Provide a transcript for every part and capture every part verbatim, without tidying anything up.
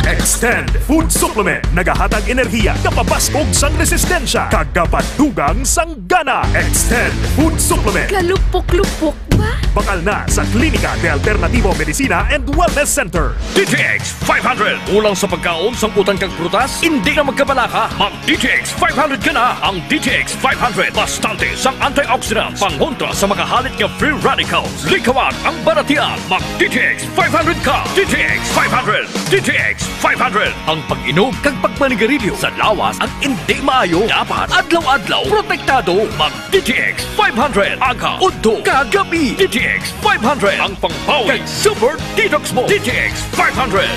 Extend Food Supplement, nagahatag enerhiya, gapabaskog sang resistensya, kag gapadugang sang gana. Extend Food Supplement. Kalupok-lupok ba? Bakal na sa Klinika de Alternativo Medicina and Wellness Center. D T X five hundred. Kulang sa pagkaon, sangkutan kag prutas? Hindi na magkabalaka. Mag D T X five hundred ka na. Ang D T X five hundred, bastante sang antioxidants, pangontra sa makahalit nga free radicals. Likawan ang balatian. Mag D T X five hundred ka. D T X five hundred. D T X five hundred. Ang pag-inom kag pagmanigarilyo sa lawas ang hindi maayo. Dapat adlaw-adlaw protektado. Mag D T X five hundred. Aga, udto, kag gabi. D T X five hundred. Ang pangbawi kag super detox mo. D T X five hundred.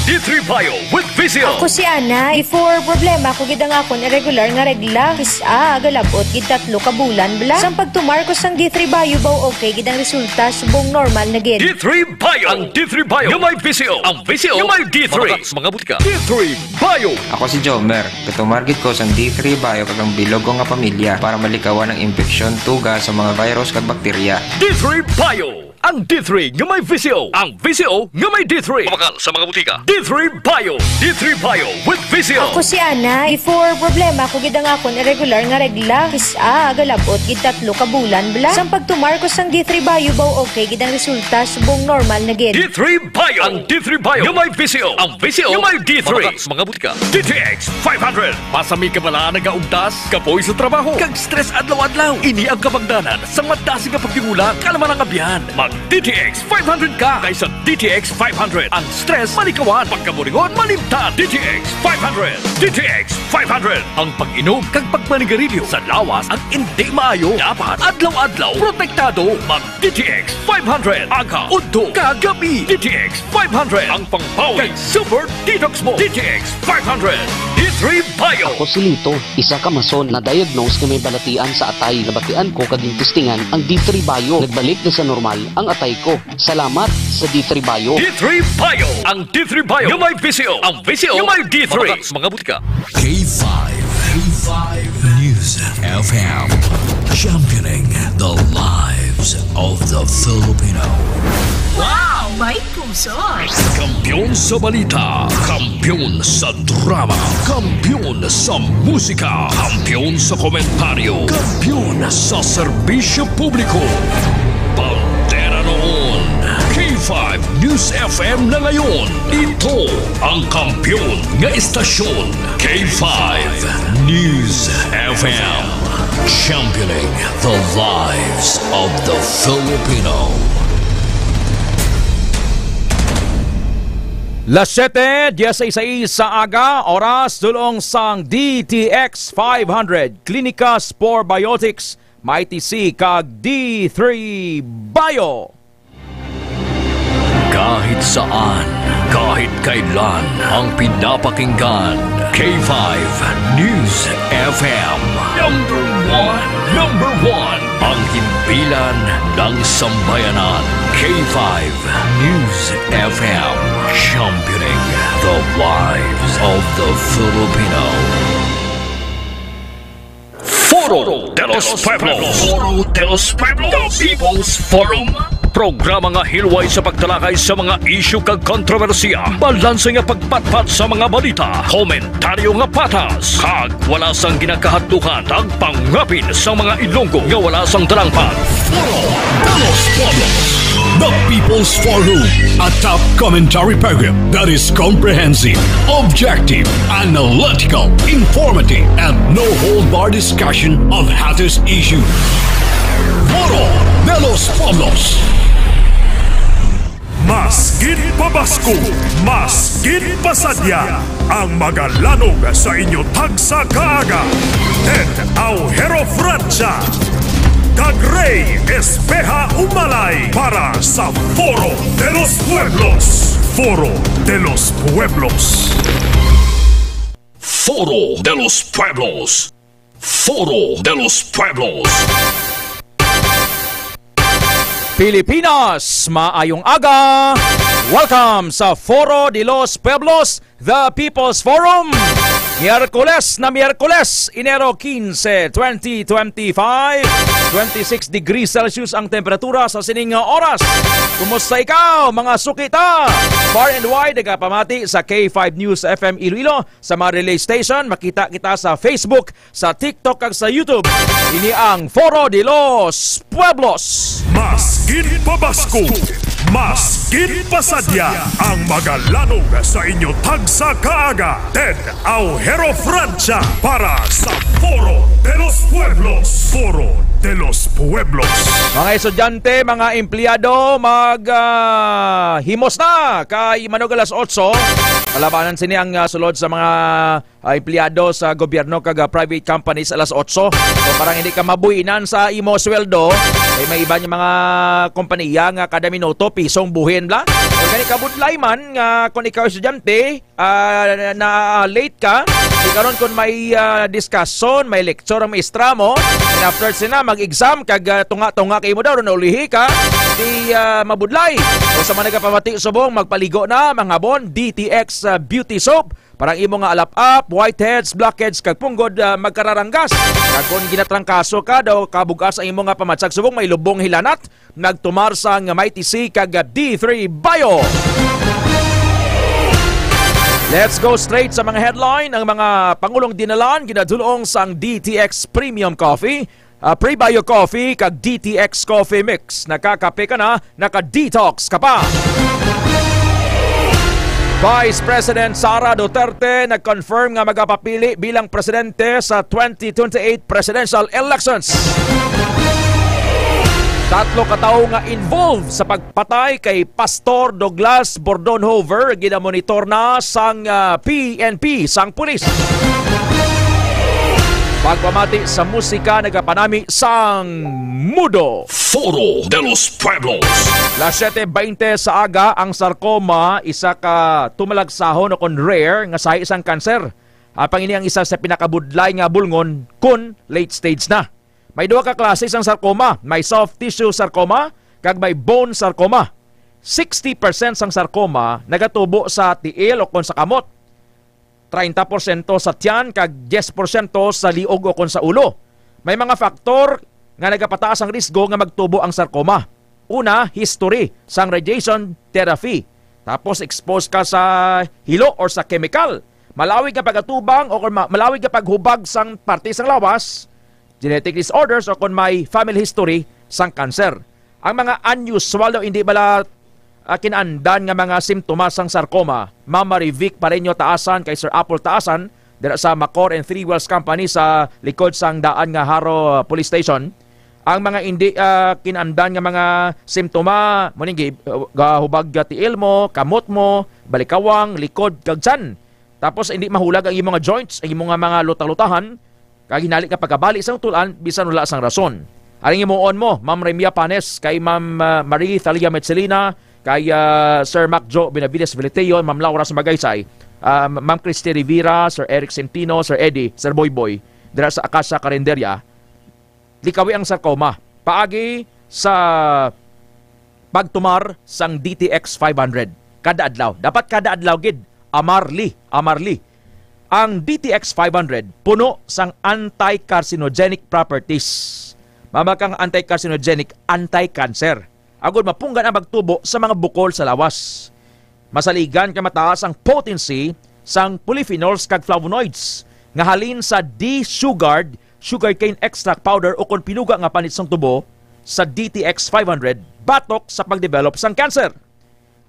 D three Bio with Visio. Ako si Ana. Before, problema ko gid ang akon irregular nga regla. Kis-a, galabot gid tatlo ka bulan bala. Sang pagtumar ko sang D three Bio, baw okay gid ang resulta, subong normal na gid. D three Bio. Ang D three Bio nga may Visio. Ang Visio nga may D three. Mabakal sa mga butika. D three Bio. Ako si Jomer. Gatumar gid ko sang D three Bio kag ang bilog ko nga pamilya para malikawan ang impeksyon, tuga sa mga virus kag bakterya. D three Bio. Ang D three nga may Visio. Ang Visio nga may D three. Mabakal sa mga butika. D three Bio. D three Bio with Visio. Ako si Ana. Before, problema ko gid ang akon irregular nga regla. Kis-a, galabot gid tatlo ka bulan bala. Sang pagtumar ko sang D three Bio, baw okay gid ang resulta, subong normal na gid. D three Bio. Ang D three Bio nga may Visio. Ang Visio nga may D three. Mabakal sa mga butika. D T X five hundred. Masami ka bala nagaugtas, kapoy sa trabaho, kag stress adlaw-adlaw? Ini ang kabangdanan sang madasig nga pagtigulang. Kalma lang, abyan. Mag D T X five hundred ka. Kay sa D T X five hundred, ang stress malikawan, pagkaburingon malimtan. D T X five hundred. D T X five hundred. Ang pag-inom kag pagmanigarilyo sa lawas ang hindi maayo. Dapat adlaw-adlaw protektado. Mag D T X five hundred. Aga, udto, kag gabi. D T X five hundred. Ang pangbawi kag super detox mo. D T X five hundred. D three Bio. Ako si Lito, isa ka mason na diagnose nga may balatian sa atay. Nabatian ko kag gintistingan ang D three Bio. Nagbalik na sa normal ang atay ko. Salamat sa D three Bio. D three Bio. Ang D three Bio nga may Visio. Ang Visio nga may D three. Mabakal sa mga butika. K five, K five News F M, championing the lives of the Filipino. Wow! May puso! Kampiyon sa balita, kampiyon sa drama, kampiyon sa musika, kampiyon sa komentaryo, kampiyon sa serbisyo publiko. Bandera noon, K five News F M na ngayon. Ito ang kampiyon nga istasyon, K five News F M. Championing the lives of the Filipino. Las siete dieciséis sa aga, oras dulong sang D T X five hundred, Klinika Spore Biotics, Mighty C, kag D three Bio. Kahit saan, kahit kailan, ang pinapakinggan, K five News F M. Number one, number one, ang himpilan ng sambayanan, K five News F M, championing the lives of the Filipino. Foro de los Pueblos. Foro de los Pueblos. The People's Forum. Programa nga hilway sa pagtalakay sa mga isyu kag kontrobersiya. Balanse nga pagpatpat sa mga balita. Komentaryo nga patas. Kag wala sang ginakahadlukan. Tagpangapin sa mga Ilonggo nga wala sang dalangpan. Foro de los Pueblos. The People's Forum. A top commentary program that is comprehensive, objective, analytical, informative, and no-hold-bar discussion of hottest issues. Foro de los Pueblos. Mas gid pabaskog, mas gid pasadya ang magalanog sa inyo tagsa ka aga. Ted Aujero Francia kag Rey Espeha Umalay para sa Foro de los Pueblos. Foro de los Pueblos. Foro de los Pueblos. Foro de los Pueblos. Pilipinas, maayong aga. Welcome sa Foro de los Pueblos, the People's Forum. Miyerkules na Miyerkules, Enero quince, twenty twenty-five. Twenty-six degrees Celsius ang temperatura sa sining nga oras. Kumusta ikaw, mga sukita? Far and wide, nagapamati sa K five News F M Iloilo, sa mga relay station. Makita kita sa Facebook, sa TikTok, kag sa YouTube. Ini ang Foro de los Pueblos. Maskin pabasko, maskin pasadya, ang magalanog sa inyo tagsa kaaga, Ted Aujero Francia para sa Foro de los Pueblos. Foro de los Pueblos. Mga estudyante, mga empleyado, mag, ah, himos na kay manog alas otso. Kalabanan sini ang, ah, sulod sa mga, ah, empleyado sa gobyerno kag, ah, private companies alas otso. So, parang hindi ka mabuhinan sa imo sweldo. Kay may iba nga mga kompanya nga kada minuto pisong buhin bla. O gani kabudlay man nga kung ikaw estudyante, ah, na late ka, di karon kung may, ah, discussion, may lecture ang maestra mo, and after sina mag-exam kag, ah, tunga-tunga kay mo daw, naulihi ka, di, ah, mabudlay. O sa mga nagapamati subong, magpaligo na, manghapon, D T X, ah, Beauty Soap, para ang imo nga alap-ap, whiteheads, blackheads, kag punggod, ah, magkararanggas. Kag kung ginatrangkaso ka daw, kabug-as ang imo nga pamatsag subong, may lubong hilanat, nagtumar sang Mighty C kag D three Bio. Let's go straight sa mga headline. Ang mga pangulong dinalan ginadulong sang D T X Premium Coffee, ah, Prebio Coffee kag D T X Coffee Mix. Nakakape ka na, naka-detox ka pa. Vice President Sara Duterte nag-confirm nga magapapili bilang presidente sa twenty twenty-eight presidential elections. Tatlo ka tawo nga involved sa pagpatay kay Pastor Douglas Bordon Hover ginamonitor na sang, ah, P N P, sang pulis. Pagpamati sa musika nagapanami sang Mudo. Foro de los Pueblos. Las siete veinte sa aga, ang sarcoma, isa ka tumalagsahon o kon rare nga sahi sang kanser. Apang ini ang isa sa pinakabudlay nga bulngon kun late stage na. May duha ka klase sang sarcoma. May soft tissue sarcoma kag may bone sarcoma. Sixty percent sang sarcoma nagatubo sa tiil o kon sa kamot, treinta por ciento sa tiyan, kag diyes por ciento sa liog o kon sa ulo. May mga faktor nga nagapataas ang risgo nga magtubo ang sarcoma. Una, history sang radiation therapy. Tapos, expose ka sa hilo or sa chemical. Malawig nga pagatubang o kon ma-, malawig nga paghubag sang parte sang lawas, genetic disorders, o kon may family history sang cancer. Ang mga unusual o hindi bala, ah, kinaandan nga mga simptomas sang sarcoma, Ma'am Marivic Pareño Taasan kay Sir Apple Taasan, dira sa Macor and Three Wells Company sa likod sang daan nga Jaro, ah, Police Station. Ang mga hindi, ah, kinaandan nga mga simptoma, mo ning gi-, ah, gahubag nga tiil mo, kamot mo, balikawang, likod, kag tiyan. Tapos hindi mahulag ang imo nga joints, ang imo nga mga lutang-lutahan, kag hinali nga pagkabali sang tul-an bisan wala sang rason. Ang himuon mo, Ma'am Remia Panes, kay Ma'am, ah, Marie Thalia Metzelina, kay, ah, Sir Mac Jo Benavides Veliteon, Ma'am Laura Sumagaysay, ah, Ma'am Christy Rivera, Sir Eric Centino, Sir Eddie, Sir Boyboy, dira sa Acacia Carinderia, likawi ang sarcoma paagi sa pagtumar sang D T X five hundred kada adlaw. Dapat kada adlaw gid, amarli, amarli. Ang D T X five hundred puno sang anti-carcinogenic properties. Mabakang anti-carcinogenic, anti-cancer. Agod mapunggan ang pagtubo sa mga bukol sa lawas. Masaligan kay mataas ang potency sang polyphenols kag flavonoids nga halin sa D-sugared sugarcane extract powder ukon pinuga nga panit sang tubo sa D T X five hundred batok sa pagdevelop sang cancer.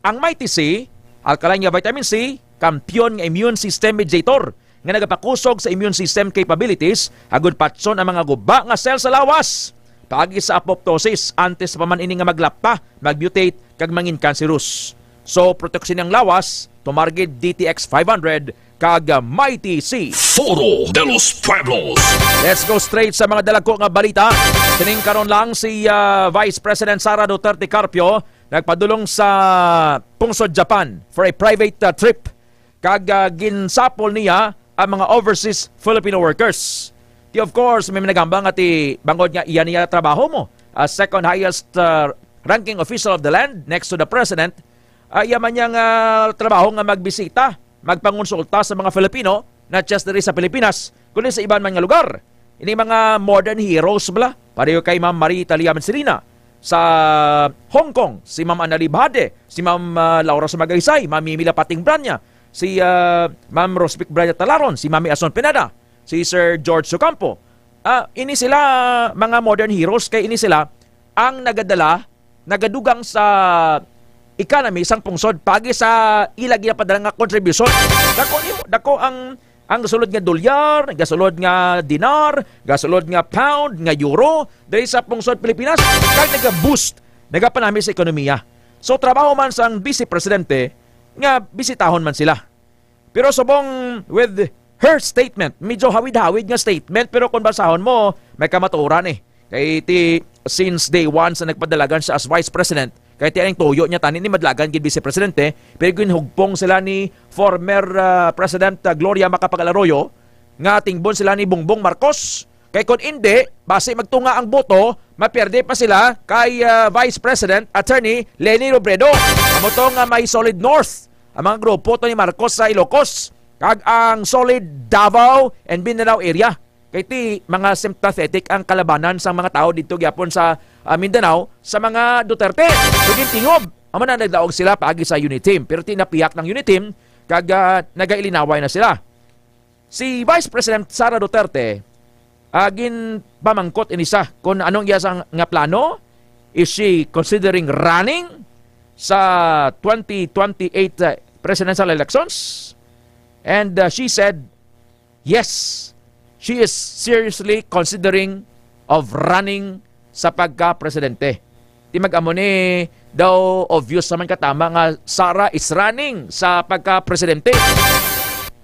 Ang Mighty C, alkaline nga vitamin C, kampiyon nga immune system mediator nga nagapakusog sa immune system capabilities agud patyon ang mga guba nga cell sa lawas paagi sa apoptosis antes pa man ini nga maglapta, magmutate, kag mangin cancerous. So, proteksyon ang lawas, tumar gid D T X five hundred kag Mighty C. Foro de los Pueblos. Let's go straight sa mga dalagko nga balita. Sining karon lang si, ah, Vice President Sara Duterte Carpio nagpadulong sa pungsod Japan for a private, ah, trip. Kag, ah, ginsapol niya ang mga overseas Filipino workers. Ti, of course, may nagambal nga ti bangod nga iya niya trabaho mo as second highest, ah, ranking official of the land next to the president, ah, iya man niya nga trabaho nga magbisita, magpangonsulta sa mga Filipino not just diri sa Pilipinas, kundi sa iban man nga lugar. Ini mga modern heroes bala, pareho kay Ma'am Marie Italia Mancerina sa Hong Kong, si Ma'am Annalie Bade, si Ma'am, ah, Laura Sumagaysay, Ma'am Mimi Lapating Branya, si, ah, Ma'am Rospic Branya Talaron, si Mami Ason Pineda, si Sir George Ocampo. Ah, ini sila, mga modern heroes, kay ini sila ang nagadala, nagadugang sa economy sang pungsod pagi sa ila ginapadala nga contribution. Dako ni, dako ang, ang gasulod nga dolyar, gasulod nga dinar, gasulod nga pound, nga euro diri sa pungsod Pilipinas, kag naga-boost, nagapanami sa ekonomiya. So, trabaho man sang Vice Presidente nga bisitahon man sila. Pero subong with her statement, medyo hawid-hawid nga statement, pero kung basahon mo, may kamatuoran eh. Kay ti, since day one sa nagpadalagan siya as Vice President, kay ti aning tuyo niya tani ni madalagan gid Vice Presidente, pero ginhugpong sila ni former, ah, President, ah, Gloria Macapagal Arroyo nga tingbon sila ni Bongbong Marcos. Kay kon indi, basi magtunga ang boto, mapierde pa sila kay, ah, Vice President Attorney Leni Robredo. Amo to nga may Solid North ang mga grupo to ni Marcos sa Ilocos, kag ang Solid Davao and Mindanao area. Kay ti mga sympathetic ang kalabanan sang mga tawo didto gyapon sa, ah, Mindanao sa mga Duterte. So, gintingob, amo na nagdaog sila paagi sa UNITIM. Pero ti napiyak ng UNITIM, kag, ah, nagailinaway na sila. Si Vice President Sara Duterte, ah, ginpamangkot ini sa kung anong iya sang nga plano. Is she considering running sa twenty twenty-eight, uh, presidential elections? And, uh, she said, yes, she is seriously considering of running sa pagka-presidente. Di mag-amo ni daw obvious naman katama nga Sara is running sa pagka-presidente.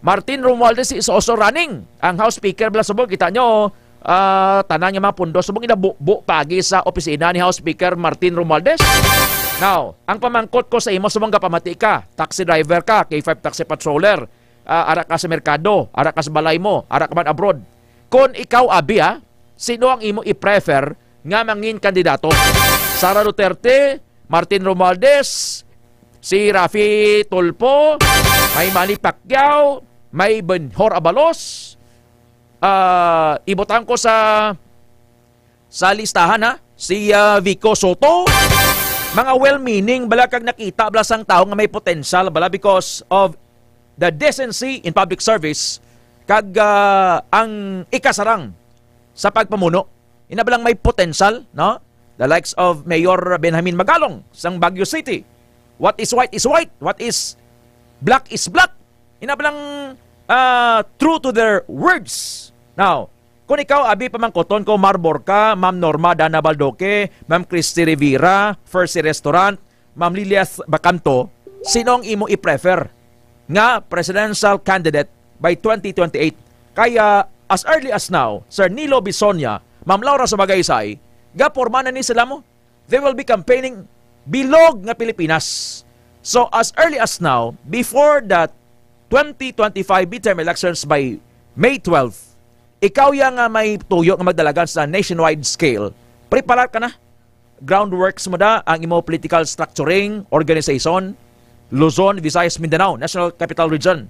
Martin Romualdez is also running. Ang House Speaker bala subong, kita nyo, ah, tanan nga mga pundo subong ginabubo pagi sa opisina ni House Speaker Martin Romualdez. Now, ang pamangkot ko sa imo, subong gapamati ka, taxi driver ka, K five taxi patroller, ah, ara ka sa merkado, ara ka sa balay mo, ara ka man abroad. Kon ikaw, abi, ah, sino ang imo i-prefer nga mangin kandidato? Sara Duterte, Martin Romualdez, si Raffy Tulfo, may Manny Pacquiao, may Benhur Abalos. Ah, ibutang ko sa, sa listahan, ha, si, ah, Vico Sotto. Mga well-meaning bala kag nakita bala sang tawo nga may potensyal bala because of the decency in public service kag, ah, ang ikasarang sa pagpamuno. Ina bala nga may potensyal, no? The likes of Mayor Benjamin Magalong sang Baguio City. What is white is white. What is black is black. Ina bala nga, ah, true to their words. Now, kung ikaw, abi, pamangkoton ko, Mar Borca, Ma'am Norma Dana Baldoque, Ma'am Christy Rivera, First Restaurant, Ma'am Lilias Bacanto, sino ang imo i-prefer nga presidential candidate by twenty twenty-eight? Kaya, as early as now, Sir Nilo Bisonia, Ma'am Laura Sumagaysay, gaporma na ni sila mo. They will be campaigning bilog nga Pilipinas. So, as early as now, before the twenty twenty-five midterm elections by May twelve, ikaw ya nga may tuyo nga magdalagan sa nationwide scale, preparar ka na. Groundworks mo da ang imo political structuring, organization, Luzon, Visayas, Mindanao, National Capital Region.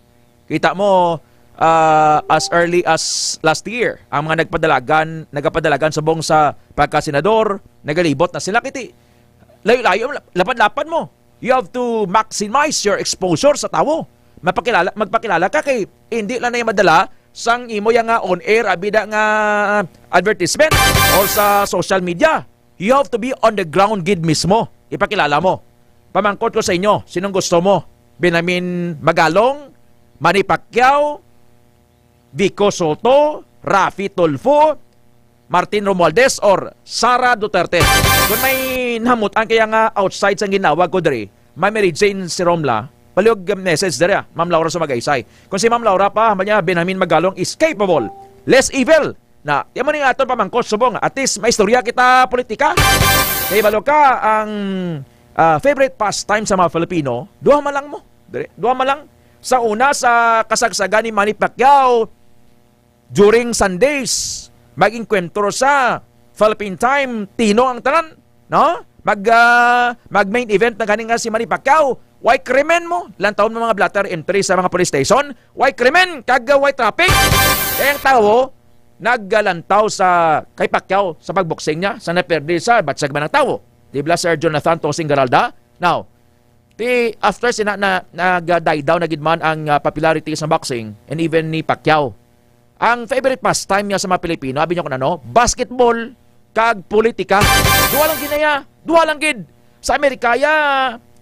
Kita mo, ah, as early as last year, ang mga nagpadalagan, nagapadalagan subong sa pagkasenador, nagalibot na sila. Kiti, layo-layo, lapad-lapad mo. You have to maximize your exposure sa tawo. Mapakilala, magpakilala ka kay hindi lang na madala sang imo ya nga on-air, abida nga advertisement or sa social media. You have to be on the ground gid mismo. Ipakilala mo. Pamangkot ko sa inyo, sinong gusto mo? Benjamin Magalong, Manny Pacquiao, Vico Sotto, Raffy Tulfo, Martin Romualdez, or Sara Duterte? Kung may nahamut-an kaya nga outside sang ginawag ko diri, Ma'am Mary Jane Siromla, palihog message diri, ah, Ma'am Laura Sumagaysay. Kung si Ma'am Laura pa, man niya, Benjamin Magalong is capable, less evil. Na, yan mo ning aton pamangkot subong. At least, may istorya kita politika. Kay balo ka, ang, ah, favorite pastime sa mga Filipino, duha man lang mo. Diri, duha man lang. Sa una, sa kasagsagan ni Manny Pacquiao, during Sundays, mag-enkwentro sa Philippine Time, tino ang tanan, no? Mag, ah, mag-main event na gani nga si Manny Pacquiao. Way krimen mo, lantawon mo mga blotter entry sa mga police station. Way krimen, kag, uh, way traffic. Kaya ang tawo, naglantaw sa kay Pacquiao sa pagboxing niya, sa naperde sa batsag man ang tawo. Di ba, Sir Jonathan Tosing Garalda? Now, di after sina na, nag-die down na gid man ang, uh, popularity sa boxing and even ni Pacquiao. Ang favorite pastime niya sa mga Pilipino, abi niyo kung ano? Basketball kag politika. Duha lang gid na iya. Duha lang gid. Sa Amerika, ya,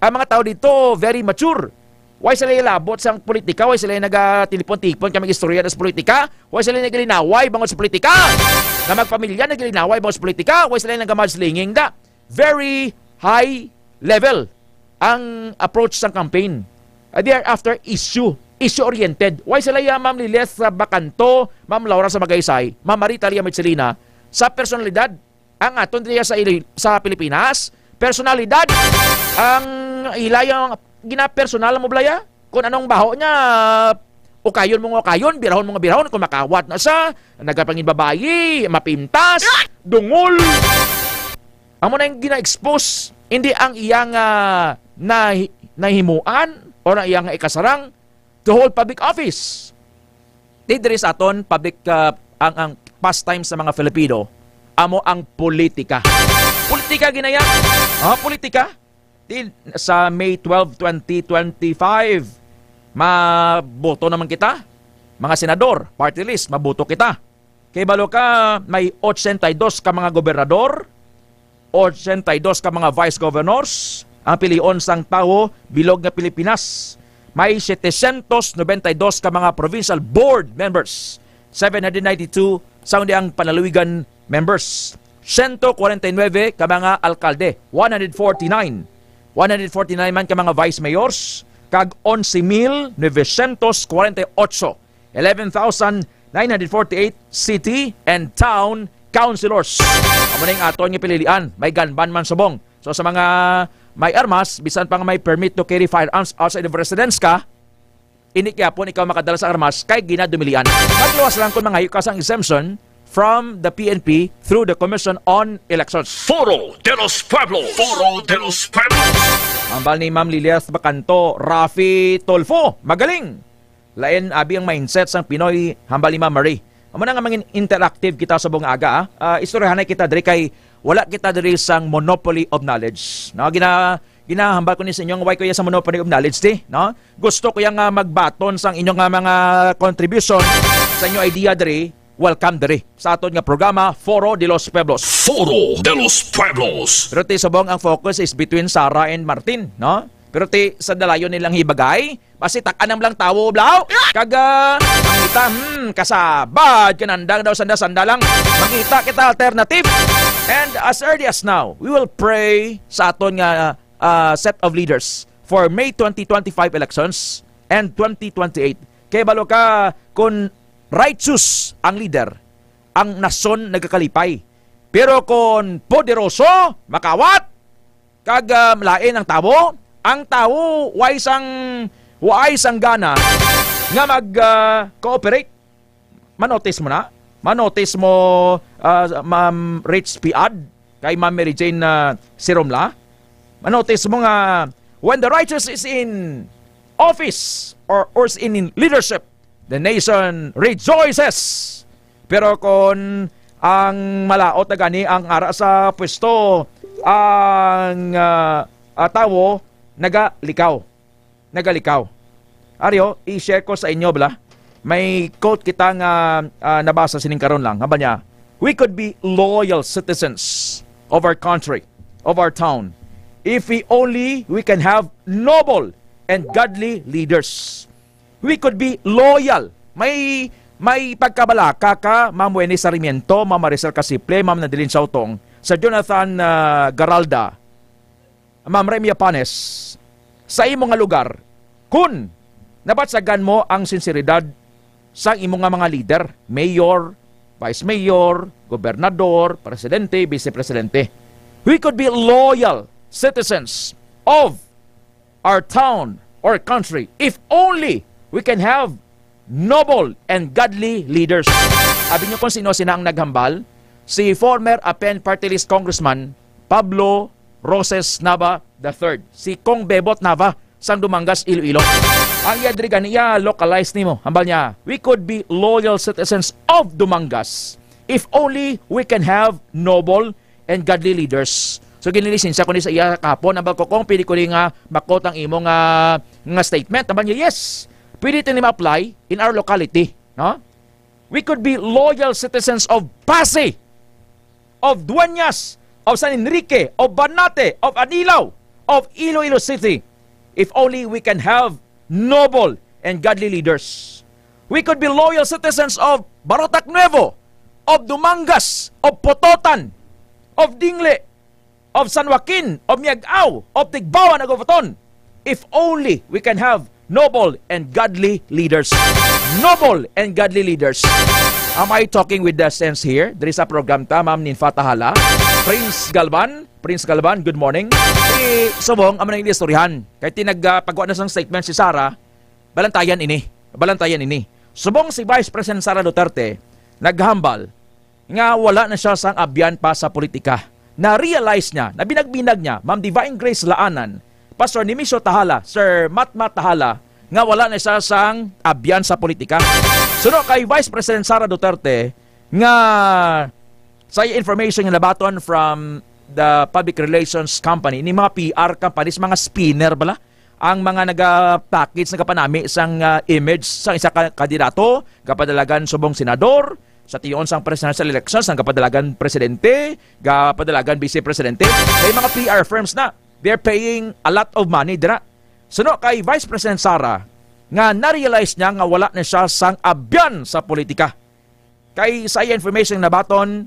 ang mga tao dito, very mature. Why sila ilabot sa politika? Why sila nagatelepon-tipon kay mag-istorya sa politika? Why sila naglinaway bangod sa politika? Na magpamilya naglinaway bangod sa politika? Why sila nagamadslinging da? Very high level ang approach sa campaign. Uh, they are after issue, issue-oriented. Why sila ya, Ma'am Liles sa Bacanto, Ma'am Laura sa Magaysay, Ma'am Marita Lia Mitsilina, sa personalidad ang aton diya sa ili-, sa Pilipinas? Personalidad ang ila yang ginapersonal mo, Blaya? Kung anong baho niya, ukayon mo nga ukayon, birahon mo nga birahon, kung makawat na siya, nagapangin babayi, mapintas, dungol. Amo na yung gina-expose, hindi ang iyang, ah, nahi-, nahimuan o ang iyang ikasarang to hold public office. Di diri sa aton, public, ah, ang, ang pastime sa mga Filipino, amo ang politika. Politika, ginaya. Ah, politika. Di, sa May twelve, twenty twenty-five, maboto naman kita. Mga senador, party list, maboto kita. Kay balo ka, may ochenta y dos ka mga gobernador, ochenta y dos ka mga vice governors ang pilion sang tawo bilog nga Pilipinas. May setecientos noventa y dos ka mga provincial board members, seven hundred ninety-two sang di ang panalawigan members, siyento kwarenta y nuebe ka mga alkalde, one hundred forty-nine, one hundred forty-nine man ka mga vice mayors, kag onse mil novecientos kwarenta y ocho, eleven thousand nine hundred forty-eight city and town councilors. Amo na yung aton nga pinilian. May gun ban man subong. So, sa mga may armas, bisan pa nga may permit to carry firearms outside of residence ka, ini gyapon ikaw makadala sa armas kay ginadumilian. Magluwas lang kung mangayo ka sang exemption from the P N P through the Commission on Elections. Foro de los Pueblos. Foro de los Pueblos. Hambal ni Ma'am Lilias Bacanto, Rafi Tulfo, magaling. Lain abi ang mindset sang Pinoy, hambal ni Ma'am Marie. Amo na nga mangin interactive kita sa buong aga, ah. Ah, istoryahanay kita diri kay wala kita diri sang monopoly of knowledge. No, gina-, ginahambal ko ni sa inyo nga way ko iya sa monopoly of knowledge, di, no? Gusto ko iya nga magbaton sang inyo nga mga contribution sa inyo idea diri. Welcome diri sa aton nga programa, Foro de los Pueblos. Foro de los Pueblos. Pero ti subong ang focus is between Sara and Martin, no? Pero ti sa dalayon nilang hibagay, basi tak-an ang lang tawo, blaw. Kag, ah, mangita, hmm, kasabad, kanandang daw sanda-sanda lang. Mangita kita alternative. And as early as now, we will pray sa aton nga, ah, set of leaders for May twenty twenty-five elections and twenty twenty-eight. Kay balo ka, kung righteous ang leader, ang nasyon nagakalipay. Pero kung poderoso, makawat, kag, ah, lain ang tawo, ang tawo way sang, way sang gana nga mag, ah, cooperate. Manotis mo na? Manotis mo, ah, Ma'am Rich Piad, kay Ma'am Mary Jane, ah, Siromla? Manotis mo nga, when the righteous is in office or, or is in, in leadership, the nation rejoices. Pero kon ang malaot na gani ang ara sa pwesto, ang, ah, ah, tawo nagalikaw. Nagalikaw. Aryo, i-share ko sa inyo, bala. May quote kita nga, ah, nabasa sining karon lang. Haba niya, "We could be loyal citizens of our country, of our town, if we only, we can have noble and godly leaders." We could be loyal. May, may pagkabalaka ka, Ma'am Wenny Sarmiento, Ma'am Maricel Casiple, Ma'am Nadeline Sautong, Sir Jonathan, ah, Garalda, Ma'am Remy Apanes, sa imo nga lugar, kun nabatsagan mo ang sinseridad sang imo nga mga lider, mayor, vice mayor, gobernador, presidente, vice presidente. We could be loyal citizens of our town or country if only we can have noble and godly leaders. Abi niyo kung sino sina ang naghambal? Si former Apen Party List Congressman Pablo Roses Nava the third. Si Cong Bebot Nava, sang Dumangas, Iloilo. Ang iya diri gani, iya localize nimo. Hambal niya, "We could be loyal citizens of Dumangas if only we can have noble and godly leaders." So, ginlilisensya ko ni sa iya kahapon. Hambal ko kung pwede ko ni nga makot ang imo nga, nga statement. Hambal niya, "Yes, pwede ito ni ma-apply in our locality." No? "We could be loyal citizens of Passi, of Dueñas, of San Enrique, of Banate, of Anilao, of Iloilo City, if only we can have noble and godly leaders. We could be loyal citizens of Barotac Nuevo, of Dumangas, of Pototan, of Dingle, of San Joaquin, of Miag-ao, of Tigbauan, of Ubaton, if only we can have noble and godly leaders." Noble and godly leaders. Am I talking with the sense here? Diri sa program ta, Ma'am Ninfa Tahala. Prince Galban, Prince Galban, good morning. Si Subong, amo nang istoryahan. Kay tinag, ah, pagwa na sang statement si Sara, balantayan ini. Balantayan ini. Subong si Vice President Sara Duterte, naghambal nga wala na siya sang abyan pa sa politika. Na-realize niya, na binag-binag niya, Ma'am Divine Grace Laanan, Pastor Nemesio Tahala, Sir Matmat Tahala, nga wala na siya sang abyan sa politika. Suno kay Vice President Sara Duterte, nga sa information nga nabaton from the public relations company, ni mga P R companies, mga spinner bala, ang mga naga-package, nagapanami sang, ah, image sang isa ka kandidato, gapadalagan subong senador, sa tion sang presidential elections, ang gapadalagan presidente, gapadalagan vice presidente. May mga P R firms na. They're paying a lot of money dira. Suno kay Vice President Sara, nga na-realize niya nga wala na siya sang abyan sa politika. Kay sa iya information nabaton,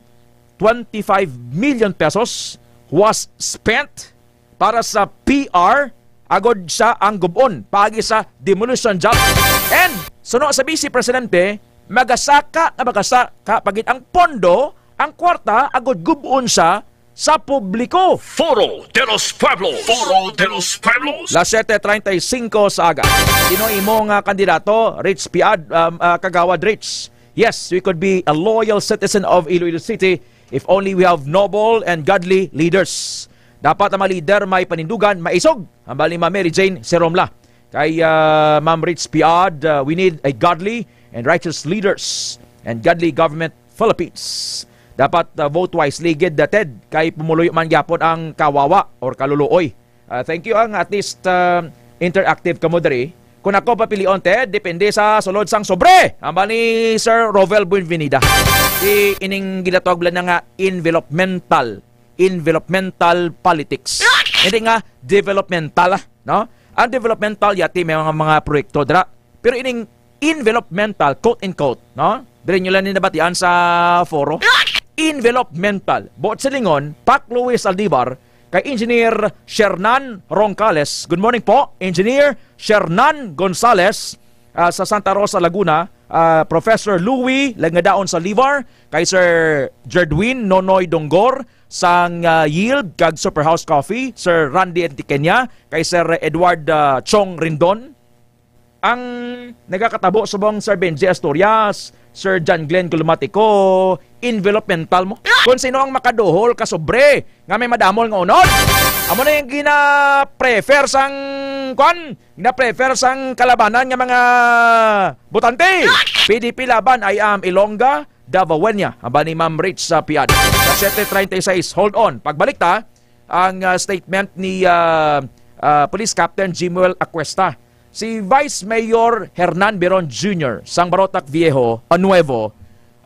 twenty-five million pesos was spent para sa P R agod siya ang gub-on paagi sa demolition job. And suno sa Vice Presidente, magasaka nga magasaka pa gid ang pondo, ang kwarta, agod gub-on siya sa publiko. Foro de los Pueblos. Foro de los Pueblos. Las siete treinta y cinco sa aga. Sino imo nga kandidato, Rich Piad, um, ah, Kagawad Rich? Yes, we could be a loyal citizen of Iloilo City if only we have noble and godly leaders. Dapat ang mga leader may panindugan, maisog. Hambal ni Ma'am Mary Jane Seromla. Kay, ah, Ma'am Rich Piad, ah, we need a godly and righteous leaders and godly government Philippines. Dapat, ah, vote wisely gid, ah, Ted, kay pumuluyo man gyapon ang kawawa or kaluluoy. Ah, thank you, ang at least, ah, interactive kamo diri. Kung ako papilion, Ted, depende sa sulod sang sobre. Hambal ni Sir Rovel Buenvenida. Si ining ginatawag bala na nga envelopmental, envelopmental politics. Hindi nga developmental, ah, no? Ang developmental, yati may mga, mga proyekto dira. Pero ining envelopmental, quote and quote, no? Diri nyo lang ni nabatian sa foro. Envelopmental. Buot silingon, Pac Louis Zaldivar, kay Engineer Shernan Roncales. Good morning po, Engineer Shernan Gonzales, ah, sa Santa Rosa, Laguna. Ah, Professor Louie Langadaon Zaldivar, kay Sir Jerdwin Nonoy Dongor, sang, ah, Yield kag Superhouse Coffee, Sir Randy Antiqueña, kay Sir Edward, ah, Chong Rendon. Ang nagakatabo subong Sir Benji Asturias, Sir John Glenn Columatico, envelopmental mo. Kung sino ang makaduhol ka sobre nga may madamol nga unod. Amo na yung gina-prefer sang, kwan, gina-prefer sang kalabanan nga mga botante. P D P laban, I am Ilongga, Davaoeña, hambal ni Ma'am Rich sa Piad. Sa siete treinta y seis, hold on. Pagbalik ta, ang, ah, statement ni, ah, ah, Police Captain Jimuel Acuesta. Si Vice Mayor Hernan Beron Junior sang Barotac Viejo, ah, Nuevo,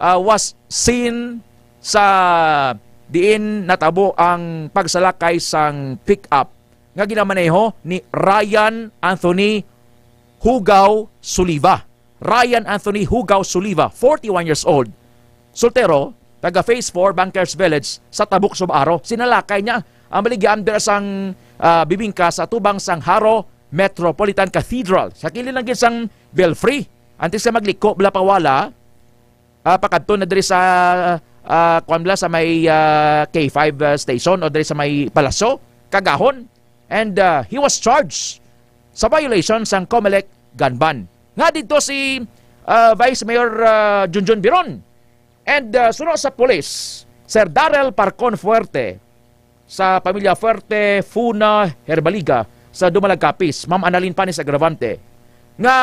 ah, was seen sa diin natabo ang pagsalakay sang pick-up nga ginamaneho ni Ryan Anthony Hugaw Suliva. Ryan Anthony Hugaw Suliva, forty-one years old. Soltero, taga Phase four, Bankers Village, sa Tabuk, Sub-Aro. Sinalakay niya ang baligya under sang, ah, bibingka sa tubang sang Jaro Metropolitan Cathedral. Sa kilid lang gid sang belfry. Antes ka magliko, bala pawala, ah, pakadto na diri sa, ah, kuwan bala sa may, ah, K five, ah, station o diri sa may palasyo, kagahon. And, ah, he was charged sa violation sang Comelec gun ban. Nga didto si, ah, Vice Mayor, ah, Junjun Biron. And, ah, suno sa pulis, Sir Darrell Parcon Fuerte, sa pamilya Fuerte, Funa, Herbaliga, sa Dumalag Capiz, Ma'am Annalyn Panis Agravante, nga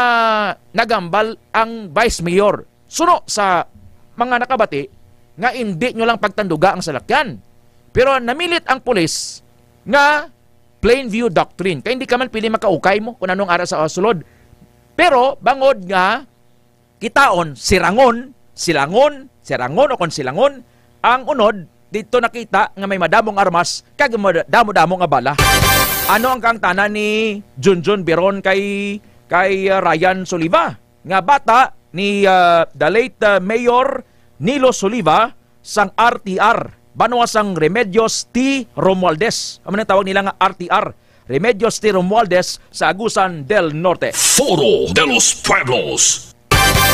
nagambal ang Vice Mayor suno sa mga nakabati nga indi nyo lang pagtanduga ang salakyan. Pero namilit ang pulis nga plain view doctrine. Kay hindi ka man pili makaukay mo kung anong ara sa sulod. Pero bangod nga kitaon, sirangon, silangon, sirangon o kon silangon, ang unod, dito nakita nga may madamong armas kag madamo-damo nga bala. Ano ang kangtanan ni Junjun Biron kay, kay, uh, Ryan Soliva, nga bata ni, uh, the late, uh, Mayor Nilo Soliva sang R T R, banwa sang Remedios T. Romualdez? Amo nang tawag nila nga R T R, Remedios T. Romualdez sa Agusan del Norte. Foro de los Pueblos.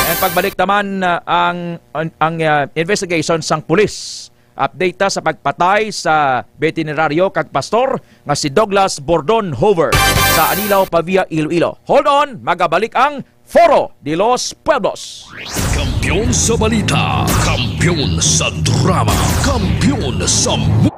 And pagbalik naman, uh, ang, ang, ang, uh, investigation sang pulis. Update ta sa pagpatay sa veterinaryo kag pastor nga si Douglas Bordon Hover sa Anilao, Pavia, Iloilo. Hold on, magabalik ang Foro de los Pueblos. Kampiyon sa balita, kampiyon sa drama, kampiyon sa mu-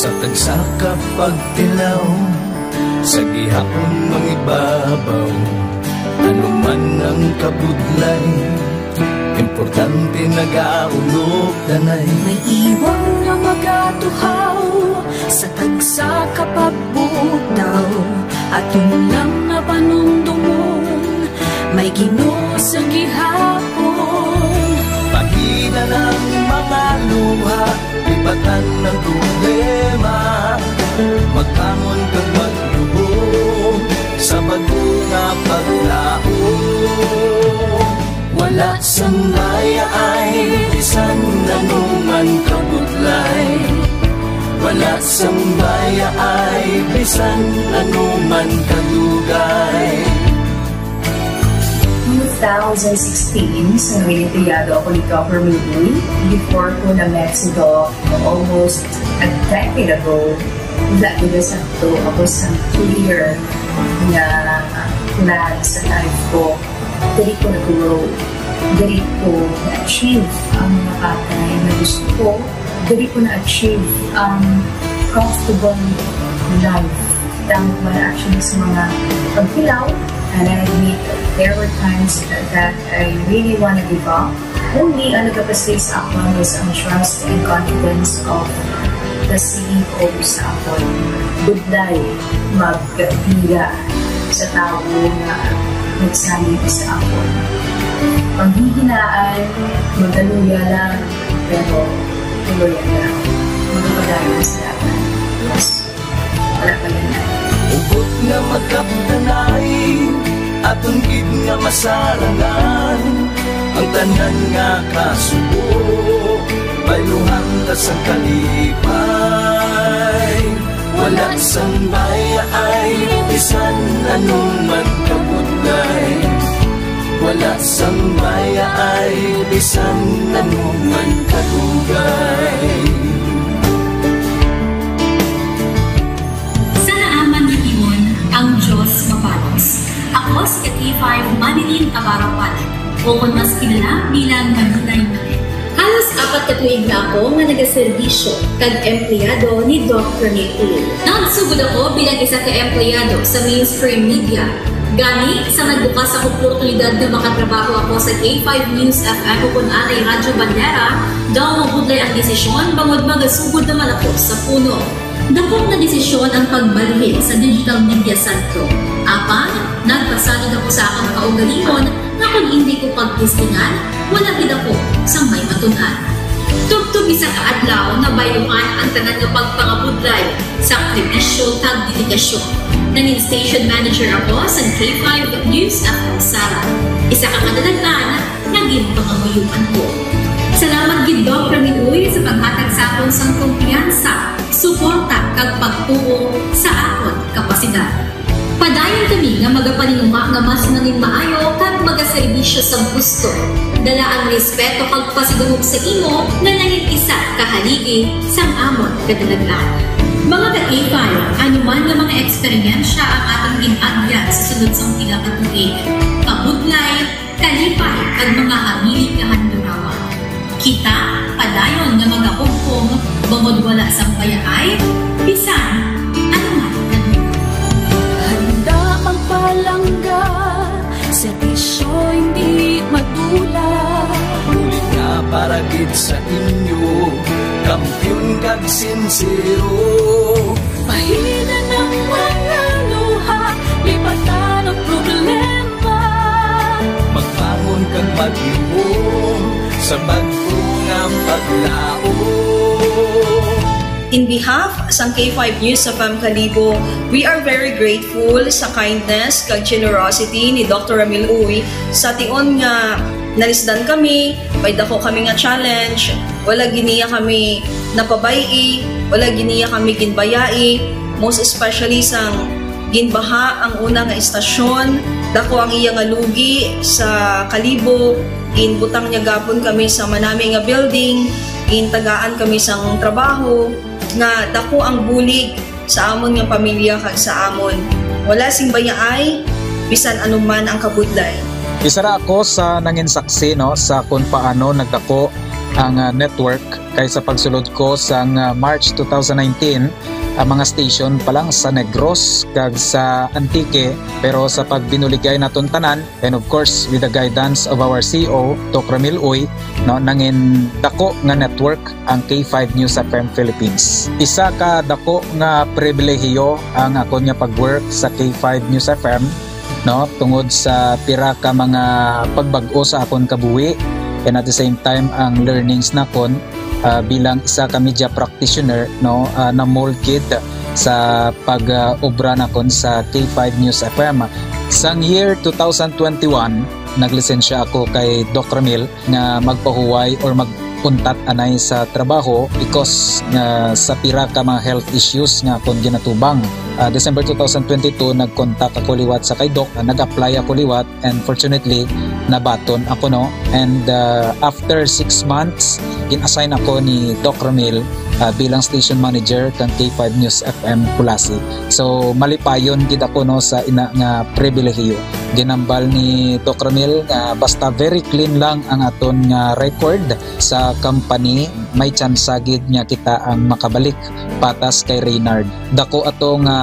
Sa tagsa ka pagtilaw, sa gihapon mangibabaw, ano man ang kabudlay, importante nagaulog danay. May iwang nga magatuhaw sa tagsa ka pagbutaw, aton lang nga panumdomon, may Ginoo sa gihapon. Pahina ang mga luha, lipatan ang problema, magbangon kag magluhod sa bag-o nga paglaom. Wala sang mayaay, bisan ano man kabudlay. Wala sang mayaay, bisan ano man kadugay. Two thousand sixteen, sa Noyenteyado ako ni Governor Uy, before ko na-met si Doc almost a decade ago, wala ko na sakto ako sa clear nga plan sa life ko. Diri ko nag-grow. Diri ko na-achieve ang mga bagay na gusto ko. Diri ko na-achieve ang comfortable life. Tama ko na actually sa mga pagkilaw. And I admit, there were times that I really wanna give up. Only ang nagapastig sa akon was ang trust and confidence of the C E O sa akon. Budlay magpila sa tawo nga nagsalig sa akon. Panghihinaan, magaluya lang, pero tuloy lang. Magpadayon sa dagan. Yes. Wala pa yan. Hugot nga magkapdanay, aton gid nga masarangan ang tanan nga kasubo. Bayluhan ta sang kalipay, wala sang mayaay, bisan ano man kabudlay. Wala sang mayaay, bisan ano man kadugay. Sa naaman nga tion, ang Dios mapalos. Ako si K five Manilyn Navarro Palit, o kon mas kilala bilang Maninay Manet. Halos apat ka tuig na ako nga nagaserbisyo kag empleyado ni Doc Rene Uy. Nagsugod ako bilang isa ka empleyado sa mainstream media. Gani, sa nagbukas ang oportunidad nga makatrabaho ako sa K five News F M o kon anay Radyo Bandera, daw mabudlay ang desisyon bangod magasugod naman ako sa puno. Dakop nga desisyon ang pagbalhin sa Digital Media Centro. Apan, nagpasalig ako sa akon kaugalingon nga kon indi ko pagtistingan, wala gid ako sang may matun-an. Tubtob isa ka adlaw, nabayluhan ang tanan nga pagpangabudlay, sakripisyo, kag dedikasyon. Nangin station manager ako sa K five News F M Sala. Isa ka kadalagan nga ginpangamuyoan ko. Salamat gid, Doc Rene Uy, sa paghatag sa akon sang kumpiyansa, suporta, kag pagtuo sa akon kapasidad. Padayon kami nga magapaninguha nga mas nangin maayo kag magaserbisyo sa gusto. Dala ang respeto kag pasidungog sa imo nga nangin isa ka haligi sang amon kadalagan. Mga ka-K five, ano man nga mga eksperyensya ang atong gin-agyan sa sulod sang pila ka tuig, kabudlay, kalipay, kag mga habilig nga handurawa. Kita padayon nga magahugpong bangod wala sang bayaay bisan ano man. Handa magpalangga, serbisyo hindi madula. Bulig nga para gid sa inyo, kampiyon kag sinsero. Pahina ng mga luha, lipatan ang problema. Magbangon kag maghibong sa bag-o nga paglaom. In behalf sang K five News F M Kalibo, we are very grateful sa kindness kag generosity ni Doctor Ramil Uy. Sa tion nga nalisdan kami, may dako kami nga challenge, wala gid niya kami napabay-i, wala gid niya kami ginbayai, most especially sang ginbaha ang una nga istasyon, dako ang iya nga lugi sa Kalibo, ginbutang niya gapon kami sa manami nga building, gintagaan kami sang trabaho, nga dako ang bulig sa amon nga pamilya kag sa amon. Wala sing bayaay, bisan ano man ang kabudlay. Isa ra ako sa nangin saksi, no, sa kung paano nagdako ang, ah, network kay sa pagsulod ko sang, ah, March two thousand nineteen, ang mga station pa lang sa Negros kag sa Antique, pero sa pagbinuligay naton tanan, and of course, with the guidance of our C E O, Doc Ramil Uy, no, nangin dako nga network ang K five News F M Philippines. Isa ka dako nga pribilehiyo ang akon nga pag-work sa K five News F M, no, tungod sa pira ka mga pagbag-o sa akon kabuhi, and at the same time ang learnings nakon, ah, bilang isa ka media practitioner, no, ah, na-mold gid sa pag-obra nakon sa K five News F M. Sang year two thousand twenty-one, naglisensya ako kay Doc Ramil nga magpahuway or mag-untat anay sa trabaho because nga sa pira ka mga health issues nga akon ginatubang. Ah, December two thousand twenty-two, nag-contact ako liwat sa kay Doc. Ah, nag-apply ako liwat and fortunately, nabaton ako, no. And, ah, after six months, gin-assign ako ni Doc Ramil, ah, bilang station manager kang K five News F M Culasi. So, malipayon gid ako, no, sa ina nga pribilehiyo. Ginambal ni Doc Ramil nga basta very clean lang ang aton nga record sa company, may tsansa gid nga kita ang makabalik patas kay Reynard. Dako ato nga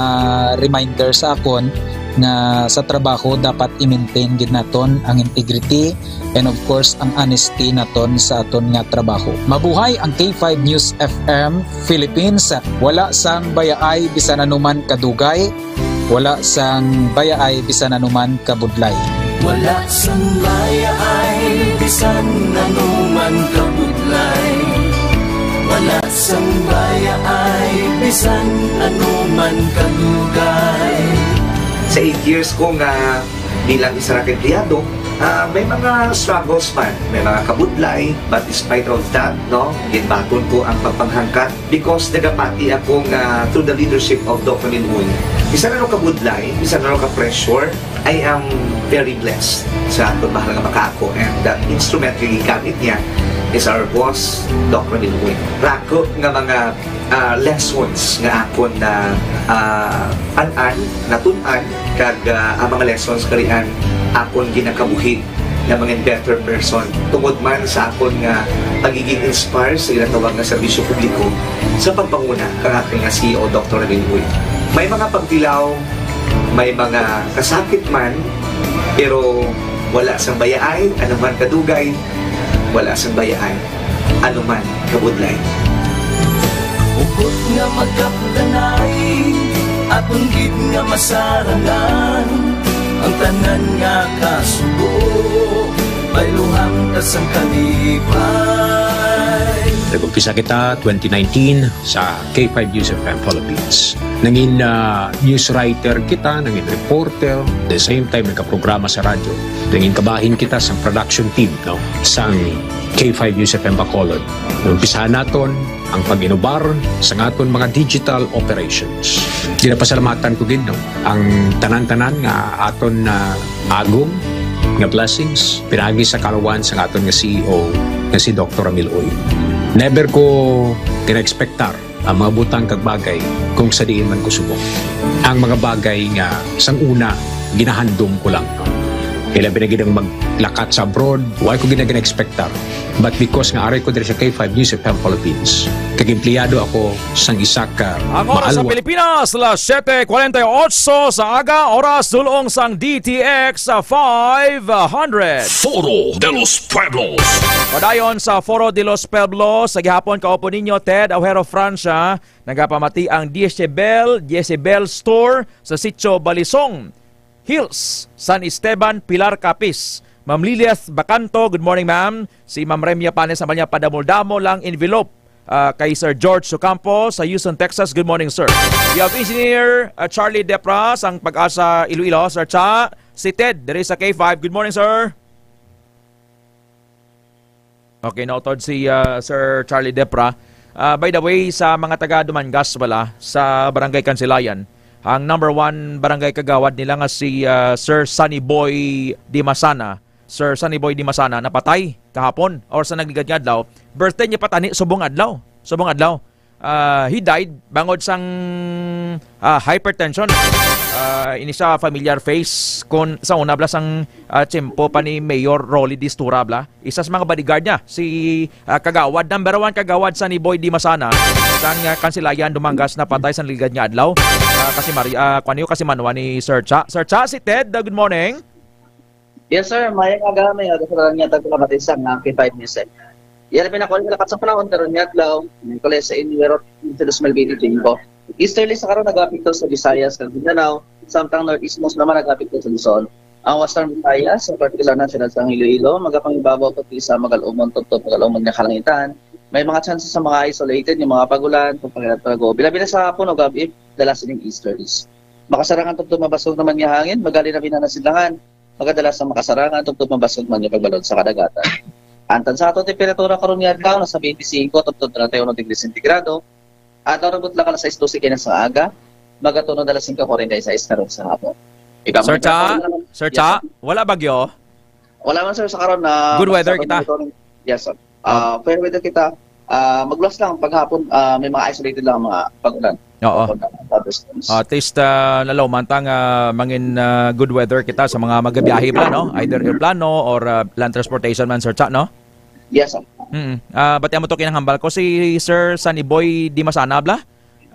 reminder sa akon nga sa trabaho dapat i-maintain gid naton ang integrity and of course ang honesty naton sa aton nga trabaho. Mabuhay ang K five News F M Philippines. Wala sang bayaay bisan anuman kadugay, wala sang bayaay bisan anuman kabudlay. Wala sang bayaay bisan anuman kabudlay. Wala sang bayaay bisan anuman kadugay. Sa eight years ko nga bilang isa ra ka empleyado, ah, may mga struggles man, may mga kabudlay, but despite of that, no, ginbaton ko ang pagpanghangkat because nagapati ako nga through the leadership of Doc Ramil Uy, bisan ano kabudlay, bisan ano ka-pressure, I am very blessed sa akon mahal nga makaako and the instrument nga gigamit niya is our boss, Doc Ramil Uy. Rako nga mga ah, lessons nga akon na ah, an-an, natun-an, kag ah, ang mga lessons karian akon ginakabuhi nga mga better person tungod man sa akon nga pagiging inspire sa ginatawag nga serbisyo publiko sa pagpanguna kang akon nga C E O, Doctor Ramil Uy. May mga pagtilaw, may mga kasakit man, pero wala sang bayaay, ano man kadugay, wala sang bayaay, ano man kabudlay. Hugot nga magkapdanay, aton gid nga masarangan, ang tanan nga kasubo, bayluhan ta sang kalipay. Nag-umpisa kita twenty nineteen sa K five News F M Philippines. Nangin ah, news writer kita, nangin reporter, the same time nagkaprograma sa radyo. Nangin kabahin kita sa production team, no, sang K five News F M Bacolod. Umpisahan naton ang pag-inubar sa aton mga digital operations. Ginapasalamatan ko gid, no, ang tanan-tanan nga aton na agom nga blessings pinagi sa kalawan sa aton nga C E O nga si Doktor Ramil Uy. Never ko gina-expectar ang mga butang kag bagay kung sa diin man ko subong. Ang mga bagay nga sang una ginahandom ko lang. Kailan pinagid ang maglakat sa abroad, wala ko gina-expectar. But because nga aray ko diri sa K five News F M Philippines, kag empleyado ako sang isa ka Ang oras sa maalwa- Pilipinas, las siyete cuarenta y ocho sa aga, oras dulong sang D T X five hundred. Foro de los Pueblos. Padayon sa Foro de los Pueblos, sa gihapon kaupo ninyo, Ted Aujero Francia, nagapamati ang Diecibel, Diecibel Store sa Sitio Balisong Hills, San Esteban, Pilar, Capiz. Ma'am Lilith Bacanto, good morning, ma'am. Si Ma'am Remia Panes naman niya, padamol-damo lang envelope. Ah, kay Sir George Sucampo sa Houston, Texas, good morning, sir. You have Engineer ah, Charlie Depra sang Pag-asa, Iloilo, Sir Cha. Si Ted, diri sa K five, good morning, sir. Okay, nautod si ah, Sir Charlie Depra. Ah, by the way, sa mga taga Dumangas wala, sa Barangay Kansilayan, ang number one barangay kagawad nila nga si ah, Sir Sunny Boy Dimasana. Sir Sunny Boy Dimasana napatay kahapon or sa nagligad nga adlaw. Birthday niya pa tani subong adlaw. Subong adlaw. Ah, he died bangod sang ah, hypertension. Ah, ini sa familiar face kon sa una bla sang ah, tiyempo pa ni Mayor Rolly Distura bla. Isa sa mga bodyguard niya, si ah, Kagawad, number one Kagawad Sunny Boy Dimasana, sang ah, Kansilayan, Dumangas, napatay sa nagligad nga adlaw. Ah, kasi Mari, ah, kuwan niyo, kasi manwa ni Sir Cha. Sir Cha, si Ted, ah, good morning. Yes, sir. Mayang aga, may aga sa tanan nga tagpamati sa nga K five News. Yan ang pinakuli malakat sa panahon karon nga adlaw, Miyerkules sa Enero, sa dos mil benti singko. Easterly sa karon nagapekto sa Visayas kag Mindanao, samtang northeast mo naman nagapekto sa Luzon. Ang Western Visayas, sa partikular na siyudad sa Iloilo, magapangibabaw pati sa magalumon tubtob magalumon nga kalangitan. May mga chances sa mga isolated nga mga pagulan, kung pangilat palago. Bilabi na sa hapon o gabi, dala sining easterlies. Makasarangan tubtob mabasog naman nga hangin, magali na binana sidlangan. Magadalas ang makasarangan tubtob mabasog man nga pagbalod sa kadagatan. Antan sa ato temperatura karon nga adlaw nasa twenty-five tubtob treinta y uno degrees sentigrado. Adlaw na butla ka alas sais dose kina sa aga. Magatuno na alas singko kuwarenta y sais karon sa hapon. Ikaw, Sir mga Cha, karon lang. Sir Yes, Cha, sir. wala bagyo? Wala man, sir, sa karon na Good weather kita. Yes, sir. Ah, fair weather kita. Ah, magluwas lang paghapon, ah, may mga isolated lang mga pagulan. Oo. Thunderstorms. At least uh, lalaw man ta nga mangin ah, good weather kita sa mga magabiyahe pala, no? Either aeroplano or ah, land transportation man, Sir Cha, no? Yes, sir. Mm. Ah, bati mo to kinahambal ko si Sir Sunny Boy Dimasana bla.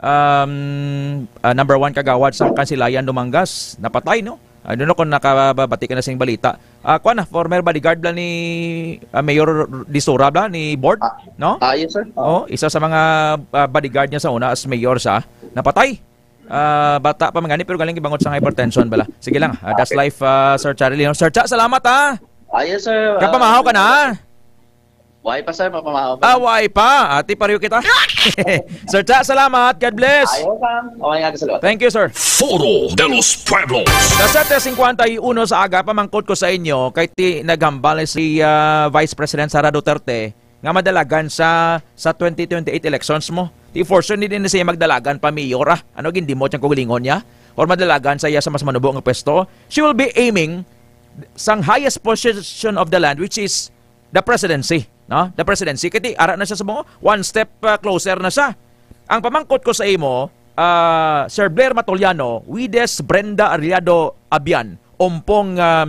Um, ah, number one kagawad sa Kansilayan, Dumangas, napatay, no? I don't know kung nakabati ka na sing balita. Ah, kuwan na, former bodyguard bla ni ah, Mayor Distura bla ni Board, Ah, no? Ah, yes, sir. Oh, isa sa mga ah, bodyguard niya sa una as mayor sa napatay. Ah, bata pa man gani pero galing gibangot sa hypertension bala. Sige lang, ah, that's life, ah, Sir Charlie. Sir Cha, salamat ha. Ah, yes, sir. Kapamahaw ka na. Why pa, sir? Papamahaw pa. Ah, why pa? Ati pareho kita. Sir Cha, salamat. God bless. Ayaw ka. Okay nga, salamat. Thank you, sir. Foro de los Pueblos. Sa sete cincuenta y uno sa aga, pamangkot ko sa inyo, kay ti naghambal si ah, Vice President Sara Duterte nga madalagan sa sa twenty twenty-eight elections mo. Ti for sure, hindi din siya magdalagan pa mayor, ah. Ano gindimot niyang kugalingon niya? Or madalagan sa iya sa mas manubo nga pwesto? She will be aiming sang highest position of the land, which is the presidency, no? The presidency. Kaya ara na siya sa mga one step uh, closer na siya. Ang pamangkot ko sa imo, uh, Sir Blair Matoliano, Wides Brenda Arellado Abian, Ompong uh,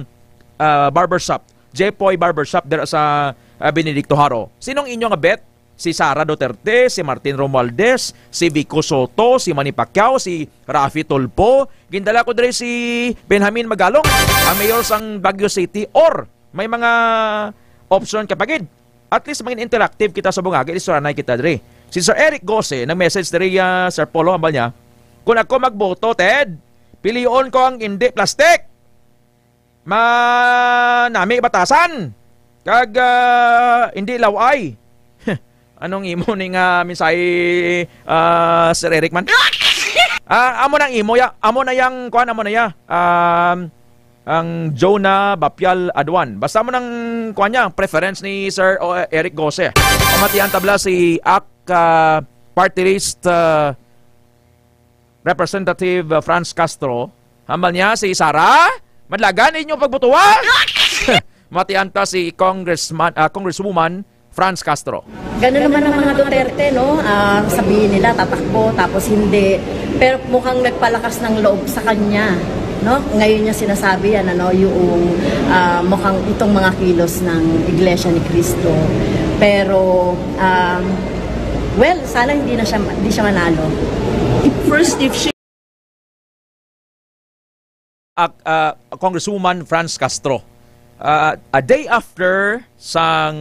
uh, Barbershop, Jepoy Barbershop dira sa uh, Benedicto Jaro. Sinong inyo nga bet? Si Sara Duterte, si Martin Romualdez, si Vico Soto, si Manny Pacquiao, si Raffy Tulfo. Gindala ko diri si Benjamin Magalong, ang mayor sang Baguio City, or may mga option ka pa gid. At least maging interactive kita sa bungagi, istoranay kita diri. Si Sir Eric Gose nag-message diri, ah, Sir Polo, hambal niya, "Kung ako magboto, Ted, pilion ko ang hindi plastic. Manami batasan. Kag ah, hindi laway." Anong imo ni nga mensahe, ah, Sir Eric man? Ah, amo nang imo ya, amo na yang kuan, amo na ya. Um, ang Jonah Bapial Aduan. Basta mo nang, kuwan niya, ang preference ni Sir, o, Eric Gose. Pamatian tabla si Ak, ah, Party List, ah, Representative, ah, Franz Castro. Hambal niya si Sara, madlagan inyo pagbutuwa. Matian ta si Congressman, ah, Congresswoman Franz Castro. Ganun naman ang mga Duterte, no? Ah, sabihin nila tatakbo, tapos hindi. Pero mukhang nagpalakas ng loob sa kanya, no? Ngayon niya sinasabi yan, ano, yung, ah, mukhang itong mga kilos ng Iglesia ni Cristo. Pero, um, well, sana hindi na siya, hindi siya manalo. First, if she Ak-, ah, Congresswoman Franz Castro. Ah, a day after sang,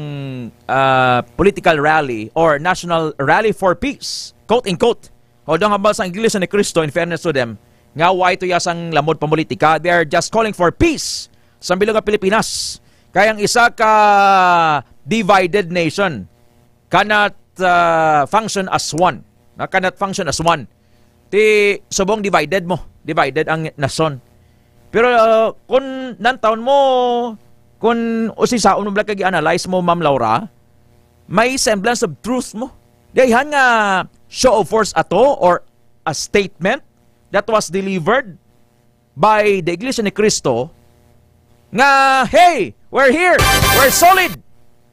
ah, political rally or national rally for peace, quote unquote. Although hambal sang Iglesia ni Cristo, in fairness to them, nga wala to iya sang lamod pamulitika, they are just calling for peace sa bilog nga Pilipinas. Kay ang isa ka divided nation cannot, ah, function as one. Na cannot function as one. Ti subong divided mo, divided ang nasyon. Pero, ah, kung nantawon mo, kung usisaon mo bala kag i-analyze mo, Ma'am Laura, may semblance of truth mo. Dayhan nga show of force ato or a statement that was delivered by the Iglesia ni Cristo nga, "Hey, we're here! We're solid!"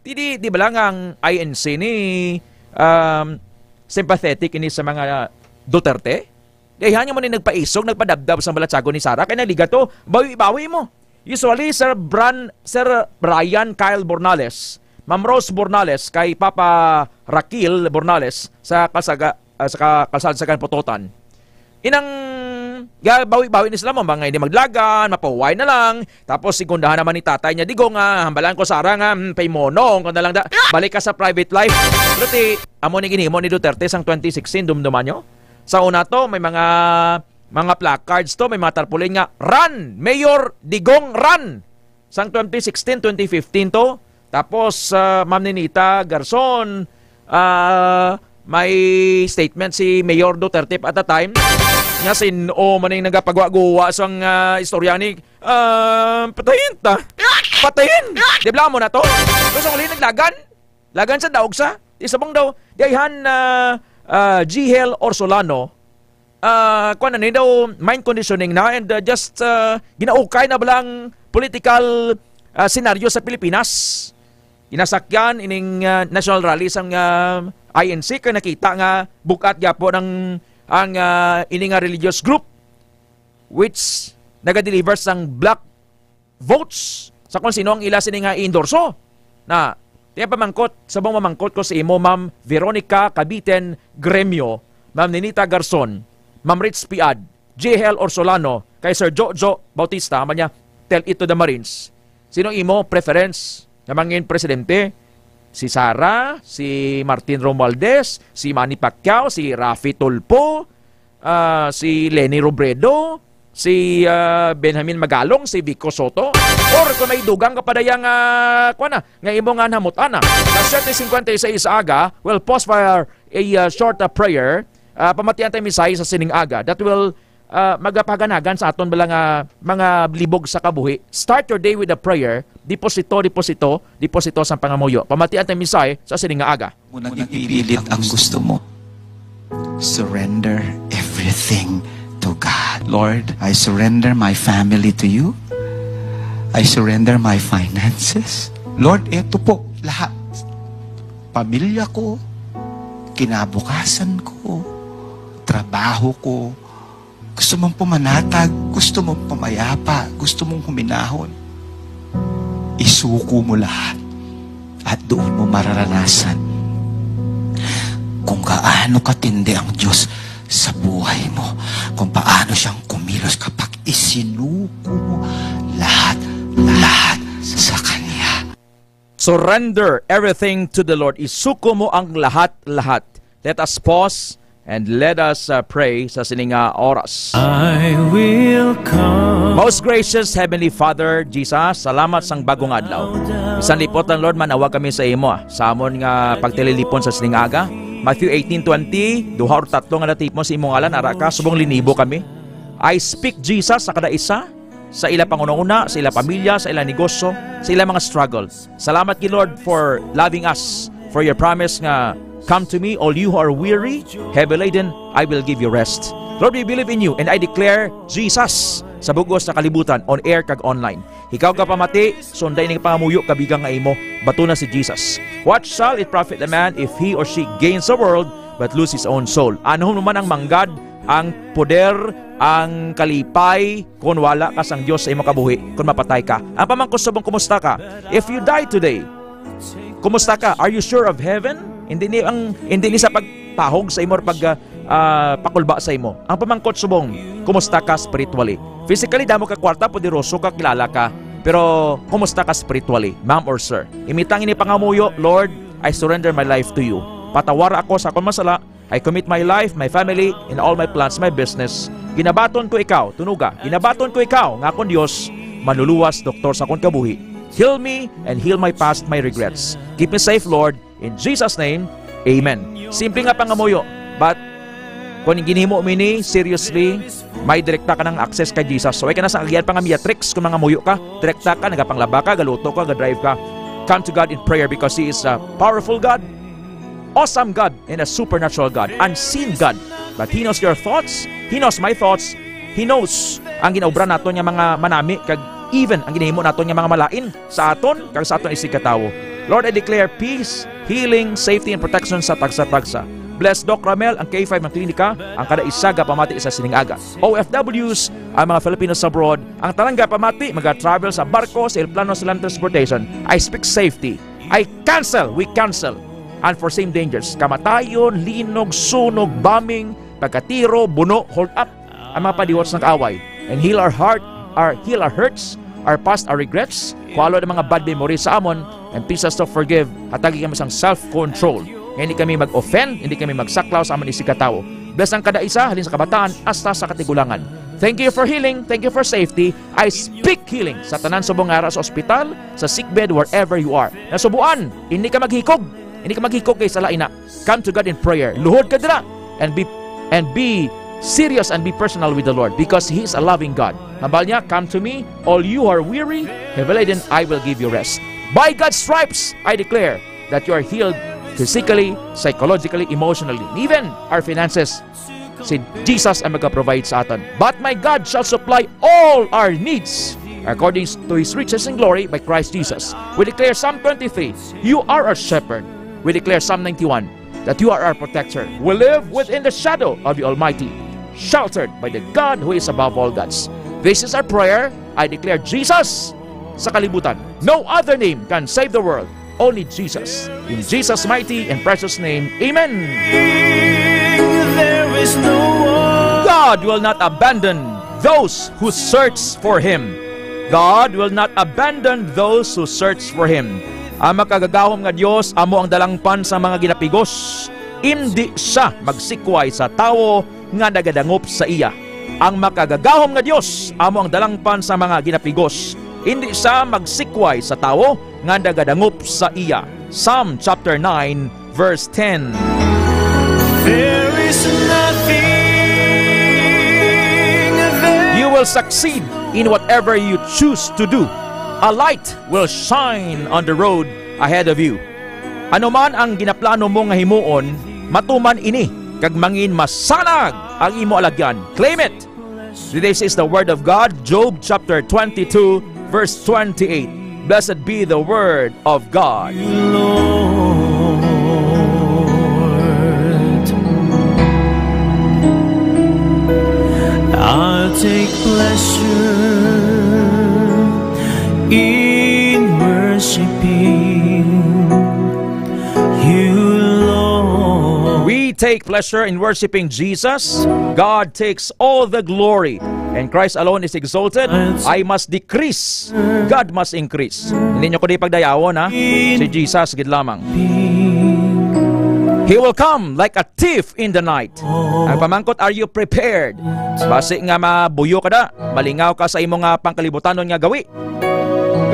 Di, di, di ba lang ang I N C ni, um, sympathetic ini sa mga Duterte? Dayhan nga mo ni nagpaisog, nagpadabdab sa balatsagon ni Sara, kay naligat to, bawi-bawi mo. Usually, Sir Bran, Sir Brian Kyle Bornales, Ma'am Rose Bornales, kay Papa Rakil Bornales sa Kalsaga-, ah, sa ka-, Kalsada sa Ganputotan. Inang, ga-, bawi-bawi ni sila mo, mga hindi maglagan, mapahuway na lang. Tapos, sigundahan naman ni tatay niya, "Digong, ah, hambalan ko, Sara, nga, hmm, paymonong ko na lang da. Balik ka sa private life." Pero ti, amo ni ginhimo ni Duterte sang twenty sixteen, dumduman nyo? Sa una to, may mga, mga placards to, may mga tarpaulin nga, "Run! Mayor Digong, run!" Sang twenty sixteen, twenty fifteen to. Tapos, ah, Ma'am Ninita Garzon, ah, may statement si Mayor Duterte at the time nga sin-o man ang nagapagwa-guwa sang, ah, istorya ni, ah, patayin ta. Patayin! Di ba mo na to? Gusto ko naglagan? Lagan sa daog sa? Isa bang daw? Dayhan, ah, ah, Jihel Orsolano, ah, kuwan na ni daw, mind conditioning na and, ah, just, ah, ginaukay na bala ang political, ah, senaryo sa Pilipinas. Ginasakyan ining, ah, national rally sang, ah, I N C kay nakita nga bugat gyapon ang, ang, ah, ini nga religious group which nagadeliver sang black votes sa kung sino ang ila sini nga i-endorso. Na, tiyan pamangkot, subong mamangkot ko sa imo, Ma'am Veronica Kabiten Gremio, Ma'am Ninita Garzon, Ma'am Ritz Piad, J L Orsolano, kay Sir Jojo Bautista, man niya, tell it to the Marines. Sino imo preference nga mangin presidente? Si Sara, si Martin Romualdez, si Manny Pacquiao, si Raffy Tulfo, ah, si Leni Robredo, si, ah, Benjamin Magalong, si Vico Sotto? Or kung may dugang ka pa dayang, ah, kuwan na, nga imo nga namutan na. Alas siyete cincuenta y seis sa aga, we'll pause for a, ah, short, ah, prayer. Ah, pamatian tayo mensahe sa sining aga that will, ah, magapaganagan sa aton bala nga mga libog sa kabuhi. Start your day with a prayer. Deposito, deposito, deposito sa pangamuyo. Pamatian tayo mensahe sa sining nga aga. Mo nang ipilit ang gusto mo. Surrender everything to God. Lord, I surrender my family to you. I surrender my finances. Lord, eto po lahat. Pamilya ko, kinabukasan ko, trabaho ko, gusto mong pumanatag, gusto mong pumayapa, gusto mong huminahon. Isuko mo lahat at doon mo mararanasan kung gaano katindi ang Diyos sa buhay mo, kung paano siyang kumilos kapag isinuko mo lahat, lahat sa Kanya. Surrender everything to the Lord. Isuko mo ang lahat-lahat. Let us pause and let us, uh, pray sa sini nga oras. I will come. Most gracious Heavenly Father, Jesus, salamat sang bagong adlaw. Bisan lipot lang, Lord, manawag kami sa imo, ah, sa amon nga pagtililipon sa sining aga. Matthew eighteen twenty, duha or tatlo nga natipon sa imong ngalan, ara ka, subong linibo kami. I speak, Jesus, sa kada isa. sa ila panghunahuna, sa ila pamilya, sa ila negosyo, sa ila mga struggle. Salamat gid, Lord, for loving us, for your promise nga, "Come to me, all you who are weary, heavy laden, I will give you rest." Lord, we believe in you, and I declare Jesus sa bug-os nga kalibutan, on air kag online. Ikaw gapamati, sunday ning pangamuyo kabigang nga imo. Bato na si Jesus. "What shall it profit a man if he or she gains the world but lose his own soul?" Ano man ang manggad, ang poder, ang kalipay, kung wala ka sang Dios sa imo kabuhi, kung mapatay ka? Ang pamangkot subong, kumusta ka? If you die today, kumusta ka? Are you sure of heaven? Hindi ni ang, hindi ni sa pagpahog sa imo or pag, ah, ah, pakulba sa imo. Ang pamangkot subong, kumusta ka spiritually? Physically, damo ka kwarta, poderoso ka, kilala ka. Pero kumusta ka spiritually, ma'am or sir? Imitang ini pangamuyo, "Lord, I surrender my life to you. Patawara ako sa akong masala. I commit my life, my family, and all my plans, my business. Ginabaton ko ikaw," tunoga, "ginabaton ko ikaw nga akon Dios, manluluwas, doktor sa akon kabuhi. Heal me and heal my past, my regrets. Keep me safe, Lord. In Jesus' name, amen." Simple nga pangamuyo, but kung ginhimo mo ini seriously, may direkta ka nang access kay Jesus. So, ay ka na sa agian pa nga mediatrix kung mangamuyo ka. Direkta ka, nagapanglaba ka, galuto ka, gadrive ka. Come to God in prayer because He is a powerful God, awesome God, and a supernatural God, unseen God. But He knows your thoughts, He knows my thoughts, He knows ang ginaobra naton nga mga manami, kag even ang ginahimo naton nga mga malain sa aton kag sa aton isigkatawo. Lord, I declare peace, healing, safety, and protection sa tagsa-tagsa. Bless Doc Ramel, ang K five, ang klinika, ang kada isa gapamati sa sining aga. O F Ws, ang mga Filipinos abroad, ang tanan gapamati, maga-travel sa barko, sa eroplano, sa land transportation. I speak safety. I cancel, we cancel unforeseen dangers. Kamatayon, linog, sunog, bombing, pagkatiro, buno, hold up, ang mga padiwat sang kaaway. And heal our heart, our, heal our hurts, our past, our regrets. Kuwalo ang mga bad memories sa amon, and teach us to forgive. Hatagi kami sang self-control. Nga hindi kami mag-offend, hindi kami magsaklaw sa amon isigkatawo. Bless ang kada isa, halin sa kabataan hasta sa katigulangan. Thank you for healing. Thank you for safety. I speak healing sa tanan subong nga ara sa ospital, sa sickbed, wherever you are. Nasubuan, hindi ka maghikog. Hindi ka maghikog kay sala ina. Come to God in prayer. Luhod ka dira and be, and be serious and be personal with the Lord because He is a loving God. Hambal niya, "Come to me, all you who are weary, heavy laden, I will give you rest." By God's stripes, I declare that you are healed physically, psychologically, emotionally, and even our finances. Si Jesus ang magaprovide sa aton. "But my God shall supply all our needs according to His riches in glory by Christ Jesus." We declare Psalm twenty-three, "You are our shepherd." We declare Psalm ninety-one, that you are our protector. We live within the shadow of the Almighty, sheltered by the God who is above all gods. This is our prayer. I declare Jesus sa kalibutan. No other name can save the world. Only Jesus. In Jesus' mighty and precious name, amen. There is no one. God will not abandon those who search for Him. God will not abandon those who search for Him. Ang makagagahom nga Dios amo ang dalangpan sa mga ginapigos. Indi sia magsikway sa tawo nga nagadangop sa iya. Ang makagagahom nga Dios amo ang dalangpan sa mga ginapigos. Indi sia magsikway sa tawo nga nagadangop sa iya. Psalm chapter nine, verse ten. There is nothing there. You will succeed in whatever you choose to do. A light will shine on the road ahead of you. Ano man ang ginaplano mo nga himuon, matuman ini, kag mangin masanag ang imo alagyan. Claim it. This is the word of God, Job chapter twenty-two, verse twenty-eight. Blessed be the word of God. Lord, I'll take pleasure in worshiping you, Lord. We take pleasure in worshiping Jesus. God takes all the glory, and Christ alone is exalted. I must decrease, God must increase. Hindi nyo ko di pagdayawon, ha? Si Jesus gid lamang. He will come like a thief in the night. Ang pamangkot, are you prepared? Basi nga mabuyo ka da, malingaw ka sa imo nga pangkalibutanon nga gawi.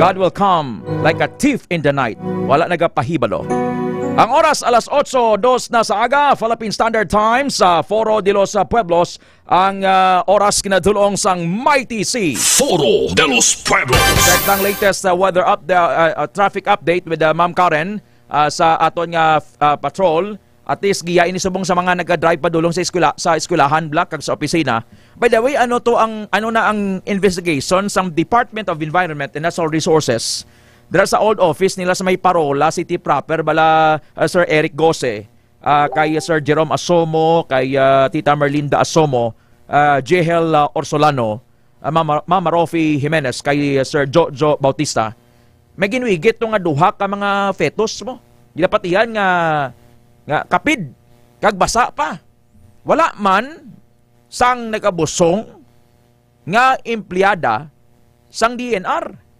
God will come like a thief in the night. Wala nagapahibalo. Ang oras, alas otso dos na sa aga, Philippine Standard Time sa Foro de los, ah, Pueblos, ang, ah, oras kinadulong sang Mighty C. Foro de los Pueblos. Check ang latest, ah, weather up, ah, ah, traffic update with, ah, Ma'am Karen, ah, sa aton nga, ah, patrol. At least, giya ini subong sa mga naga-drive padulong sa eskwela, sa eskwelahan, bala, kag sa opisina. By the way, ano to ang, ano na ang investigation sang Department of Environment and Natural Resources dira sa old office nila sa may Parola City proper, bala, ah, Sir Eric Gose, ah, kay Sir Jerome Asomo, kay, ah, Tita Merlinda Asomo, ah, Jehel, ah, Orsolano, ah, Mama, Mama Rofi Jimenez, kay Sir Jojo Bautista? May ginwigit to nga duha ka mga fetus mo. Ginapatihan nga, nga kapid, kag basa pa. Wala man sang nagabusong nga empleyada sang D N R.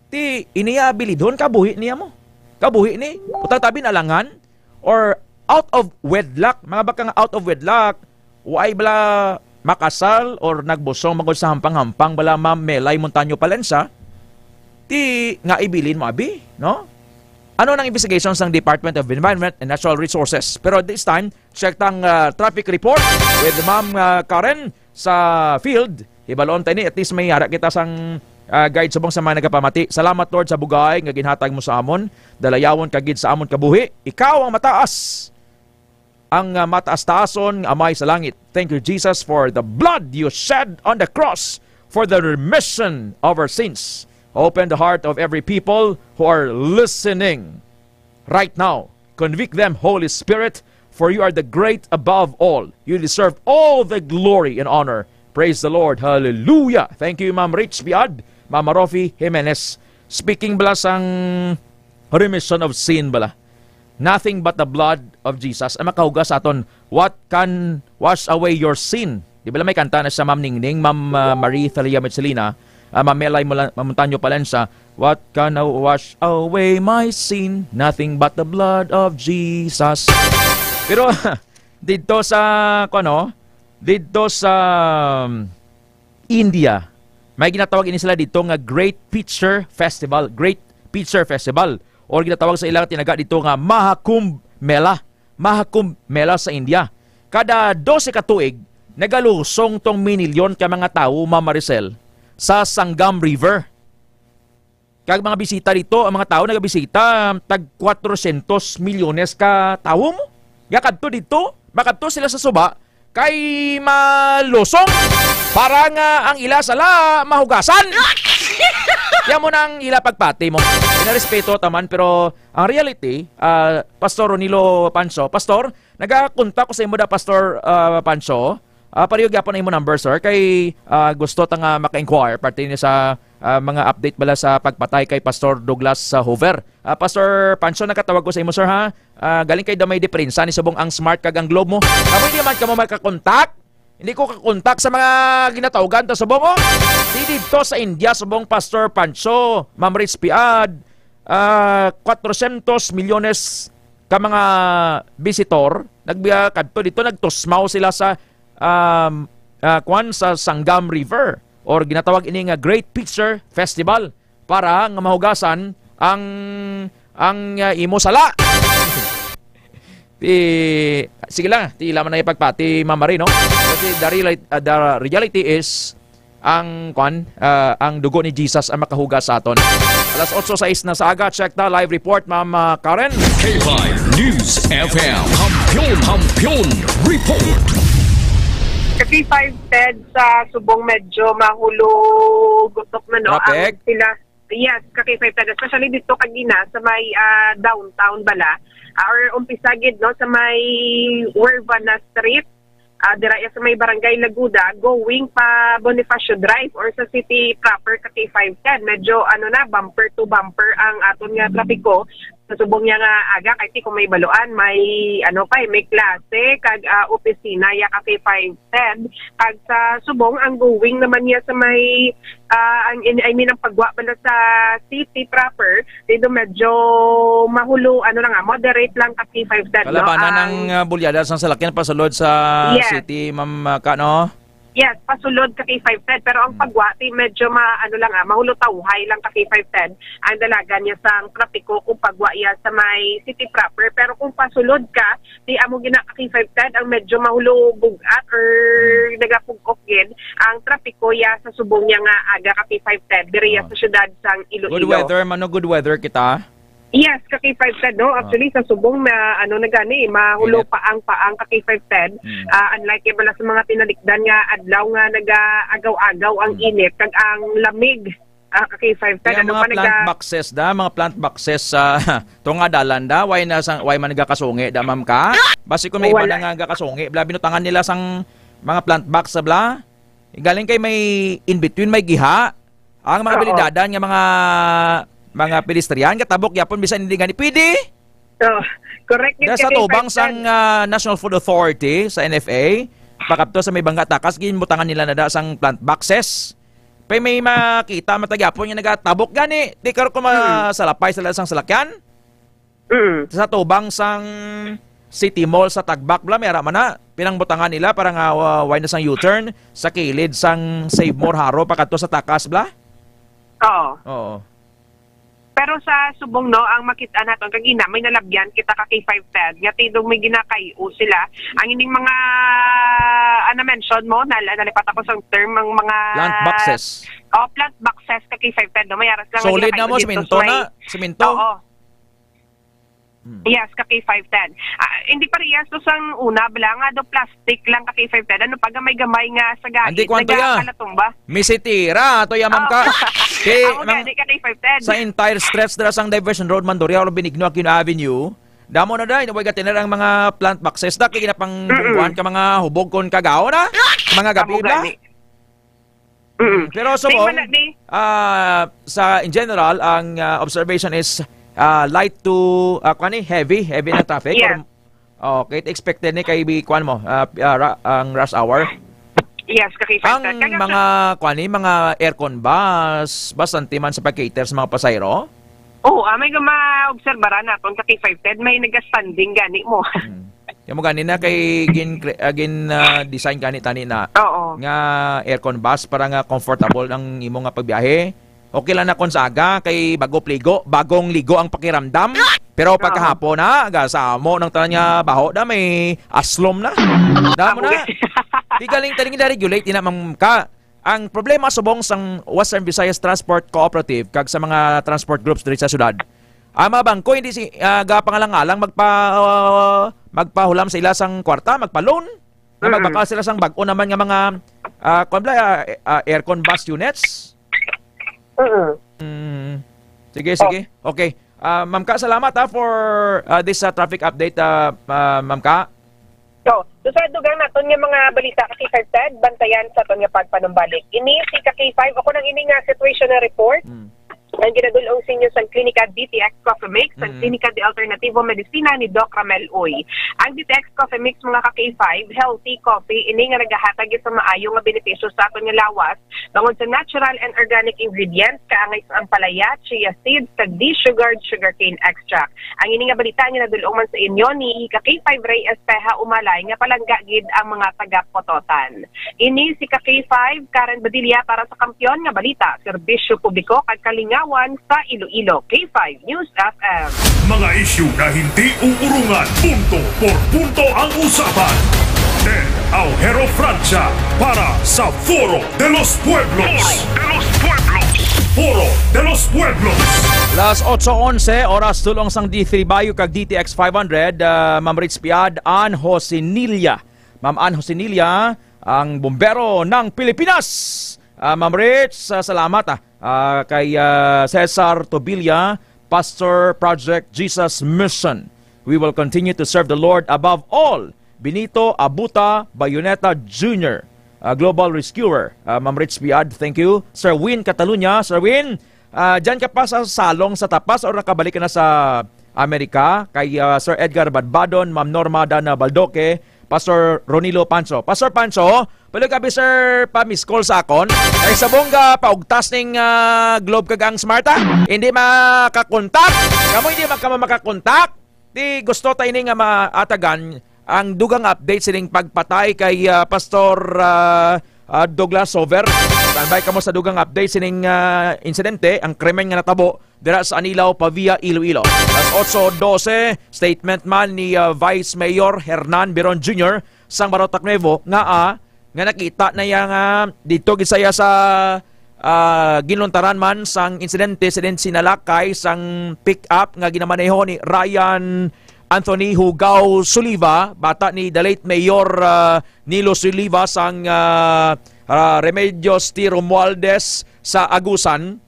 Ti, iniya bilidhon, kabuhi niya mo. Kabuhi ni, utang tabi nalangan, or out of wedlock, mga baka nga out of wedlock, way bala makasal or nagbusong bangod sa hampang-hampang bala, Ma'am Melay Montaño Palencia, ti nga ibilin mo, abi, no? Ano nang investigation sang Department of Environment and Natural Resources? Pero this time, check tang, ah, traffic report with Ma'am, ah, Karen sa field. Hibalon ta ini, at least may ara kita sang, ah, guide subong sa mga nagapamati. Salamat, Lord, sa bugay nga ginhatag mo sa amon. Dalayawon ka gid sa amon kabuhi. Ikaw ang mataas, ang, ah, mataas-taason nga Amay sa langit. Thank you, Jesus, for the blood you shed on the cross for the remission of our sins. Open the heart of every people who are listening right now. Convict them, Holy Spirit, for you are the great above all. You deserve all the glory and honor. Praise the Lord. Hallelujah. Thank you, Ma'am Rich Piad, Ma'am Rofi Jimenez. Speaking bala sang remission of sin bala. Nothing but the blood of Jesus ang makahugas sa aton. What can wash away your sin? Di ba may kanta na sa Ma'am Ningning, Ma'am, ah, Marie Thalia Michelina, ah, Ma'am Melay Mula-, Montaño Palencia, "What can wash away my sin? Nothing but the blood of Jesus." Pero dito sa, kuno, dito sa, um, India, may ginatawag ini sila dito nga Great Pitcher Festival, Great Pitcher Festival, or ginatawag sa ila tinaga dito nga Mahakumbh Mela. Mahakumbh Mela sa India. Kada dose ka tuig, nagalusong tong minilyon ka mga tawo, Ma'am Maricel, sa Sangam River. Kag mga bisita dito, ang mga tawo nagabisita, tag kwatrocientos milyones ka tawo mo. Nga kadto dito, makadto sila sa suba, kay malusong para nga ang ila sala mahugasan. Yan mo na ang ila pagpati mo. Pinarespeto taman, pero ang reality, ah, Pastor Ronilo Pancho, Pastor, nagakontak ko sa imo da, Pastor, ah, Pancho. Ah, pariyo gyapon ang imo number, sir, kay, ah, gusto ta nga maka-inquire parte ni sa, ah, mga update bala sa pagpatay kay Pastor Douglas, ah, Hoover. Ah, Pastor Pancho, nakatawag ko sa imo, sir, ha? Ah, galing kay Damay Diprensa ni subong ang Smart kag ang Globe mo. Kamo hindi man kamo makakontak. Hindi ko kakontak sa mga ginatawgan ta subong, oh. Di dito sa India, subong Pastor Pancho, Ma'am Rich Piad, ah, kwatrocientos milyones ka mga visitor, nag-, ah, kadto dito, nagtusmaw sila sa, um, ah, kwan, sa Sangam River, or ginatawag ini nga Great Pitcher Festival, para nga mahugasan ang, ang, ah, imo sala. Ti, sige lang, ti ila man na ipagpati, Ma'am Marie, no? Kasi the reali-, ah, the reality is, ang, kwan, ah, ang dugo ni Jesus ang makahugas sa aton. Alas otso sais na sa aga, check ta, live report, Ma'am, ah, Karen. K five News F M, Kampiyon, Kampiyon Report. Ka K five Ted, sa subong medyo mahulog, gutok na, no? Traffic? Ang sila, yes, ka K five Ted, especially dito kagina sa may, ah, downtown bala, ah, or umpisa gid, no, sa may Huervana Street, ah, dira ya sa may Barangay Laguda, going pa Bonifacio Drive or sa city proper, ka K five Ted. Medyo, ano na, bumper to bumper ang aton nga trapiko sa subong niya nga aga, kay ti kung may baluan, may, ano pa, eh, may klase kag, ah, opisina ya ka K five Ted. Kag sa subong, ang going naman niya sa may, ah, ang, in-, I mean, ang pagwa bala sa city proper, dito medyo mahulo, ano lang, ah, moderate lang ka K five Ted, no? Kalabanan ang, ah, bulyada sang salakyan pasulod sa, yes, city, Ma'am, ah, Ka, no? Yes, pasulod ka K five ten, pero ang pagwa, ti medyo ma-, ano lang, ah, mahulotawhay lang ka K five ten ang dalagan niya sang trapiko kung pagwa iya sa may city proper. Pero kung pasulod ka, ti amo gina ka K five ten ang medyo mahulubog-at or nagapugkok gid ang trapiko iya sa subong niya nga aga ka K five ten, diri iya sa syudad sang Iloilo. Good weather, mano, good weather kita. Yes, ka K five ten, no? Ah. Actually, sa subong na, ano na gani, mahulo pa ang paang ka K five ten. Mm. Ah, unlike yung bala sa mga tinalikdan nga adlaw nga nag-aagaw-agaw ang init, kag ang lamig, ah, ka K five ten. Kaya ano mga pa plant naga- boxes da, mga plant boxes sa tunga dalan da, why na sang, why man nagakasungi da, ma'am ka? Basi kung may iba Wala. Na nga gakasungi, bla, binutangan nila sang mga plant box sa bla. Galing kay may in between, may giha. Ang mga Oo. Bilidadan nga mga, mga pedestrian, katabok yapon bisan hindi gani pwede. Oh, correct yun. Da sa kasi tubang first sang, time. Ah, National Food Authority sa N F A, pakadto sa may Bangga Takas, ginbutangan nila na da sang plant boxes. Pay may makita man ta gyapon nga nagatabok gani. Di karon kung Mm. masalapay sila sang salakyan. Mm. Sa tubang sang City Mall sa Tagbak, bla, may ara man na pinangbutangan nila para nga, uh, way na sang U-turn sa kilid sang Save More Haro pakadto sa Takas, bla? Oo. Oo. Pero sa subong, no, ang makita naton kagina, may nalabyan kita ka K five ten, nga tidong may ginakay-o sila. Ang ining mga, ano, mention mo, nal-, nalipat ako sa term, ang mga Plant boxes. Oh, plant boxes ka K five ten, no? May aras lang nga Solid na ginakay-o mo, dito, simento so may na, simento. Oo. Hmm. Yes, ka K five ten. Ah, hindi parehas to sang una, bala nga do plastic lang ka K five ten. Ano pa, gamay-gamay nga sa gahit, Hindi, kwan to ya? Nagakalatumba. Misitira, to ya, ma'am ka. Oh. Kay, Ako mang-, gani ka K five ten. Sa entire stretch dira sang Diversion Road, Mandurriao, Benigno, Aquino Avenue, damo na dai, naway gatiner ang mga plant boxes da, kay ginapang Mm-mm. bungkuan ka mga hubog kon kagaon na, mga gabi Amo ba? Gani. Mm. Pero Di subong, wala ni. Ah, sa, in general, ang, ah, observation is, ah, light to, ah, kuwan ni, heavy, heavy na traffic. Yeah. Or, okay, expected ni kay bi-, kuwan mo, ah, pi-, ah, ra-, ang rush hour. Yes, kakita Ang ka. Kaya mga, kuwan ni, mga aircon bus, bastante man sa pag-cater sa mga pasahero. Oo, ah, may nga maobserbaran naton sa K five ten, may nag-standing gani mo. Hmm. Kaya mo gani na kay gin, cre-, ah, gin, ah, design gani tani na Oo. nga aircon bus para nga comfortable ang imo nga pagbiyahe. Okay lang na kon sa aga kay bago pligo, bagong ligo ang pakiramdam. Pero Oo. pagkahapon na, ga sa amo ng tanan nga baho na may aslom na. Damo Amo na. gani. Di galing taning na-regulate na, ma'am ka. Ang problema subong sang Western Visayas Transport Cooperative kag sa mga transport groups diri sa syudad, ang mga bangko hindi si, ah, gapangalang-alang magpa-, ah, magpahulam sa ila sang kwarta, magpa-loan, nga Mm. magbakal sila sang bag-o naman nga mga, ah, kuwan bala, ah, ah, aircon bus units. Mm. Mm. Sige, Oh. sige. Okay. Ah, Ma'am Ka, salamat, ha, for, ah, this, ah, traffic update, ah, ah, Ma'am Ka. So, so sa dugang naton nga mga balita, ka K five ten, bantayan sa aton nga pagpanumbalik. Ini si ka K five, ako nang ini nga situation na report. Hmm. Ang ginadul-ong sa inyo sa Klinika D T X Coffee Mix, ang Mm. Klinika de Alternativo Medicina ni Doc Ramel Uy. Ang D T X Coffee Mix, mga ka K five, healthy coffee, ini nga nagahatag sa maayo nga benepisyo sa aton nga lawas, bangod sa natural and organic ingredients, kaangay sa ampalaya, chia seeds, kag desugared sugarcane extract. Ang ini nga balita ang ginadul-ong man sa inyo ni ka K five Ray Espeja Umalay nga palangga gid ang mga taga-Pototan. Ini si ka K five, Karen Badilla para sa Kampiyon nga Balita, Serbisyo Publiko kag Kalingawan sa Iloilo, K five News F M. Mga isyu na hindi uurungan, punto por punto ang usapan. Ted Aujero Francia para sa Foro de los Pueblos. Foro de los Pueblos. Foro de los Pueblos. Las otso onse, oras tulong sang D three Bayu kag D T X five hundred, ah, Ma'am Rich Piad, Ann Josenilla. Ma'am Ann Josenilla, ang bombero ng Pilipinas. Ah, Ma'am Rich, ah, salamat, ah. Ah, kay, ah, Cesar Tobilla, Pastor, Project Jesus Mission. We will continue to serve the Lord above all. Benito Abuta Bayoneta Junior, ah, Global Rescuer. Ah, Ma'am Rich Piad, thank you. Sir Win Catalunya, Sir Win, ah, dyan ka pa sa salong sa Tapas o nakabalik ka na sa Amerika? Kay, ah, Sir Edgar Badbadon, Ma'am Norma Dana Baldoque, Pastor Ronilo Pancho. Pastor Pancho, pwede ka bi, sir, pa-miss call sa akon? Ay, sa bongga, paugtas ning, ah, Globe kag ang Smart, ah. Hindi makakontak. Kamo hindi man kamo makakontak. Di gusto ta ini nga maatagan ang dugang update sining pagpatay kay, ah, Pastor, ah, ah, Douglas Sover. Standby kamo sa dugang update sining, ah, insidente, ang krimen nga natabo dira sa Anilao, Pavia, Iloilo. Alas otso dose, statement man ni, ah, Vice Mayor Hernan Biron Junior sang Barotac Nuevo nga, ah, nga nakita na iya nga didto gid siya sa, ah, ginluntaran man sang insidente, insidente sinalakay sang pick-up nga ginamaneho ni Ryan Anthony Hugaw Soliva, bata ni the late Mayor, ah, Nilo Soliva sang, ah, ah, Remedios T. Romualdez sa Agusan,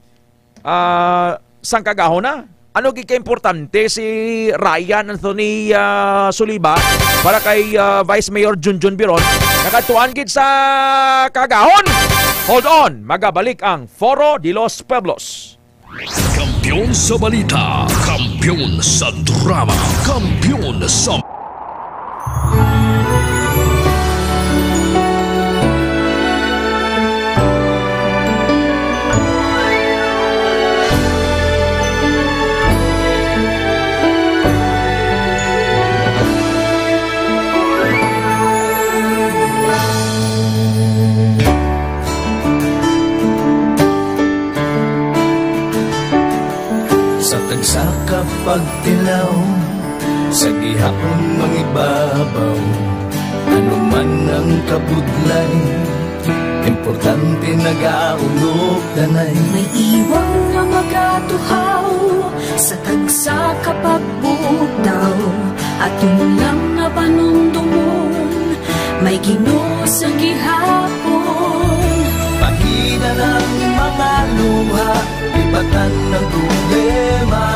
ah, sang kaagahon na. Ano gid kaimportante si Ryan Anthony, ah, Soliva para kay, ah, Vice Mayor Junjun Biron? Nakadtuan gid sa kaagahon. Hold on, magabalik ang Foro de los Pueblos. Kampiyon sa balita, kampiyon sa drama, kampiyon sa Sa tagsa ka pagtilaw, sa gihapon mangibabaw, ano man ang kabudlay, importante nagaulog danay. May iwang nga magatuhaw sa tagsa ka pagbutaw, aton lang nga panumdomon, may Ginoo sa gihapon. Pahina ang mga luha, lipatan ang problema,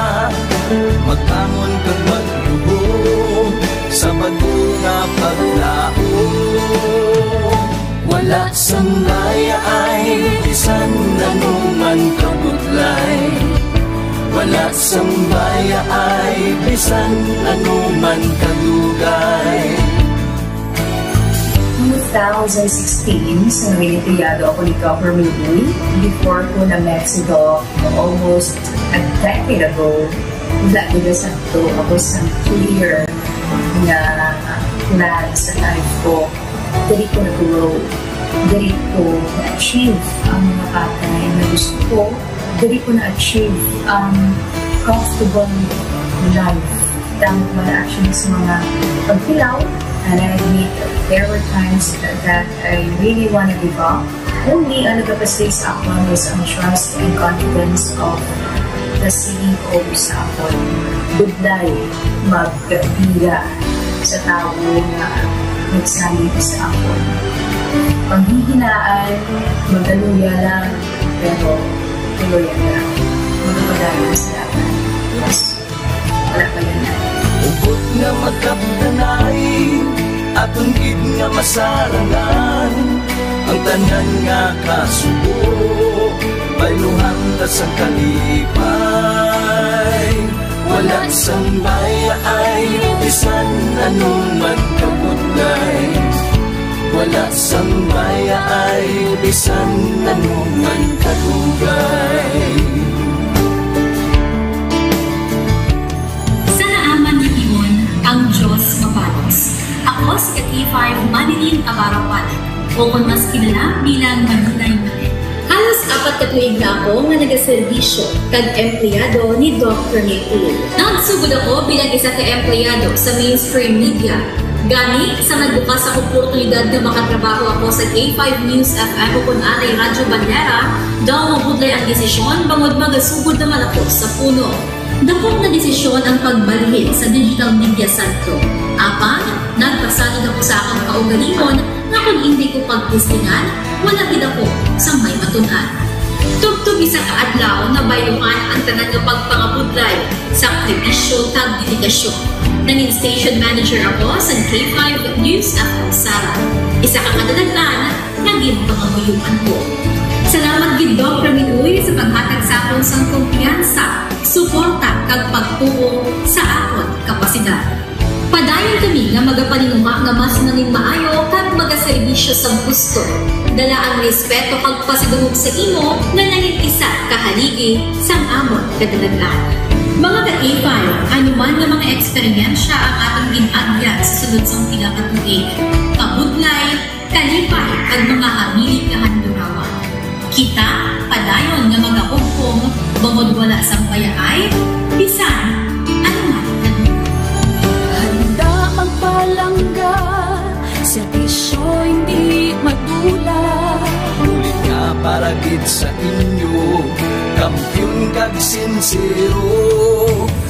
magbangon kag magluhod sa bag-o nga paglaom. Wala sang mayaay bisan ano man kabudlay, wala sang mayaay bisan ano man kadugay. Two thousand sixteen, sa Noyenteyado ako ni Governor Uy, before ko na-met si Doc, almost a decade ago. Wala ko na sakto, ako sa clear nga plan sa life ko. Diri ko na-grow. Diri ko na-achieve ang mga bagay na gusto ko. Diri ko na-achieve ang comfortable life. Tama ba, actually, sa mga pagkilaw, and I admit there were times that I really wanna give up. Only ang nagapastay sa akon was ang trust and confidence of the C E O sa akon. Budlay, magpira sa tawo nga nagsalig sa akon. Panghihinaan, magaluya lang, pero tuloy lang. Magpadayon sa akon. Yes. Wala pa yan. Hugot nga magkapdanay, aton gid nga masarangan ang tanan nga kasubo. Bayluhan ta sang kalipay, wala sang mayaay, bisan ano man kabudlay. Wala sang mayaay, bisan ano man kadugay. Sa naaman nga tion, ang Dios mabalos. Ako si ka K five Manilyn Abarapan, o kon mas kilala bilang Manilay Manilyn. Halos apat ka tuig na ako nga nagaserbisyo kag empleyado ni Doc Rene Uy. Nagsugod ako bilang isa ka empleyado sa mainstream media. Gani, sa nagbukas ang oportunidad nga makatrabaho ako sa K five News F M o kon anay Radyo Bandera, daw mabudlay ang desisyon bangod magasugod naman ako sa puno. Dako nga desisyon ang pagbalhin sa Digital Media Centro. Apang, nagpasalig ako sa akong kaugalingon nga kon indi ko pagtistingan, wala gid ako sang may matun-an. Tubtob isa ka adlaw, nabayluhan ang tanan nga pagpangabudlay, sakripisyo, kag dedikasyon. Nangin station manager ako sa K five News F M Sara. Isa ka kadalaghan nga ginpangamuyoan ko. Salamat gid, Doc Rene Uy, sa paghatag sa akon sang kumpiyansa, suporta, kag pagtuo sa akon kapasidad. Padayon kami nga magapaninguha nga mas nangin maayo kag magaserbisyo sang husto. Dala ang respeto kag pasidungog sa imo nga nangin isa ka haligi sang amon kadalagan. Mga ka-K five, ano man nga mga eksperyensya ang aton gin-agyan sa sulod sang pila ka tuig, kabudlay, kalipay, kag mga hamili Tungod wala sang bayaay, bisan ano man. Handa magpalangga, serbisyo hindi madula. Bulig nga para gid sa inyo, kampiyon kag sinsero.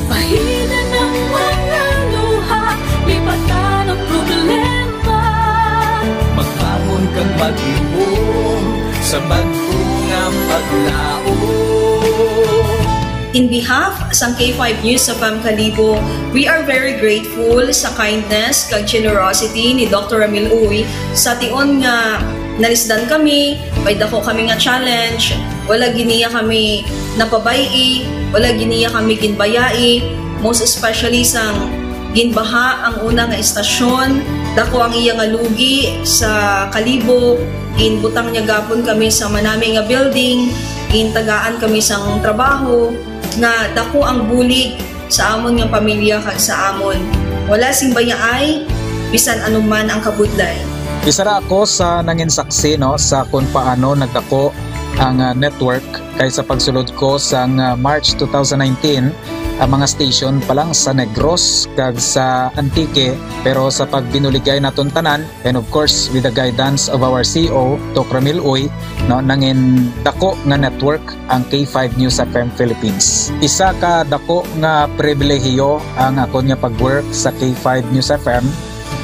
Bahinan ang mga luha, lipatan ang problema. Magbangon kag maghimom sa bag-o nga paglaom. In behalf sang K five News F M Kalibo, we are very grateful sa kindness kag generosity ni Doctor Ramil Uy sa tion nga nalisdan kami, may dako kami nga challenge, wala gid niya kami napabay-i, wala gid niya kami ginbayai, most especially sang ginbaha ang una nga istasyon, dako ang iya nga lugi sa Kalibo, ginbutang niya gapon kami sa manami nga building, gintagaan kami sang trabaho, nga dako ang bulig sa amon nga pamilya kag sa amon. Wala sing bayaay, bisan anuman ang kabudlay. Isa ra ako sa nangin saksi, no, sa kung paano nagdako ang, ah, network, kay sa pagsulod ko sang, ah, March two thousand nineteen, ang mga station pa lang sa Negros kag sa Antique, pero sa pagbinuligay naton tanan, and of course, with the guidance of our C E O, Doc Ramil Uy, no, nangin dako nga network ang K five News F M Philippines. Isa ka dako nga pribilehiyo ang akon nga pag-work sa K five News F M,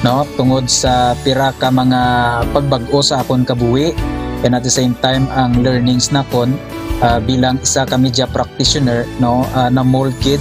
no, tungod sa pira ka mga pagbag-o sa akon kabuhi, and at the same time ang learnings nakon, ah, bilang isa ka media practitioner, no, ah, na-mold gid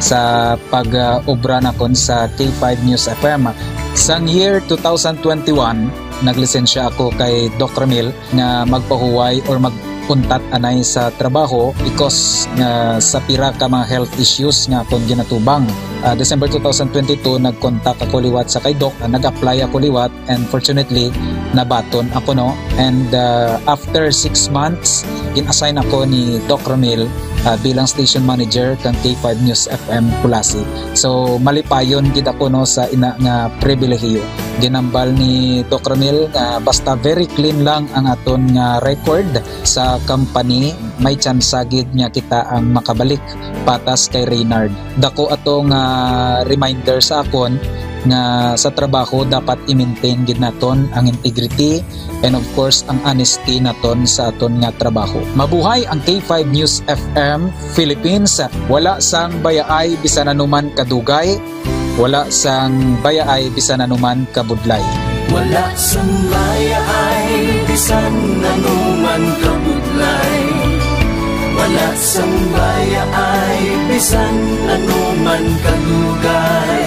sa pag, ah, obra nakon sa K five News F M. Sang year two thousand twenty-one, naglisensya ako kay Doc Ramil nga magpahuway or mag-untat anay sa trabaho because nga sa pira ka mga health issues nga akon ginatubang. Ah, December two thousand twenty-two, nag-contact ako liwat sa kay Doc, ah, nag-apply ako liwat, and fortunately, nabaton ako, no? And, ah, after six months, gin-assign ako ni Doc Ramil, ah, bilang station manager kang K five News F M Culasi. So, malipayon gid ako, no, sa ina nga pribilehiyo. Ginambal ni Doc Ramil nga basta very clean lang ang aton nga record sa company, may tsansa gid nga kita ang makabalik patas kay Reynard. Dako ato nga reminder sa akon nga sa trabaho dapat i-maintain gid naton ang integrity and of course ang honesty naton sa aton nga trabaho. Mabuhay ang K five News F M Philippines. Wala sang bayaay bisan anuman kadugay, wala sang bayaay bisan anuman kabudlay. Wala sang bayaay bisan anuman kabudlay. Wala sang bayaay bisan anuman kadugay.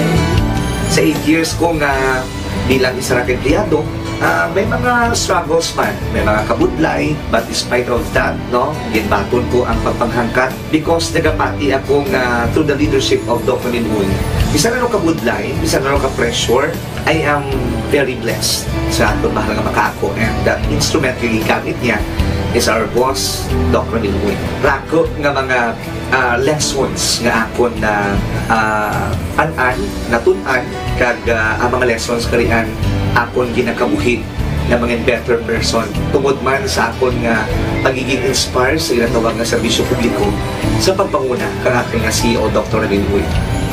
Sa eight years ko nga bilang isa ra ka empleyado, ah, may mga struggles man, may mga kabudlay, but despite of that, no, ginbaton ko ang pagpanghangkat because nagapati ako nga through the leadership of Doc Ramil Uy, bisan ano kabudlay, bisan ano ka pressure, I am very blessed sa aton mahal nga makaako, and the instrument nga gigamit niya is our boss, Doc Ramil Uy. Rako nga mga, ah, lessons nga akon na, ah, an-an, natun-an, kag, ah, ang mga lessons karian akon ginakabuhi nga mga better person tungod man sa akon nga pagiging inspire sa ginatawag nga serbisyo publiko sa pagpanguna kang aton nga C E O, Doctor Ramil Uy.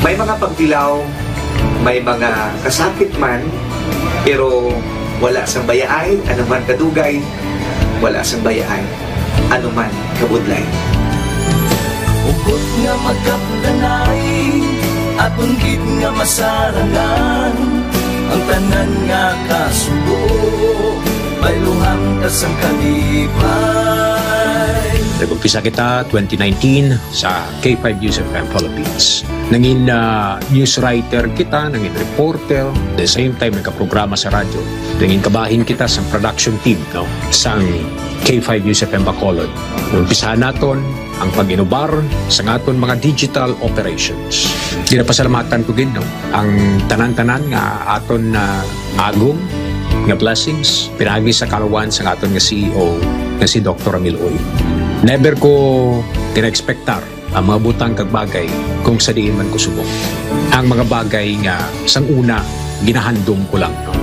May mga pagtilaw, may mga kasakit man, pero wala sang bayaay, ano man kadugay, wala sang bayaay, ano man kabudlay. Hugot nga magkapdanay, aton gid nga masarangan ang tanan nga kasubo, bayluhan ta sang kalipay. Nag-umpisa kita twenty nineteen sa K five News F M Philippines. Nangin, ah, news writer kita, nangin reporter, the same time nagkaprograma sa radyo. Nangin kabahin kita sa production team, no, sang K five News F M Bacolod. Umpisahan naton ang pag-inubar sa aton mga digital operations. Ginapasalamatan ko gid, no, ang tanan-tanan nga aton na agom nga blessings pinaagi sa kalawan sa aton nga C E O nga si Doctor Ramil Uy. Never ko gina-expectar ang mga butang kag bagay kung sa diin man ko subong. Ang mga bagay nga sang una ginahandom ko lang, no?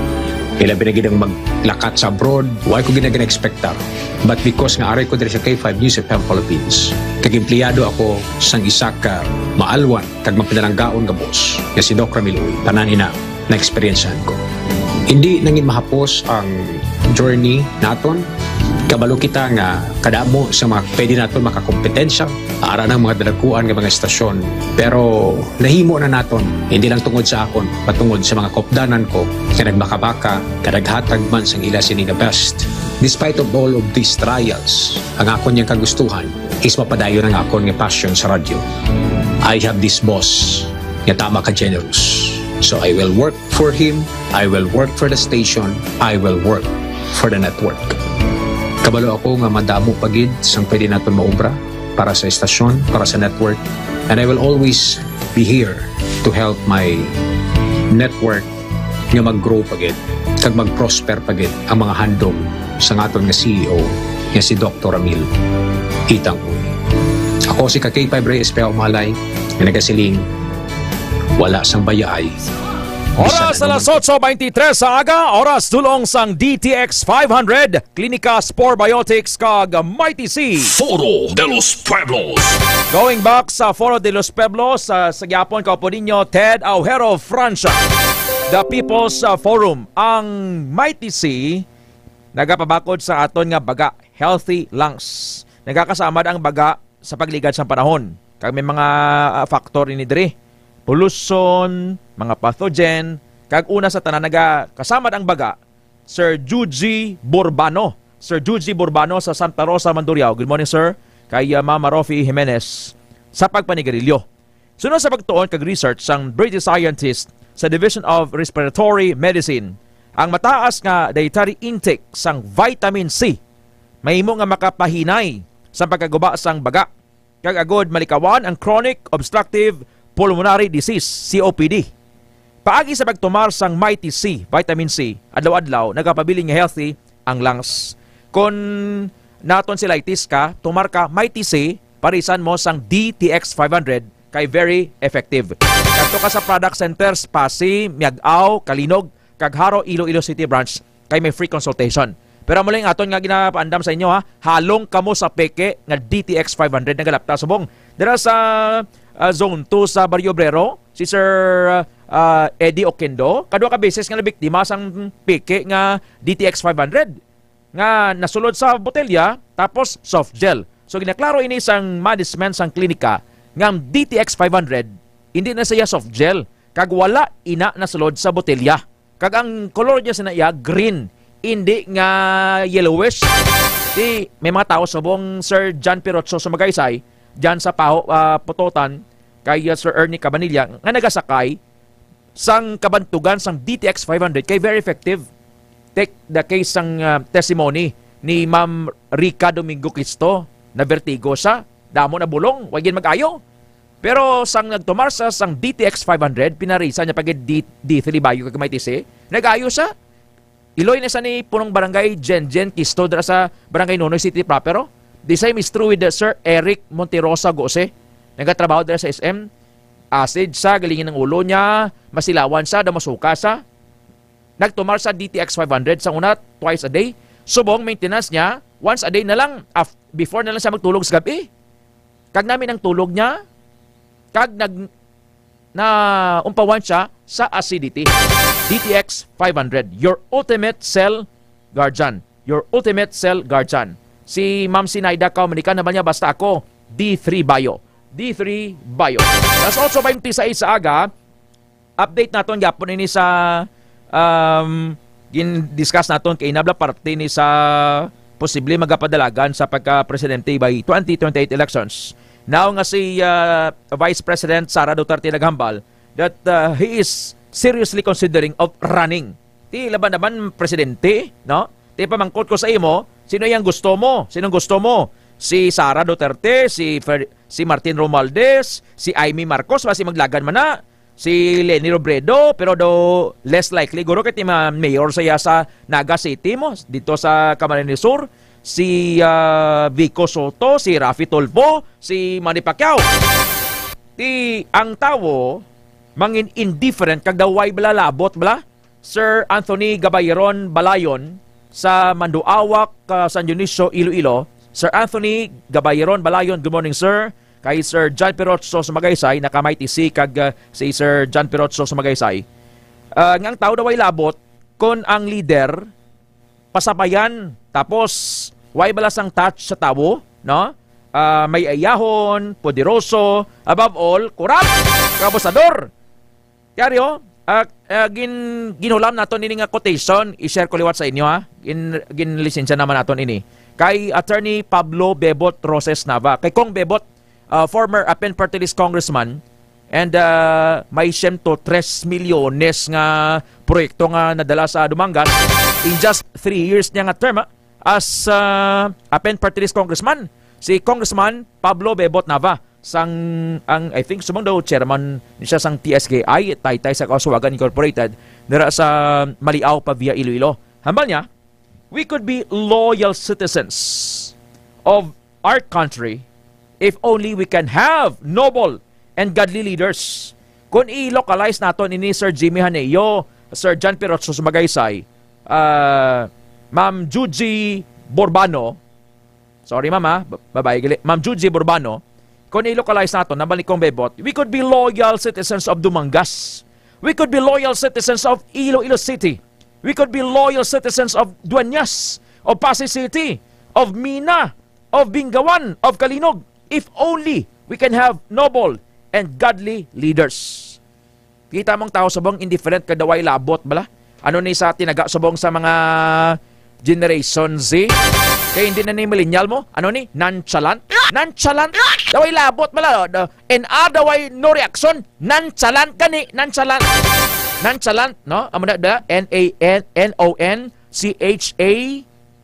Ilabi na gid ang maglakat sa abroad, wa ko gid na gina-expectar. But because nga aray ko diri sa K five News F M Philippines, kag empleyado ako sang isa ka maalwan kag mapinalanggaon nga boss, nga si Doc Ramil Uy, tanan ina na-eksperyensyahan ko. Hindi nangin mahapos ang journey naton. Kabalo kita nga kadamo sa mga pwede naton makakompetensya, ara ng mga dalakuan nga mga estasyon. Pero nahimo na naton, hindi lang tungod sa akon, patungod sa mga kopdanan ko nga nagbakabaka, kadaghatag man sang ila sini nga best. Despite of all of these trials, ang akon yang kagustuhan is mapadayon ang akon nga passion sa radyo. I have this boss nga tama ka generous. So I will work for him, I will work for the station, I will work for the network. Kabalo ako nga madamo pa gid sang pwede naton maobra para sa estasyon, para sa network. And I will always be here to help my network nga mag-grow pa gid kag mag-prosper pa gid ang mga handom sa aton nga C E O nga si Doctor Ramil Itang Uy. Ako si ka K five Reyes Pea Umalay nga nagasiling, wala sang bayaay. Oras alas otso beintitres sa aga, oras dulong sang D T X five hundred, Klinika Spore Biotics kag Mighty C. Foro de los Pueblos. Going back sa Foro de los Pueblos, sa, sa gyapon kaupo ninyo, Ted Aujero Francia, the People's uh, Forum, ang Mighty C, nagapabakod sa aton nga baga, healthy lungs. Nagakasamad ang baga sa pagligad sang panahon. Kag may mga ah, factor ini diri. Pollution, mga pathogen, kag una sa tanan nagakasamad ang baga, Sir Juji Borbano. Sir Juji Borbano sa Santa Rosa, Mandurriao. Good morning, sir. Kay uh, Mama Rofi Jimenez sa pagpanigarilyo. Suno sa pagtuon kag research sang British scientist sa Division of Respiratory Medicine, ang mataas nga dietary intake sang vitamin C mahimo nga makapahinay sa pagkaguba sang baga, kag agod malikawan ang chronic obstructive pulmonary disease, C O P D. Paagi sa pagtumar sang Mighty C, vitamin C, adlaw-adlaw nagapabilin nga healthy ang lungs. Kon natonsillitis ka, tumar ka Mighty C, parisan mo sang D T X five hundred, kay very effective. Kadto ka sa product centers, Pasi, Miag-ao, Kalinog, kag Jaro, Iloilo City Branch, kay may free consultation. Pero amo lang aton nga ginapaandam sa inyo, ha, halong kamo sa peke nga D T X five hundred nagalapta subong dira sa ah, Zone two sa Barrio Obrero, si Sir ah, Eddie Oquendo, kadwa ka beses nga nabiktima sang peke nga D T X five hundred nga nasulod sa botelya tapos soft gel. So ginaklaro ini sang management sang klinika nga ang D T X five hundred hindi na siya soft gel kag wala ina nasulod sa botelya. Kag ang kolor niya sa iya green, hindi nga yellowish. Di may mga tao subong Sir John Pirocho sa Magaysay, John sa Paho, ah, Pototan, kay ah, Sir Ernie Cabanilla nga nagasakay sang kabantugan sang D T X five hundred kay very effective. Take the case sang ah, testimony ni Ma'am Rica Domingo Cristo. Na vertigo siya, damo na bulong, wa gid mag-ayo. Pero sang nagtumar sa sang D T X five hundred, pinarisan niya pa gid D, D three Bio kag Mighty C. Nag-ayo siya. Iloy na sa ni punong barangay Jen Jen Kisto dira sa Barangay Nonoy City proper, oh. The same is true with the Sir Eric Monterosa Gose. Nagatrabaho dira sa S M. Acid sa galingin ng ulo niya, masilawan sa, daw masuka sa. Nagtumar sa D T X five hundred sa una, twice a day. Subong maintenance niya, once a day na lang. Af-, before na lang siya magtulog sa gabi. Kag nami ang tulog niya, kag nag-, naumpawan siya sa acidity. D T X five hundred, your ultimate cell guardian. Your ultimate cell guardian. Si Ma'am Sinaida Kaumanikan naman niya, basta ako, D three Bio. D three Bio. Alas otso beintiseis sa aga, update naton gyapon ini sa, um, gin-discuss naton kay nabla parte ni sa posible magapadalagan sa pagka-presidente by twenty twenty-eight elections. Now nga si ah, Vice President Sara Duterte naghambal that ah, he is seriously considering of running. Ti laban naman presidente, no? Ti pamangkot ko sa imo, sino yang gusto mo? Sinong gusto mo? Si Sara Duterte, si Fer-, si Martin Romualdez, si Imee Marcos, ba si maglagan man na? Si Leni Robredo, pero do less likely guro kay ti ma-, mayor sa iya sa Naga City mo, dito sa Camarines Sur, si ah, Vico Soto, si Raffy Tulfo, si Manny Pacquiao. Ti ang tawo mangin indifferent kag daw way bala labot bala. Sir Anthony Gabayron Balayon sa Manduawak, ah, San Dionisio, Iloilo. Sir Anthony Gabayron Balayon, good morning, sir. Kay Sir John Pirotso Sumagaysay, naka-Mighty C kag, ah, si Sir John Pirotso Sumagaysay. Ah, nga ang tao daw ay labot kon ang leader pasapayan, tapos way bala sang touch sa tawo, no? Ah, may ayahon, poderoso, above all, corrupt, abusador. Kaya rin, oh, ah, ah, gin-, ginhulam naton ini nga quotation, i-share ko liwat sa inyo, ha. Gin-, ginlisensya naman naton ini. Kay Attorney Pablo Bebot Roses Nava, kay Cong Bebot, ah, former Apen Party List congressman, and, ah, may siyento tres milyones nga proyekto nga nadala sa Dumangas in just three years niya nga term, ah, as, ah, Apen Party List congressman, si Congressman Pablo Bebot Nava. Sang, ang, I think, subong daw chairman ni siya sang T S K I, Taytay sa Kausuwagan Incorporated, dira sa Maliao, Pavia, Iloilo. Hambal niya, "We could be loyal citizens of our country if only we can have noble and godly leaders." Kung i-localize naton ini, Sir Jimmy Haneo, Sir John Pirotso Sumagaysay, ah, Ma'am Juji Borbano, sorry, ma'am, ha? Ba-, babae gali. Ma'am Juji Borbano, kung i-localize naton, nabalik kong bebot, we could be loyal citizens of Dumangas. We could be loyal citizens of Iloilo City. We could be loyal citizens of Dueñas, of Passi City, of Mina, of Bingawan, of Calinog, if only we can have noble and godly leaders. Kita mong tao subong indifferent kag daw way labot bala. Ano ni sa tinaga subong sa mga Generation Z? Kay hindi na ni millennial mo? Ano ni? Nonchalant? Nonchalant? Daw way labot bala. The N R daw way no reaction. Nonchalant gani, nonchalant. Nonchalant, no? Amo na da, N A N, N O N C H A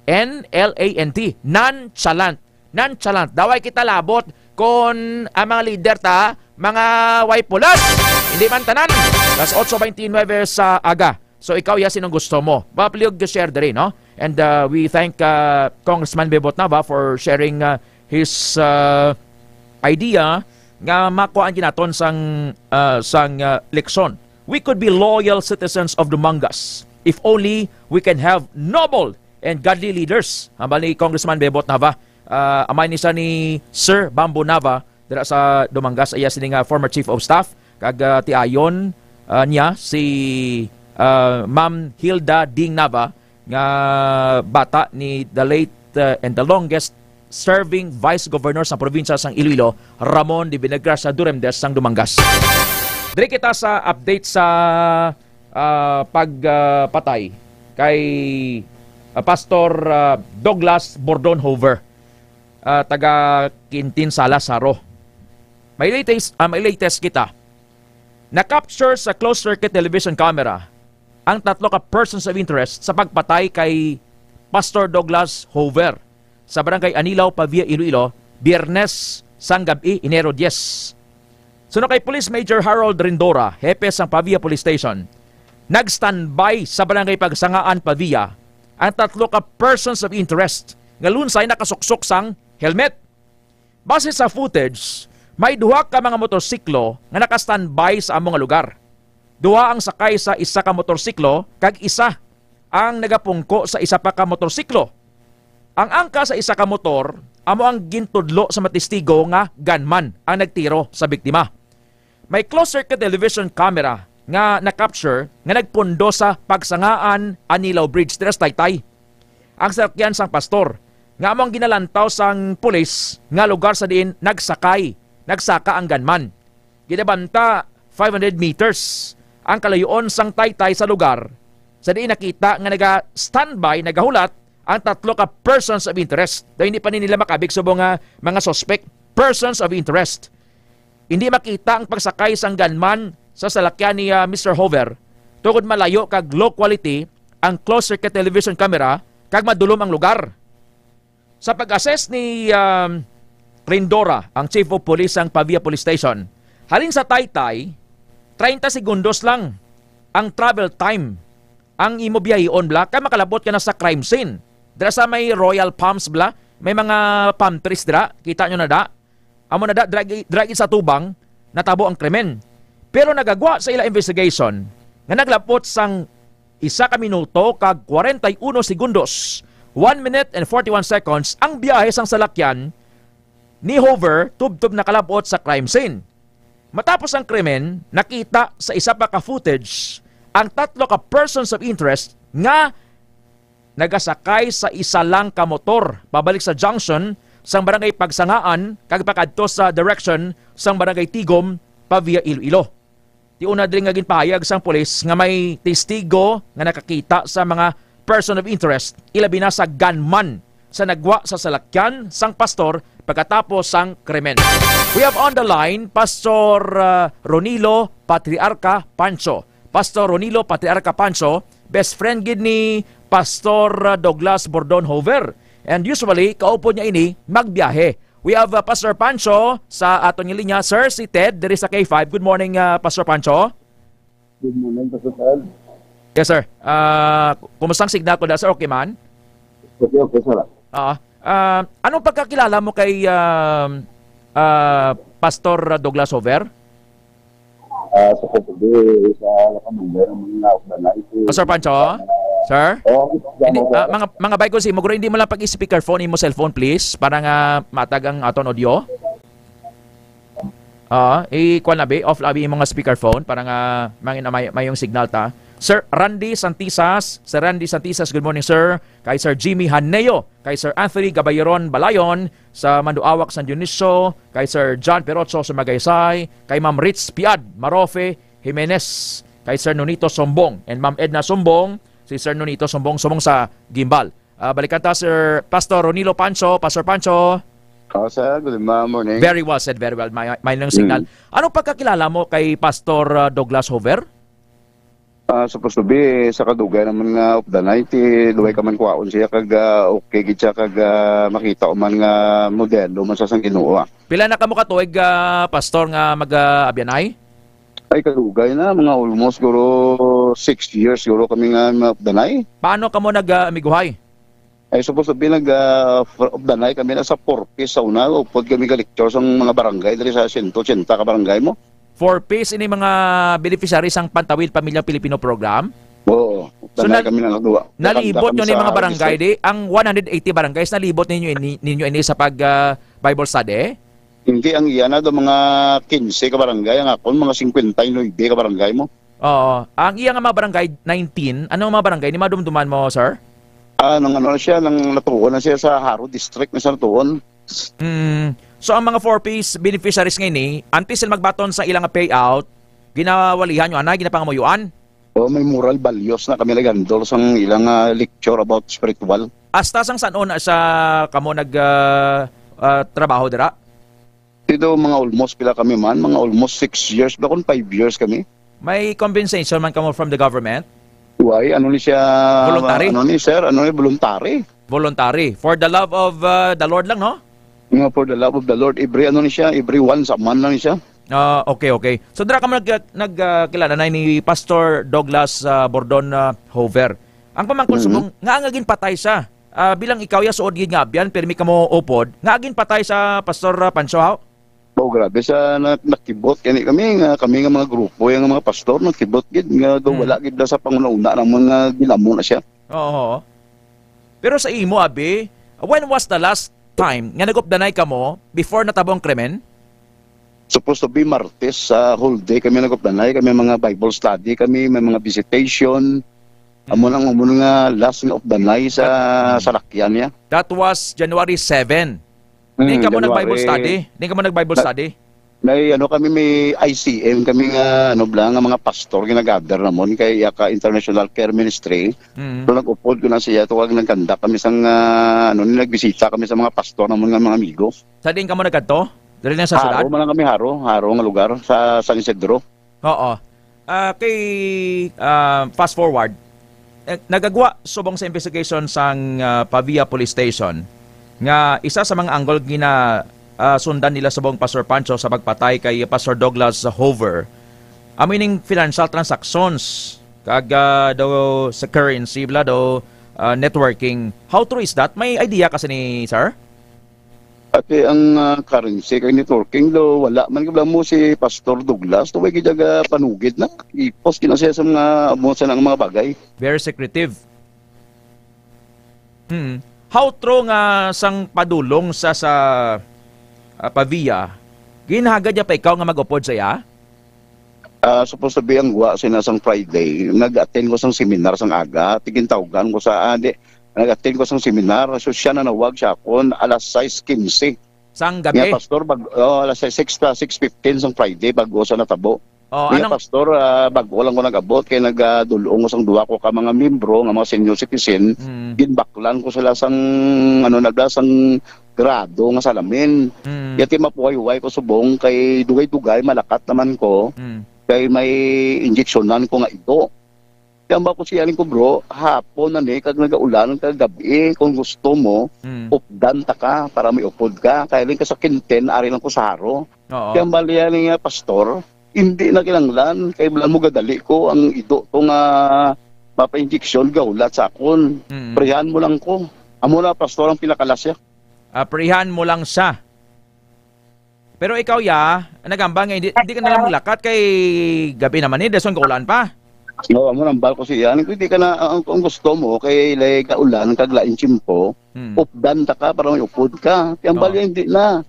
N L A N T. Nonchalant. Nonchalant. Daw way kita labot kon ang mga leader ta, mga way pulos. Hindi man tanan. Las otso veintinueve sa aga. So, ikaw, ya, sinong gusto mo? Mapaliog ka share diri, no? And, uh, we thank, uh, Congressman Bebot Nava for sharing, uh, his, uh, idea nga makuhaan ginaton sang, uh, sang, uh, leksyon. We could be loyal citizens of Dumangas if only we can have noble and godly leaders. Hambal ni Congressman Bebot Nava, ah, amay ni sa ni Sir Bambo Nava, dira sa Dumangas, iya sini nga former chief of staff, kag, ah, tiayon, ah, niya si, ah, Ma'am Hilda Ding Nava, nga bata ni the late, ah, and the longest serving vice governor sa probinsya sang Iloilo, Ramon de Villagracia Duremdes sang Dumangas. Diri kita sa update sa, ah, pagpatay kay, ah, Pastor, ah, Douglas Bordon Hover, ah, taga Quintin Salas, Jaro. May latest, ah, may latest kita. Na-capture sa closed circuit television camera ang tatlo ka persons of interest sa pagpatay kay Pastor Douglas Hover sa Barangay Anilao, Pavia, Iloilo, Biyernes sang gab-i, Enero diyes. Suno kay Police Major Harold Rindora, hepe sang Pavia Police Station, nag-standby sa Barangay Pagsangaan, Pavia, ang tatlo ka persons of interest nga lunsay nakasuksok sang helmet. Base sa footage, may duha ka mga motorsiklo nga naka-standby sa amo nga lugar. Duha ang sakay sa isa ka motorsiklo kag isa ang nagapungko sa isa pa ka motorsiklo. Ang angka sa isa ka motor amo ang gintudlo sa mga testigo nga gunman ang nagtiro sa biktima. May closed circuit television camera nga na-capture nga nagpundo sa Pagsangaan Anilao Bridge dira sa Taytay. Ang salakyan sang pastor nga amo ang ginalantaw sang pulis nga lugar sa diin nagsakay, nagsaka ang gunman. Ginabanta five hundred meters ang kalayoon sang Taytay sa lugar, sa diin nakita nga naga-standby, nagahulat ang tatlo ka persons of interest. Daw hindi pa ni nila makabig subong nga mga suspect, persons of interest. Hindi makita ang pagsakay sang gunman sa salakyan ni, ah, Mister Hover tungod malayo kag low quality ang closed circuit television camera kag madulom ang lugar. Sa pag-assess ni, um, Rindora, ang Chief of Police sang Pavia Police Station, halin sa Taytay, treinta segundos lang ang travel time ang imo biyahion, bla, kay makalabot ka na sa crime scene. Dira sa may Royal Palms, bla, may mga palm trees dira. Kita nyo na da? Amo na da, drag, drag sa tubang, natabo ang krimen. Pero nagagwa sa ila investigation nga naglabot sang isa ka minuto kag kwarenta y uno segundos, one minute and forty-one seconds, ang biyahe sang salakyan ni Hover tubtob nakalab-ot sa crime scene. Matapos ang krimen, nakita sa isa pa ka footage ang tatlo ka persons of interest nga nagasakay sa isa lang ka motor pabalik sa junction sang Barangay Pagsangaan kag pakadto sa direction sang Barangay Tigom pa via Iloilo. Ti una diri nga ginpahayag sang pulis nga may testigo nga nakakita sa mga person of interest, ilabi na sa gunman sa nagwa sa salakyan sang pastor pagkatapos sang krimen. We have on the line Pastor, uh, Ronilo Patriarca Pancho. Pastor Ronilo Patriarca Pancho, best friend gid ni Pastor, uh, Douglas Bordon Hover. And usually, kaupod niya ini magbiyahe. We have, uh, Pastor Pancho sa aton nga linya. Sir, si Ted diri sa K five. Good morning, uh, Pastor Pancho. Good morning, Pastor Ted. Yes, sir. Ah, ku-, kumusta ang signal ko da, sir? Okay man? Okay, okay, sir. Ah, ah, anong pagkakilala mo kay, um, ah, Pastor Douglas Hover? Ah, sa pagtuloy sa Lakamangay, ang mga Ugdanay, si Pastor Pancho? Sir? Oh, Hindi, ah, mga, mga bike ko si Mugro, hindi mo lang pag-speakerphone, imo cellphone, please, para nga matag ang aton audio. Ah, i-kuan abi, off abi imong speakerphone para nga mangin-, may, may yung signal ta. Sir Randy Santisas, Sir Randy Santisas, good morning, sir. Kay Sir Jimmy Haneo, kay Sir Anthony Gabayeron Balayon, sa Manduawak, San Dionisio, kay Sir John Perocho sa Magaysay, kay Ma'am Ritz Piad Marofe Jimenez, kay Sir Nonito Sombong, and Ma'am Edna Sombong, si Sir Nonito Sombong, Sombong sa Gimbal. Ah, balikan ta, Sir Pastor Ronilo Pancho. Pastor Pancho. Oh, sir. Good mo-, morning. Very well said, very well. May, may lang signal. Mm. Anong pagkakilala mo kay Pastor, ah, Douglas Hover? Ah, supposed to be, sa kadugay naman nga Ugdanay, ti duway ka man kwaon siya, kag, ah, okay gid siya, kag, ah, makita ko man nga modelo man sa sang Ginoo, ah. Pila na kamo ka tuig, ah, Pastor, nga mag, ah, abyanay? Ay, kadugay na, mga almost siguro six years siguro kami nga Ugdanay. Paano kamo nag, ah, amiguhay? Ay, supposed to be nag, ah, for, Ugdanay kami na sa Four Ps sa una, upod kami ga-lecture sang mga barangay diri sa sento ochenta ka barangay mo. Four Ps ini mga beneficiaries sang Pantawid Pamilyang Pilipino Program? Oo. So, Ugdanay nal-, kami na nagduwa. Nalibot Nakanda nyo kami ni sa mga barangay district. Di? Ang one hundred eighty barangays, nalibot ninyo ini, ninyo ini sa pag, ah, Bible study? Hindi, ang iya na do mga quince ka barangay, ang akon mga cincuenta y nueve ka barangay mo. Oo. Ang iya nga mga barangay, nineteen, ano nga mga barangay ni madumduman mo, sir? Ah, nang ano na siya, nang natuon na siya sa Jaro District na siya natuon. Mm. So, ang mga four Ps beneficiaries nga ini, antes sila magbaton sa ilang payout, ginawalihan nyo, anay, ginapangamuyoan? Oh, may moral values na kami nag-handle sang ilang, ah, lecture about spiritual. Hasta sang san-o na sa kamo nag, ah, ah, trabaho dira? Dito, mga almost pila kami man, mga almost six years, ba kung five years kami. May compensation man kamo from the government? Why? Ano ni siya? Voluntary? Ano ni, sir? Ano ni, voluntary? Voluntary. For the love of, uh, the Lord lang, no? Nga, for the love of the Lord. Every, ano ni siya? Every once a month lang ni siya. Ah, okay, okay. So, dira kamo nag-, nag-, ah, kilala na ni Pastor Douglas, ah, Bordon, ah, Hover. Ang pamangkon Mhm. subong, nga nga ginpatay siya. Ah, bilang ikaw ya suod gid nga abyan, pirmi kamo upod. Nga ginpatay sa Pastor, ah, Pancho, haw? Oh, grabe sa na-, nakibot kani kami nga, kami nga mga grupo, yung mga pastor, nakibot gid nga do Hmm. wala gid na sa panguna-una namon nga ginamo na siya. Oo. Pero sa imo, abi, when was the last time nga nag-updanay kamo before natabo ang krimen? Supposed to be Martes, sa whole day kami nag-updanay, kami mga Bible study kami, may mga visitation. Amo nang, amo nga last nga updanay sa That, mm. salakyan niya. That was January seven. Di Hmm, ka mo nag-Bible January. study? Di ka mo nag-Bible Na-, study? may ano kami, may I C M kami nga, ano, bla, nga mga pastor, ginagather namon kay iya ka International Care Ministry. Mm. So, nag-upod ko na siya, tuwag nagkanda kami sang, ah, ano, ni, nagbisita kami sa mga pastor namon nga mga amigo. Sa diin ka mo nagkadto? Diri lang sa Haro syudad? man lang kami, Haro. Haro nga lugar, sa San Isidro. Oo. Ah, kay, ah, fast forward, eh, nagagwa subong sa investigation sang, ah, Pavia Police Station nga isa sa mga angle gina, ah, sundan nila subong Pastor Pancho sa pagpatay kay Pastor Douglas Hover. Amo ining financial transactions kag, ah, daw sa currency, bla, daw, ah, networking. How true is that? May idea ka sini, sir? Pati ang, ah, currency kag networking do, wala man gid mo si Pastor Douglas, tuway gid aga panugid na. Ipos kinasiya sa mga, amo sa nang mga bagay. Very secretive. Hmm. How true nga sang padulong sa, sa, ah, Pavia, ginhagad niya pa ikaw nga mag-upod sa iya? Ah, supposed to be ang gwa sina sang Friday, nag-attend ko sang seminar sang aga, tigintawgan ko sa, ah, di, nag-attend ko sang seminar, so siya nanawag sa akon alas sais quince. Sang gabi? Nga, Pastor, bag-, oh, alas sais, six, ah, six fifteen sang Friday, bago sa natabo. Oh, nga, anong Pastor, ah, bago lang ko nag-abot, kay nag-, ah, dul-ong ko sang duha ko ka mga miyembro, nga mga senior citizen, Mm. ginbaklan ko sila sang, ano, nagda sang grado nga salamin. Mm. Yati mapuway-way ko subong, kay dugay-dugay, malakat naman ko, Mm. kay may injeksyonan ko nga ido. Kaya ba ko siya ko, "Bro, hapon na ni, kag nagaulan, kag gabi, kung gusto mo, Mm. updan ta ka para may upod ka. Kaya rin ka sa kinten, ari lang ko sa haro." Oo. Kaya bali yan nga, Pastor, hindi na kinanglan. Kay wala mo gadali ko ang ido to nga mapa-injection, gahulat sa akon. Mm. Prihan mo lang ko. Amo na, Pastor, ang pinakalasya. Ah, prihan mo lang siya. Pero ikaw, ya, nagambal nga hindi, hindi ka na lang maglakat kay gabi naman ni, dason kaulan pa. Oo, amo nang bal ko siya. Hindi ka na, ang, kung gusto mo, kay lay kaulan, kag lain tiyempo, Hmm. updan ta ka para may upod ka. Kaya ang Oo. bali, hindi na.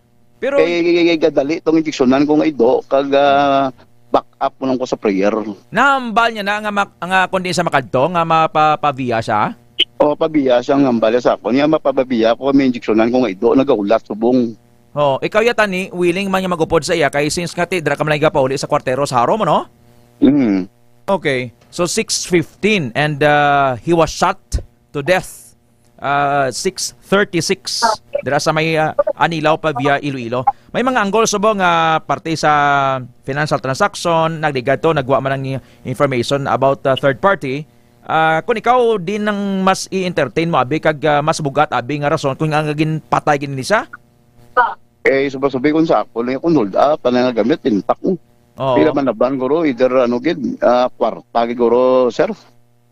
Pero Kay gadali tong injeksyonan ko nga ido, kag, ah, back up mo lang ko sa prayer. Nahambal niya na nga mak-, nga kung di sa makadto, nga mapapabiya siya? O, pabiya siya ang hambal sa akon. Nga mapapabiya ko, may injeksyonan ko nga ido, nagaulat subong. Oh, ikaw yata ni, willing man nga mag-upod sa iya, kay since nga ti, dira ka man lang gapauli sa kwartero sa haro mo, no? Mm. Okay. So, six fifteen, and, uh, he was shot to death, uh, six thirty-six. Dira sa may, uh, Anilao pa via Iloilo. May mga anggol subong nga parte sa financial transaction, nagligad to, nagwa man ang information about, uh, third party. Ah, kung ikaw din ang mas i-entertain mo, abi, kag, ah, mas bugat, abi, nga rason kung nga ginpatay gid ni siya? Eh, subay-subay kung sa ako lang, kung hold up, ano nga gamit, intact, eh. Oo. Pila man na ban, guro, either, ano, gid, ah, kwarta, gid, guro, sir.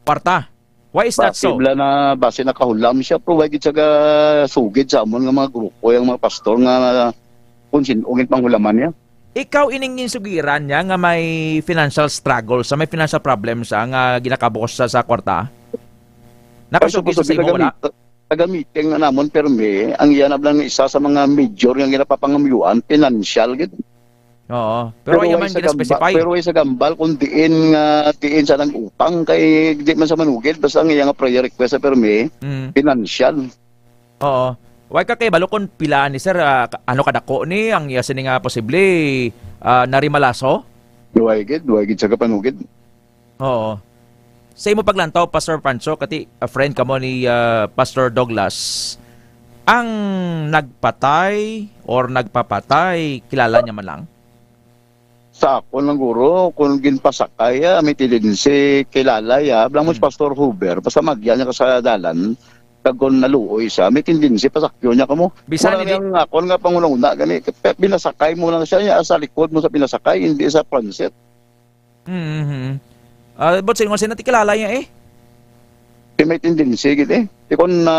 Kwarta? Why is that Basi so? bala na, basi nakahulam siya, pero why gid siya ga-, sugid sa amon nga mga grupo, yung mga pastor nga kung sin-o gid panghulaman niya. Ikaw ining ginsugiran niya nga may financial struggle sa, may financial problem sa nga ginakabos sa, sa kwarta? Nakasugid sa imo, wala? Taga-meeting na namon, permi, ang iya na lang isa sa mga major nga ginapapangamyuan, financial gid. Oo. Pero Pero ayaw way man sa gamba-, gina-specify. Pero way sa gambal kung diin nga, diin sa nang utang kay di man sa manugid, basta ang iya nga prayer request sa permi, Mm. financial. Oo. Way ka kay balo kung pila ni sir, ah, ka-, ano kadako ni ang iya sini nga posible, ah, narimalaso? Way gid, way gid sa kapanugid. Oo. Sa imo paglantaw, Pastor Pancho, kati, a friend kamo ni, ah, Pastor Douglas, ang nagpatay or nagpapatay, kilala niya man lang? Sa ako lang, guro, kung ginpasakay, ah, may tendency kilala, ya. Bilang mo si Hmm. Pastor Hoover, basta magyan niya ka sa dalan, kag kung naluoy siya, may tendency pasakyon niya kamo. Bisan Wala hindi nang akon nga panguna-una, gani, pe-, pinasakay mo lang siya, ya, sa likod mo sa pinasakay, hindi sa front seat. Mm-hmm. Ah, but sino nga sila, kilala niya eh? Di may tendency gid eh. Di kon na,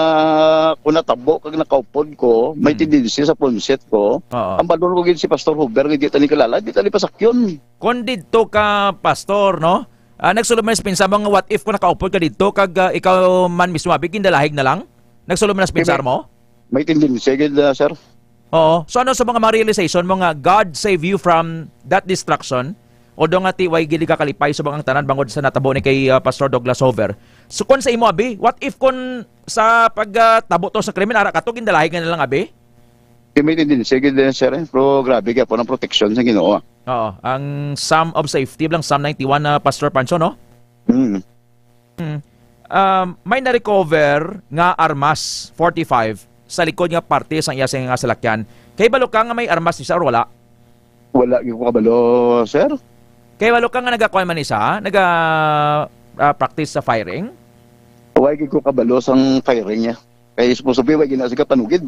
kung natabo kag nakaupod ko, may Mm. tendency sa punsit ko. Oo. Ang balon ko gid si Pastor Hoover, gid di tani kilala, di tani pasakyon. Kung didto ka, Pastor, no? Ah, nagsulod man sa pinsa mo nga, what if kung nakaupod ka didto, kag, ah, ikaw man mismo, abi, gindalahig na lang? Nagsulod man sa Di pinsar may, mo? may tendency gid, ah, sir. Oo. So, ano sa mga, mga realization mo nga God save you from that destruction? Although nga ti, way gid ka kalipay subong ang tanan bangod sa natabo ni kay, ah, Pastor Douglas Hover. So, kung sa imo, abi, what if kung sa pag, ah, tabo to sa krimen, ara ka to, gindalahig na lang, abi? Di may tendency gid, eh, sir, eh. Pero grabe gyapon ang protection sa Ginoo, ah. Oo. Ang Psalm of Safety lang, Psalm ninety-one na, Pastor Pancho, no? Mm. Mm. Um, may na-recover nga armas, forty-five, sa likod nga parte sang iya sing nga salakyan. Kay balo ka nga may armas ni siya or wala? Wala gyud ko kabalo, sir. Kay balo ka nga nagakuan man ni siya, naga, ah, practice sa firing? Wala gyud ko kabalo sang firing niya. Kay supposed to be, wala gyud na siya panugid.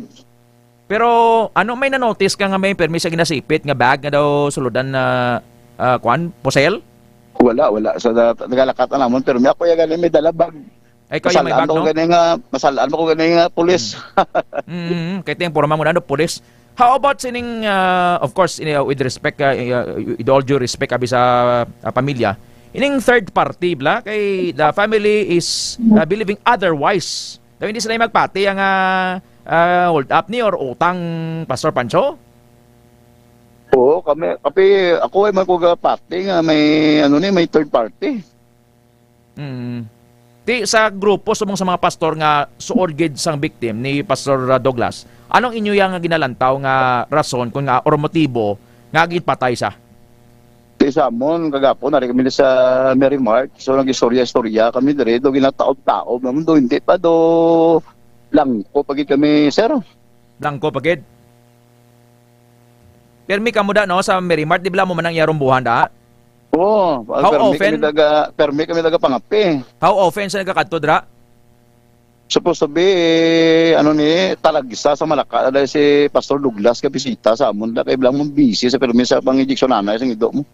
Pero ano, may na-notice ka nga may permi sa ginasipit nga bag nga daw suludan na, ah, kwan, pusel? Wala, wala. Sa da-, nagalakatan namon, pero may ako yung galing may dala bag. Ay, kayo may Masalaan bag, mo ko no? gani nga, masalaan mo ko gani nga pulis. Mm, kay ting porma mo na, no, pulis. How about sining, ah, of course, ini, uh, with respect, ah, uh, with all due respect, abi sa, ah, pamilya, ining third party, bla, kay the family is, ah, believing otherwise. Daw hindi sila magpati ang, ah, ah, hold up ni or utang, Pastor Pancho? Oo, kami, kapi, ako ay magkugapati nga may, ano ni, may third party. Mm. Ti, sa grupo subong sa mga pastor nga suod gid sang victim ni Pastor, uh, Douglas, anong inyo yang ginalantaw nga rason kun nga or motibo nga ginpatay sa? Ti sa amon, kagapon, nari kami sa Mary Mart. So, nag-istorya-istorya kami diri, do ginataob-taob naman do, hindi pa do, langko pa gid kami, sir. Langko pa gid. Pirmi kamo da, no, sa Mary Mart, di bala mo man ang iyarumbuhan da? Oo, How permi often? kami daga, permi kami daga pangapi. How often siya nagakadto dira? Supposed to be, eh, ano ni, talagsa sa Malaka, dahil si Pastor Douglas ka bisita sa amon, da kay blang mong busy sa permi sa pang-injection anay sa ngido mo.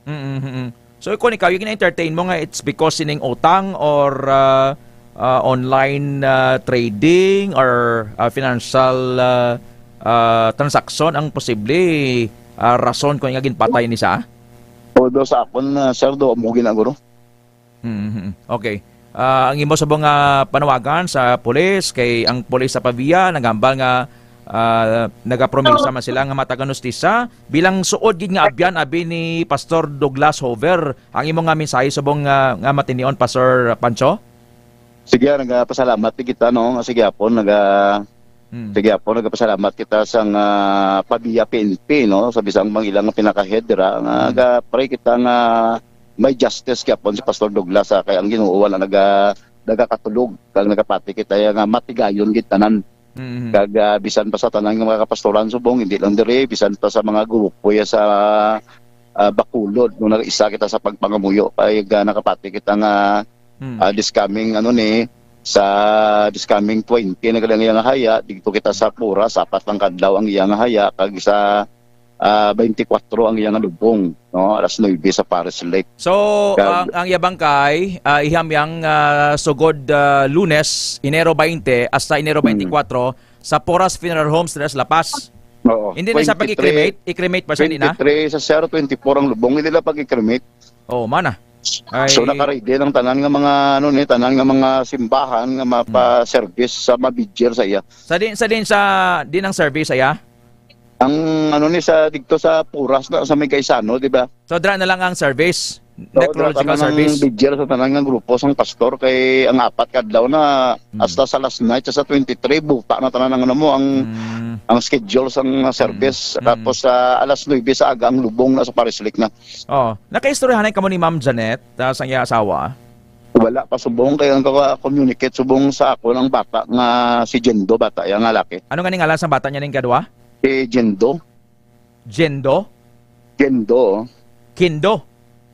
Mm, mm, mm. So, kung ikaw, yung entertain mo nga, it's because sining utang or, uh, uh, online, uh, trading or, uh, financial, uh, uh, transaction ang posible, uh, rason kung nga ginpatay ni sa? Although sa akon, uh, sir, do mo ginaguro. Mm, mm, mm. Okay. Ah, ang imo subong nga panawagan sa pulis, kay ang pulis sa Pavia nagambal nga, ah, nagapromisa man sila nga matagan hustisya bilang suod gid nga abyan abi ni Pastor Douglas Hover. Ang imo nga mensahe subong nga, nga matinion, Pastor Pancho? Sige, nagapasalamat di kita, no, nga sige hapon naga Mm. Sige, apo, nagapasalamat kita sa nga Pavia P N P, no, sa bisang mang ilang pinaka-head dira, nga Mm. ga-pray kita nga may justice gyapon si Pastor Douglas, ah, kay ang Ginoo wala naga-, nagakatulog, kag nagapati kita ya nga matigayon gid tanan. Mm. Kag, ah, bisan pa sa tanan nga mga kapastoran subong, hindi lang diri, bisan pa sa mga grupo ya sa, ah, Bacolod, no, nag-isa kita sa pagpangamuyo, kay, ah, nakapati kita nga Mm. Ah, this coming, ano ni, sa this coming twenty na gali ang iyang haya, dito kita sa Pura, sa apat lang kadlaw ang iyang haya, kag sa, ah, twenty-four ang iyang lubong, no, alas nuebe sa Paris Lake. So, Kag ang, ang iya bangkay, ah, ihamyang, ah, sugod, ah, Lunes, Enero twenty, hasta Enero Mm. twenty-four, sa Poras Funeral Homes, Tres La Paz. Oo. Hindi na siya Twenty-three, pag-i-cremate? I-cremate pa siya, hindi na? Twenty-three sa Sierra, twenty-four ang lubong. Hindi na pag-i-cremate. Oh, mana. Ay. So, naka-ready ang tanan nga mga, ano ni, tanan nga mga simbahan nga mapa-service sa mabidyer sa iya. Sa din, sa din, sa din ang service sa iya? Ang, ano ni, sa, dito sa Puras na, sa may Gaisano, di ba? So, dra na lang ang service? Oo, dra Necrological tanan ang service? Bidyer sa tanan nga grupo sang pastor kay ang apat ka adlaw na Mm. hasta sa last night, sa twenty-three, buta na tanan ang, ano mo, ang, Mm. ang schedule sang, uh, service. Mm. Mm. Tapos, sa alas nuebe sa aga, ang lubong na sa Paris Lake na. Oh, nakaistoryahanay kamo ni Ma'am Janet, ah, sang iya asawa? Wala pa subong, kay ang ka-communicate subong sa ako ng bata nga si Jendo, bata iya nga laki. Ano nga ni ngalan sang bata niya ning kadwa? Si Jendo. Jendo? Jendo. Kindo?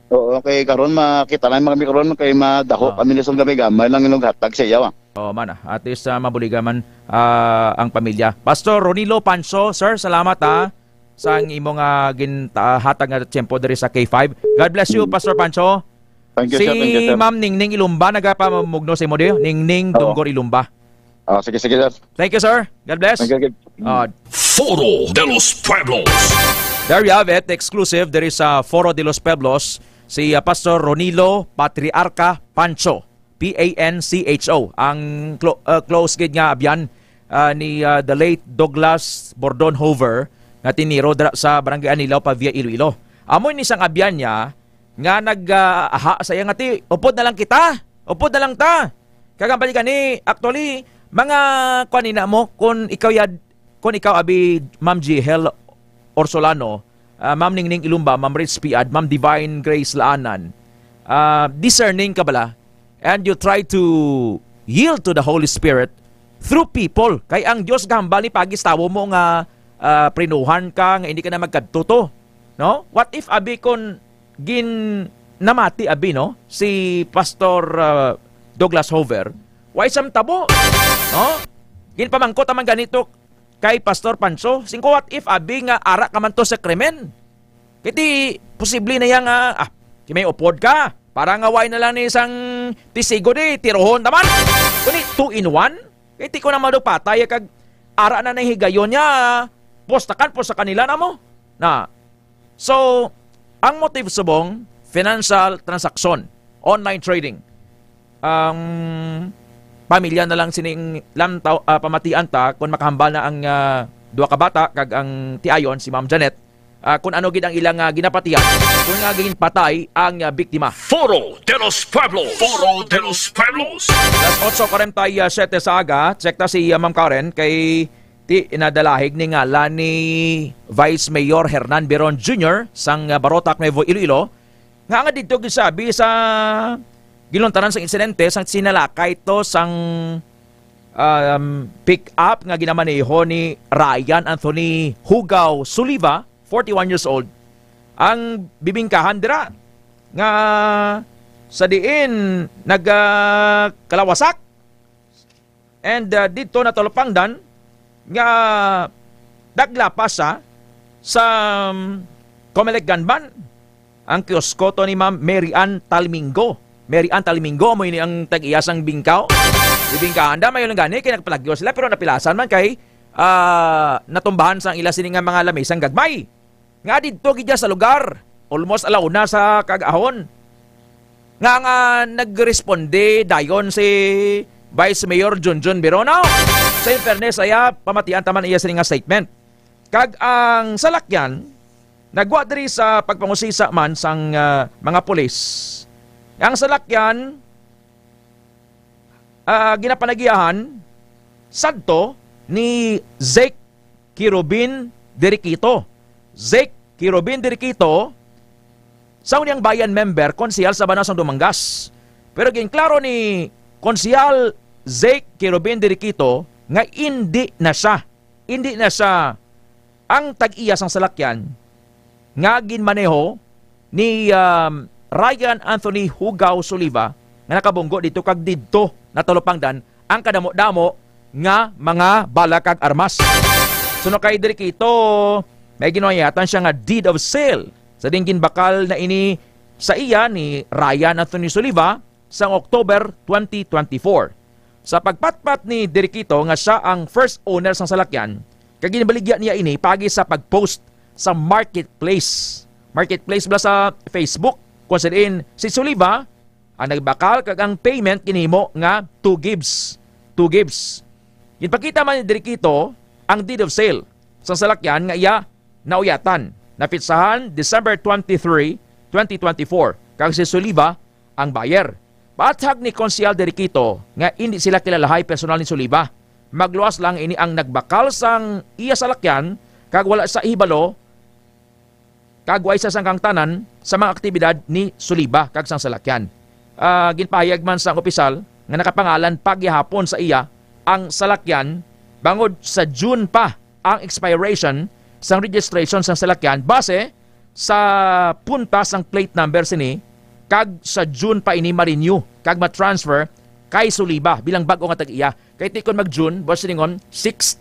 Oo, kay karon makita lang kami karon kay madaho Oh. kami ni sang gamay-gamay lang inughatag sa iya, ah. Oh, man, ah. At least, ah, mabuligan man, ah, ang pamilya. Pastor Ronilo Pancho, sir, salamat, ah, sa ang imo nga ginhatag nga tiyempo diri sa K five. God bless you, Mm. Pastor Pancho. Thank you, Si sir. Thank you, sir. Ma'am Ningning Ilumba, nagapamugno sa imo, di? Ningning Oo. Dunggor Ilumba. Ah, sige, sige, sir. Thank you, sir. God bless. Thank you, sir. Ah. Foro de los Pueblos. There you have it, exclusive diri sa Foro de los Pueblos, si, ah, Pastor Ronilo Patriarca Pancho, P A N C H O, ang clo-, ah, close gid nga abyan, ah, ni, ah, the late Douglas Bordon Hover nga tiniro dira sa Barangay Anilao, Pavia, Iloilo. Amo ni sang abyan niya nga nag, ah, aha sa iya nga, "Ti, upod na lang kita. Upod na lang ta." Kag ang balikan ni, actually, mga kuan ni na mo, kung ikaw yad-, kung ikaw abi Ma'am Jihel Orsolano, ah, Ma'am Ningning Ilumba, Ma'am Rich Piad, Ma'am Divine Grace Laanan, ah, discerning ka bala, and you try to yield to the Holy Spirit through people. Kay ang Dios gahambal ni pagis tawo mo nga, ah, prinuhan ka, nga hindi ka na magkadto to. No? What if abi kon gin-, namati abi, no, si Pastor, ah, Douglas Hover, way sam tabo, no? Ginpamangkot naman ganito kay Pastor Pancho, singko, what if abi nga ara ka man to sa krimen? Kiti posible na iya nga, ah, si may upod ka. Para nga way na lang ni isang testigo di, tirohon naman. Kuni, two in one? Kay ti ko na madupatay kag ara na nang higayon niya. Postakan, postakan nila na mo. Na. So, ang motive subong, financial transaction, online trading. Ang pamilya na lang sining lamtaw, ah, pamatian ta kung makahambal na ang, ah, duha ka bata kag ang tiayon, si Ma'am Janet, ah, kung ano gid ang ilang, ah, ginapatihan kung nga ginpatay ang, ah, biktima. Foro de los Pueblos. Foro de los Pueblos. Las otso cuarenta y siete sa aga, check ta si, ah, Ma'am Karen kay ti nadalahig ni ngalan ni Vice Mayor Hernan Biron Junior sang, ah, Barotac, Nuevo Iloilo, nga nga didto gisabi sa ginluntaran sang insidente sang sinalakay to sang, um, pick-up nga ginamaneho ni Ryan Anthony Hugaw Suliva, forty-one years old, ang bibingkahan dira nga sa diin nagakalawasak. And, uh, didto natalupangdan nga naglapas siya sa, um, Comelec gunman. Ang kiosko to ni Ma'am Mary Ann Talmingo. Mary Ann Talmingo, amo ini ang tag-iya sang bingkaw. Bibingkahan da, mayo lang gani, kay nagpalagyo sila, pero napilasan man kay, ah, natumbahan sang ila sini nga mga lamisang gagmay. Nga didto gid sa lugar, almost alauna sa kag-ahon. Nga, nga nagresponde dayon si Vice Mayor Junjun Biron. Sa fairness, iya, pamatian ta man iya sini nga statement. Kag ang salakyan, nagwa diri sa pagpangusisa man sang, ah, mga pulis. Ang salakyan, ah, ginapanagiahan sadto ni Zeke Kirubin Diriquito. Zeke Kirubin Diriquito, sa Uniang Bayan member, konsehal sa Banwa sang Dumangas. Pero ginklaro ni Konsehal Zeke Kirubin Diriquito nga indi na siya, indi na siya ang tag-iya sang salakyan nga ginmaneho ni, um, Ryan Anthony Hugaw Soliva nga nakabunggo dito kag didto natalupangdan ang kadamo-damo nga mga bala kag armas. Suno kay Diriquito, may ginuyatan siya nga deed of sale sa ding ginbakal na ini sa iya ni Ryan Anthony Soliva sang October twenty twenty-four. Sa pagpatpat ni Diriquito nga siya ang first owner sang salakyan, kag ginbaligya niya ini paagi sa pag-post sa marketplace. Marketplace bala sa Facebook, kung sa diin si Soliva ang nagbakal kag ang payment ginhimo nga two gives. Two gives. Ginpakita man ni Diriquito ang deed of sale sa salakyan nga iya nauyatan. Napitsahan December twenty-three, twenty twenty-four, kag si Soliva ang buyer. Paathag ni Konsehal Diriquito nga indi sila kilalahay personal ni Soliva. Magluwas lang ini ang nagbakal sang iya salakyan kag wala sa ihibalo kag way sa sangkang tanan sa mga aktibidad ni Soliva kag sang salakyan. Ah, ginpahayag man sang opisyal nga nakapangalan pa gihapon sa iya ang salakyan bangod sa June pa ang expiration sang registration sang salakyan base sa punta sang plate number sini, kag sa June pa ini ma-renew kag ma-transfer kay Soliva bilang bag-o nga tag-iya. Kay ti kon mag-June, buwas silingon, sixth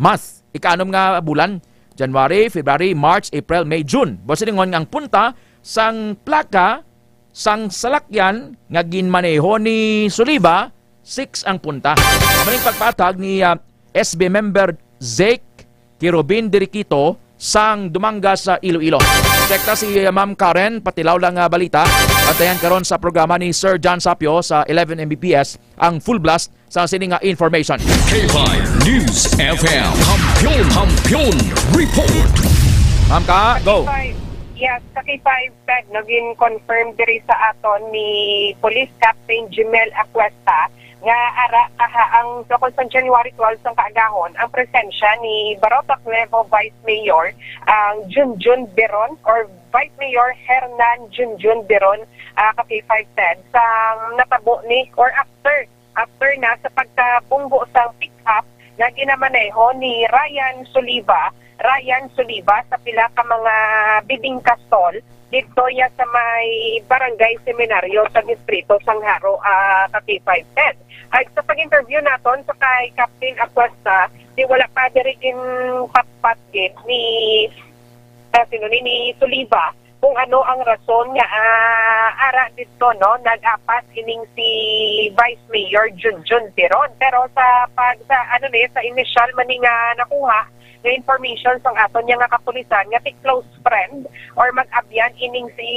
month, ikaanom nga bulan, January, February, March, April, May, June. Buwas silingon nga ang punta sang plaka sang salakyan nga ginmaneho ni Soliva, six ang punta. Maning pagpatag ni, ah, S B member Zeke Kirubin Diriquito sang Dumangas sa Iloilo. Check ta si, ah, Ma'am Karen, patilaw lang nga balita. Bantayan karon sa programa ni Sir John Sapio sa eleven M B P S ang full blast sa sini nga information. K five News F M. Kampiyon, Kampiyon Report. Ma'am Ka, go. K five, yes, sa K five, Ted, no, gin-confirm diri sa aton ni Police Captain Jimel Acuesta nga ara kaha ang tukod sa January twelve sang kaagahon ang presensya ni Barotac Nuevo Vice Mayor, ang Junjun Biron, or Vice Mayor Hernan Junjun Biron, ah, ka K five, Ted, sa natabo ni or after after na sa pagkabunggo sang pick-up nga ginamaneho ni Ryan Soliva, Ryan Soliva sa pila ka mga bibingka stall didto ya sa may barangay Seminaryo sa distrito sang Jaro, ah, ka K five Ted. Ay, sa pag-interview naton sa kay Captain Acuesta, di wala pa diri ginpatpat gid ni, ah, sino ni, ni Soliva kung ano ang rason nga, ah, ara dito, no, nag-apas ining si Vice Mayor Junjun Biron. Pero sa pag, sa, ano ni, sa initial man ni nga nakuha nga information sang aton niya nga kapulisan nga ti close friend or mag-abyan ining si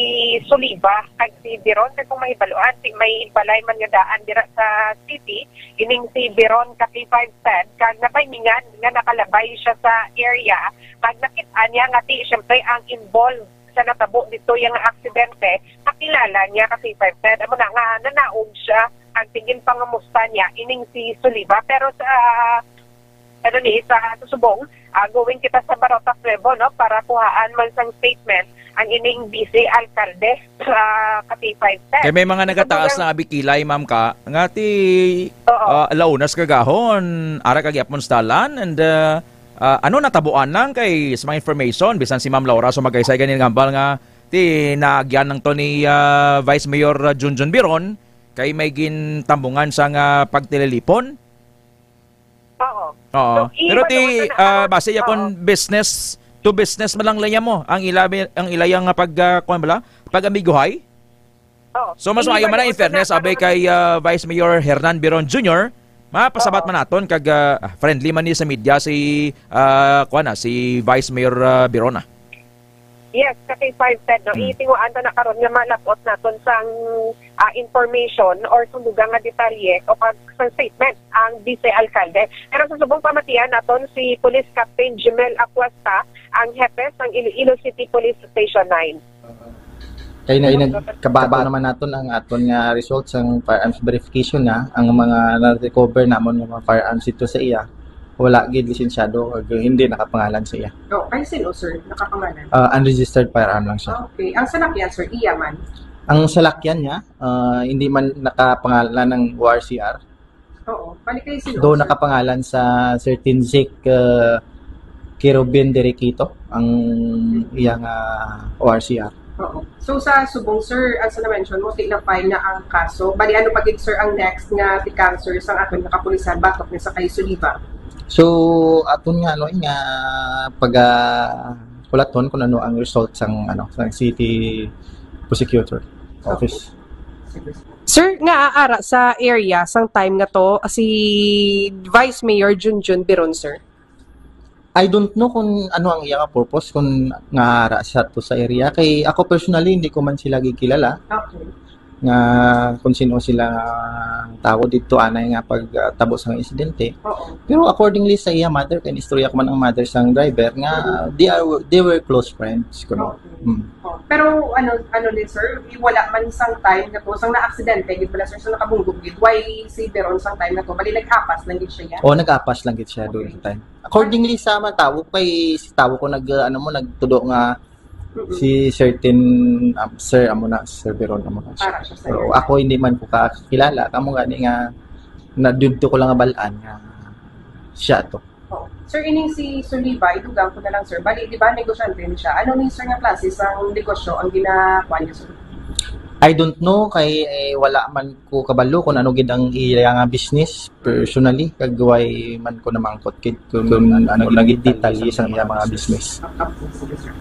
Soliva kag si Biron, kay kung mahibaluan, ti may balay man nga daan dira sa city ining si Biron, ka K five Ted, kag natimingan nga nakalabay siya sa area, kag nakit-an niya nga ti, siyempre, ang involved sa natabo dito yang aksidente, kakilala niya, ka K five Ted. Amo na nga nanaog siya, kag tigin pangamusta niya ining si Soliva. Pero sa, ano ni, sa susubong, ah, going kita sa Barotac Nuevo, no, para kuhaan man sang statement ang ining vice alkalde sa, ka K five Ted. Kay may mga nagataas na abikilay, ma'am, ka, nga ti, Oo. ah, launas kagahon, ara ka gyapon sa dalan, and, ah, ah, ano natabuan lang kay sa mga information, bisan si Ma'am Laura, so magaysay ganin nga hambal nga ti naagyan lang to ni, ah, Vice Mayor, ah, Junjun Biron, kay may gintambungan sa nga pagtililipon. Oo. Oo. So, Pero ti, iba naman ah, na, base ya oo. kon business to business man lang laya mo ang ila, ang ilaya nga pag, ah, kuwan bala, pag-amiguhay. Oo. So, mas Iba maayo man na, naman in fairness, na abay karon. kay, ah, Vice Mayor Hernan Biron Junior, mapasabat Oo. man naton kag, ah, friendly man ni sa media si, ah, kuwan na, si Vice Mayor, ah, Biron, ah. Yes, ka K five Ted, no? Hmm. Itinguan ta na karon nga malapot naton sang, ah, information or sang dugang nga detalye o pag, sang statement ang vice alkalde. Pero sa subong pamatian naton si Police Captain Jimel Acuesta, ang hepe sang Iloilo City Police Station nine. Kay na, nagkabalo naman naton ang aton nga result sang firearms verification na ang mga na-recover namon nga mga firearms ito sa iya. Wala gid lisensyado, ag hindi nakapangalan sa iya. Oh, kay sino, sir? Nakapangalan? Ah, unregistered firearm lang siya. Okay. Ang salakyan, sir, iya man? Ang salakyan niya, ah, hindi man nakapangalan ng O R C R. Oo. Bali kay sino, Though sir? nakapangalan sa certain Zik, ah, Kerubin Derikito ang iyang, ah, O R C R. Oo. So, sa subong, sir, as na-mention mo, ti na-file na ang kaso. Bali, ano pa gid, sir, ang next nga tikang, sir, sang aton nga kapulisan batok ni sa kay Soliva? So, aton nga, ano, nga pag, ah, kulaton kung ano ang result sang, ano, sang city prosecutor office. Sige. Sir, nga aara sa area sang time nga to si Vice Mayor Junjun Biron, sir? I don't know kung ano ang iya nga purpose, kung nga ara siya to sa area. Kay ako personally, hindi ko man sila gikilala Okay. nga kung sino sila tao dito, anay nga pagtabo sa insidente. Oo. Pero accordingly sa iya mother, kay istorya ko man ang mother sang driver, nga Mm-hmm. they are, they were close friends, kuno. Okay. Mm. Oh, pero ano, ano ni sir, wala man sang time nga to, sang naaksidente gid pala, sir, sa nakabunggog gid, why si Biron sang time nga to? Bali, nag-apas lang gid siya, ya? Oh, nag-apas lang gid siya doon Okay. sa time. Accordingly sa mga tao, kay si tao ko nag, uh, ano mo, nagtudo nga Mm-mm. si certain, um, sir, amo na, Sir Biron, amo na siya. Para siya sa'yo. Pero ako, hindi man ko kakilala, kamo gani nga, nadudto ko lang nga balaan nga siya to. Oh. Sir, ining si Soliva, idugang ko na lang, sir. Bali, di ba, negosyante ni siya? Ano ni, sir, nga klase sang negosyo ang ginakuha niya, sir? I don't know, kay, eh, wala man ko kabalo kung ano gid ang iya nga business, personally, kag why man ko namangkot gid kung, kung ano gid ang detalye sa iya mga business. Ah, ah, sige, sir.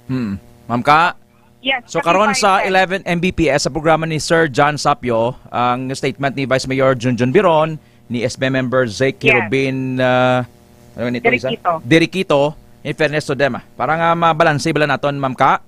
Hmm. Ma'am ka? Yes, So, karon sa eleven M B P S, sa programa ni Sir John Sapio, ang statement ni Vice Mayor Junjun Biron, ni S B member Zeke Yes. Rubin, ah, ano ni ito isa? Derikito. Derikito, in fairness to them, ah. Para nga mabalanse bala naton, Ma'am Ka?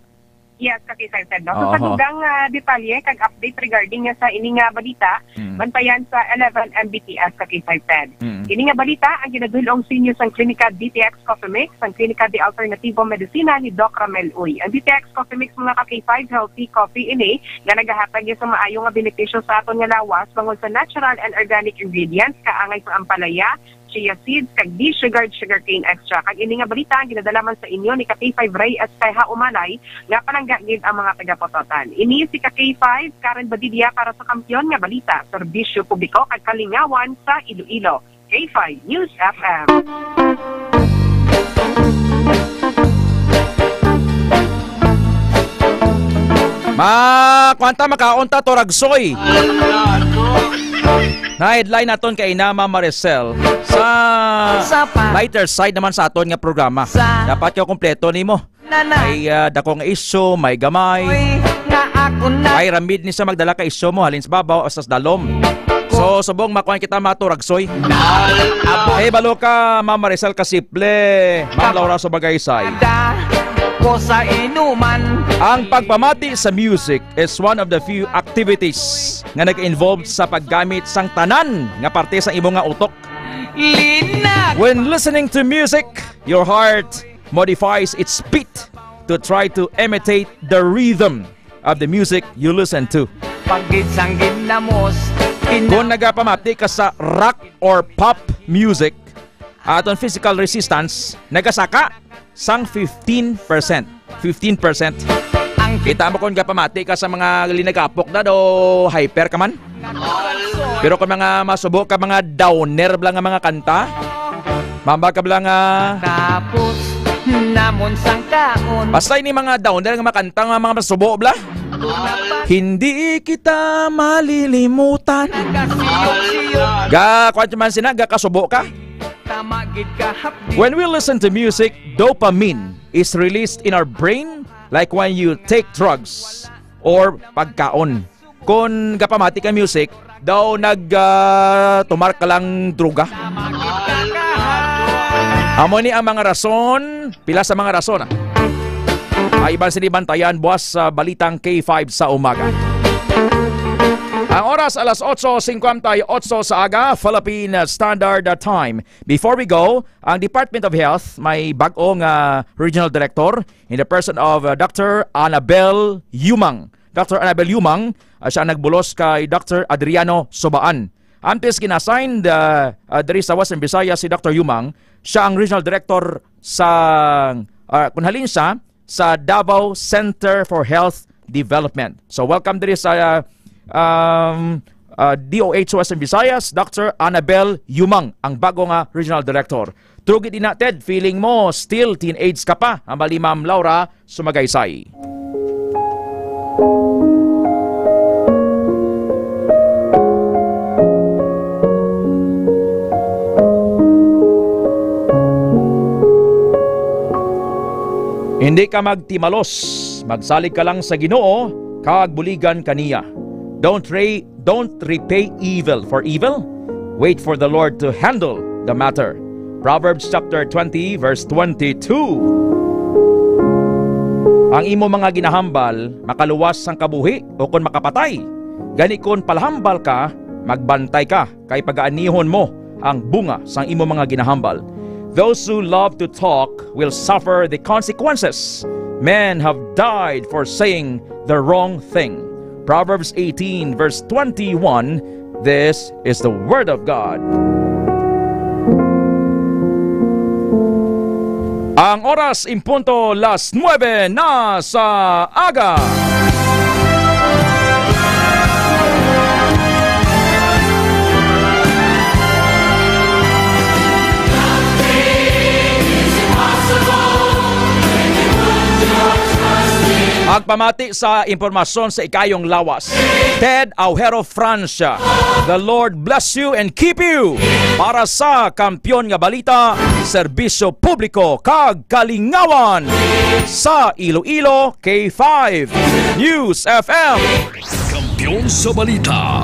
Yes, ka K five Ted, no? So, Oo, sa ho. dugang, ah, detalye kag update regarding nga sa ini nga balita, Mm. bantayan sa eleven M B P S, ka K five Ted. Mm. Ini nga balita ang ginadul-ong sa inyo sang Klinika D T X Coffee Mix, ang Klinika de Alternativo Medicina ni Doc Ramel Uy. Ang D T X Coffee Mix, mga ka K five, healthy coffee ini nga nagahatag niya sa maayo nga benepisyo sa aton nga lawas bangod sa natural and organic ingredients, kaangay sa ampalaya, chia seeds, kag de-sugared sugarcane extract. Kag ini nga balita ang ginadala man sa inyo ni ka K five Ray Espeja Umalay, nga palangga gid ang mga taga-Pototan. Ini si ka K five, Karen Badilla para sa Kampiyon nga Balita, Serbisyo Publiko kag Kalingawan sa Iloilo. K five News F M. Ma, kwanta makaon ta, Toragsoy. Na headline naton kay Inama Maricel sa Sa pa- lighter side naman sa aton nga programa. Sa- Dapat ka kompleto nimo. May, ah, dako nga isyu, may gamay. May ramid ni siya magdala ka isyu mo, halin sa babaw o sa dalom. So, subong makuan kita maturagsoy. Hey, balo ka, Ma'am Maricel Kasiple, Ma'am Laura Subagaysay. Ko sa inuman. Ang pagpamati sa music is one of the few activities nga nag-involve sa paggamit sang tanan nga parte sa imo nga utok. Linag. When listening to music, your heart modifies its beat to try to imitate the rhythm of the music you listen to. Pagid sang ginamos, ina- Kung nagapamati ka sa rock or pop music, aton physical resistance nagasaka sang fifteen percent. Fifteen percent. Ang kita mo kung gapamati ka sa mga linagapok na do hyper ka man. Pero kung mga masubo ka, mga downer bala nga mga kanta, mamba ka bala nga Tapos namon sang kaon. Basta ini mga downer nga mga kanta nga mga masubo bala. Hindi kita malilimutan. Nagkasiyok-siyok. Ga, kuwan man sina, ga kasubo ka. Tama gid ka, hapdi. When we listen to music, dopamine is released in our brain like when you take drugs or pagkaon. Kon gapamati ka music, daw nag, ah, tumar ka lang droga. Amo ni ang mga rason, pila sa mga rason, ah. Ay iban sini bantayan buwas sa Balitang K five sa umaga. Ang oras alas otso cincuenta y ocho sa aga, Philippine Standard Time. Before we go, ang Department of Health may bag-o nga regional director in the person of, uh, Doctor Annabel Yumang. Doctor Annabel Yumang, uh, siya ang nagbulos kay Doctor Adriano Sobaan. Antes gina-assign, uh, uh, diri sa Western Visayas si Doctor Yumang, siya ang regional director sa, uh, kun halin siya, sa Davao Center for Health Development. So, welcome diri sa, uh, um, uh, D O H Western Visayas, Doctor Annabel Yumang, ang bago nga regional director. True gid ina, Ted, feeling mo still teenage ka pa, hambal ni Ma'am Laura Sumagaysay. Hindi ka magtimalos, magsalig ka lang sa Ginoo, kag buligan ka niya. Don't re-, don't repay evil for evil. Wait for the Lord to handle the matter. Proverbs chapter twenty, verse twenty-two. Ang imo mga ginahambal makaluwas sang kabuhi ukon makapatay. Gani kon palahambal ka, magbantay ka, kay pagaanihon mo ang bunga sang imo mga ginahambal. Those who love to talk will suffer the consequences. Men have died for saying the wrong thing. Proverbs eighteen, verse twenty-one. This is the word of God. Ang oras in punto las nuebe na sa aga. Agpamati sa impormasyon sa ikayong lawas, Ted Aujero Francia. The Lord bless you and keep you. Para sa Kampiyon nga Balita, Serbisyo Publiko kag Kalingawan sa Iloilo, K five News F M. Kampiyon sa Balita.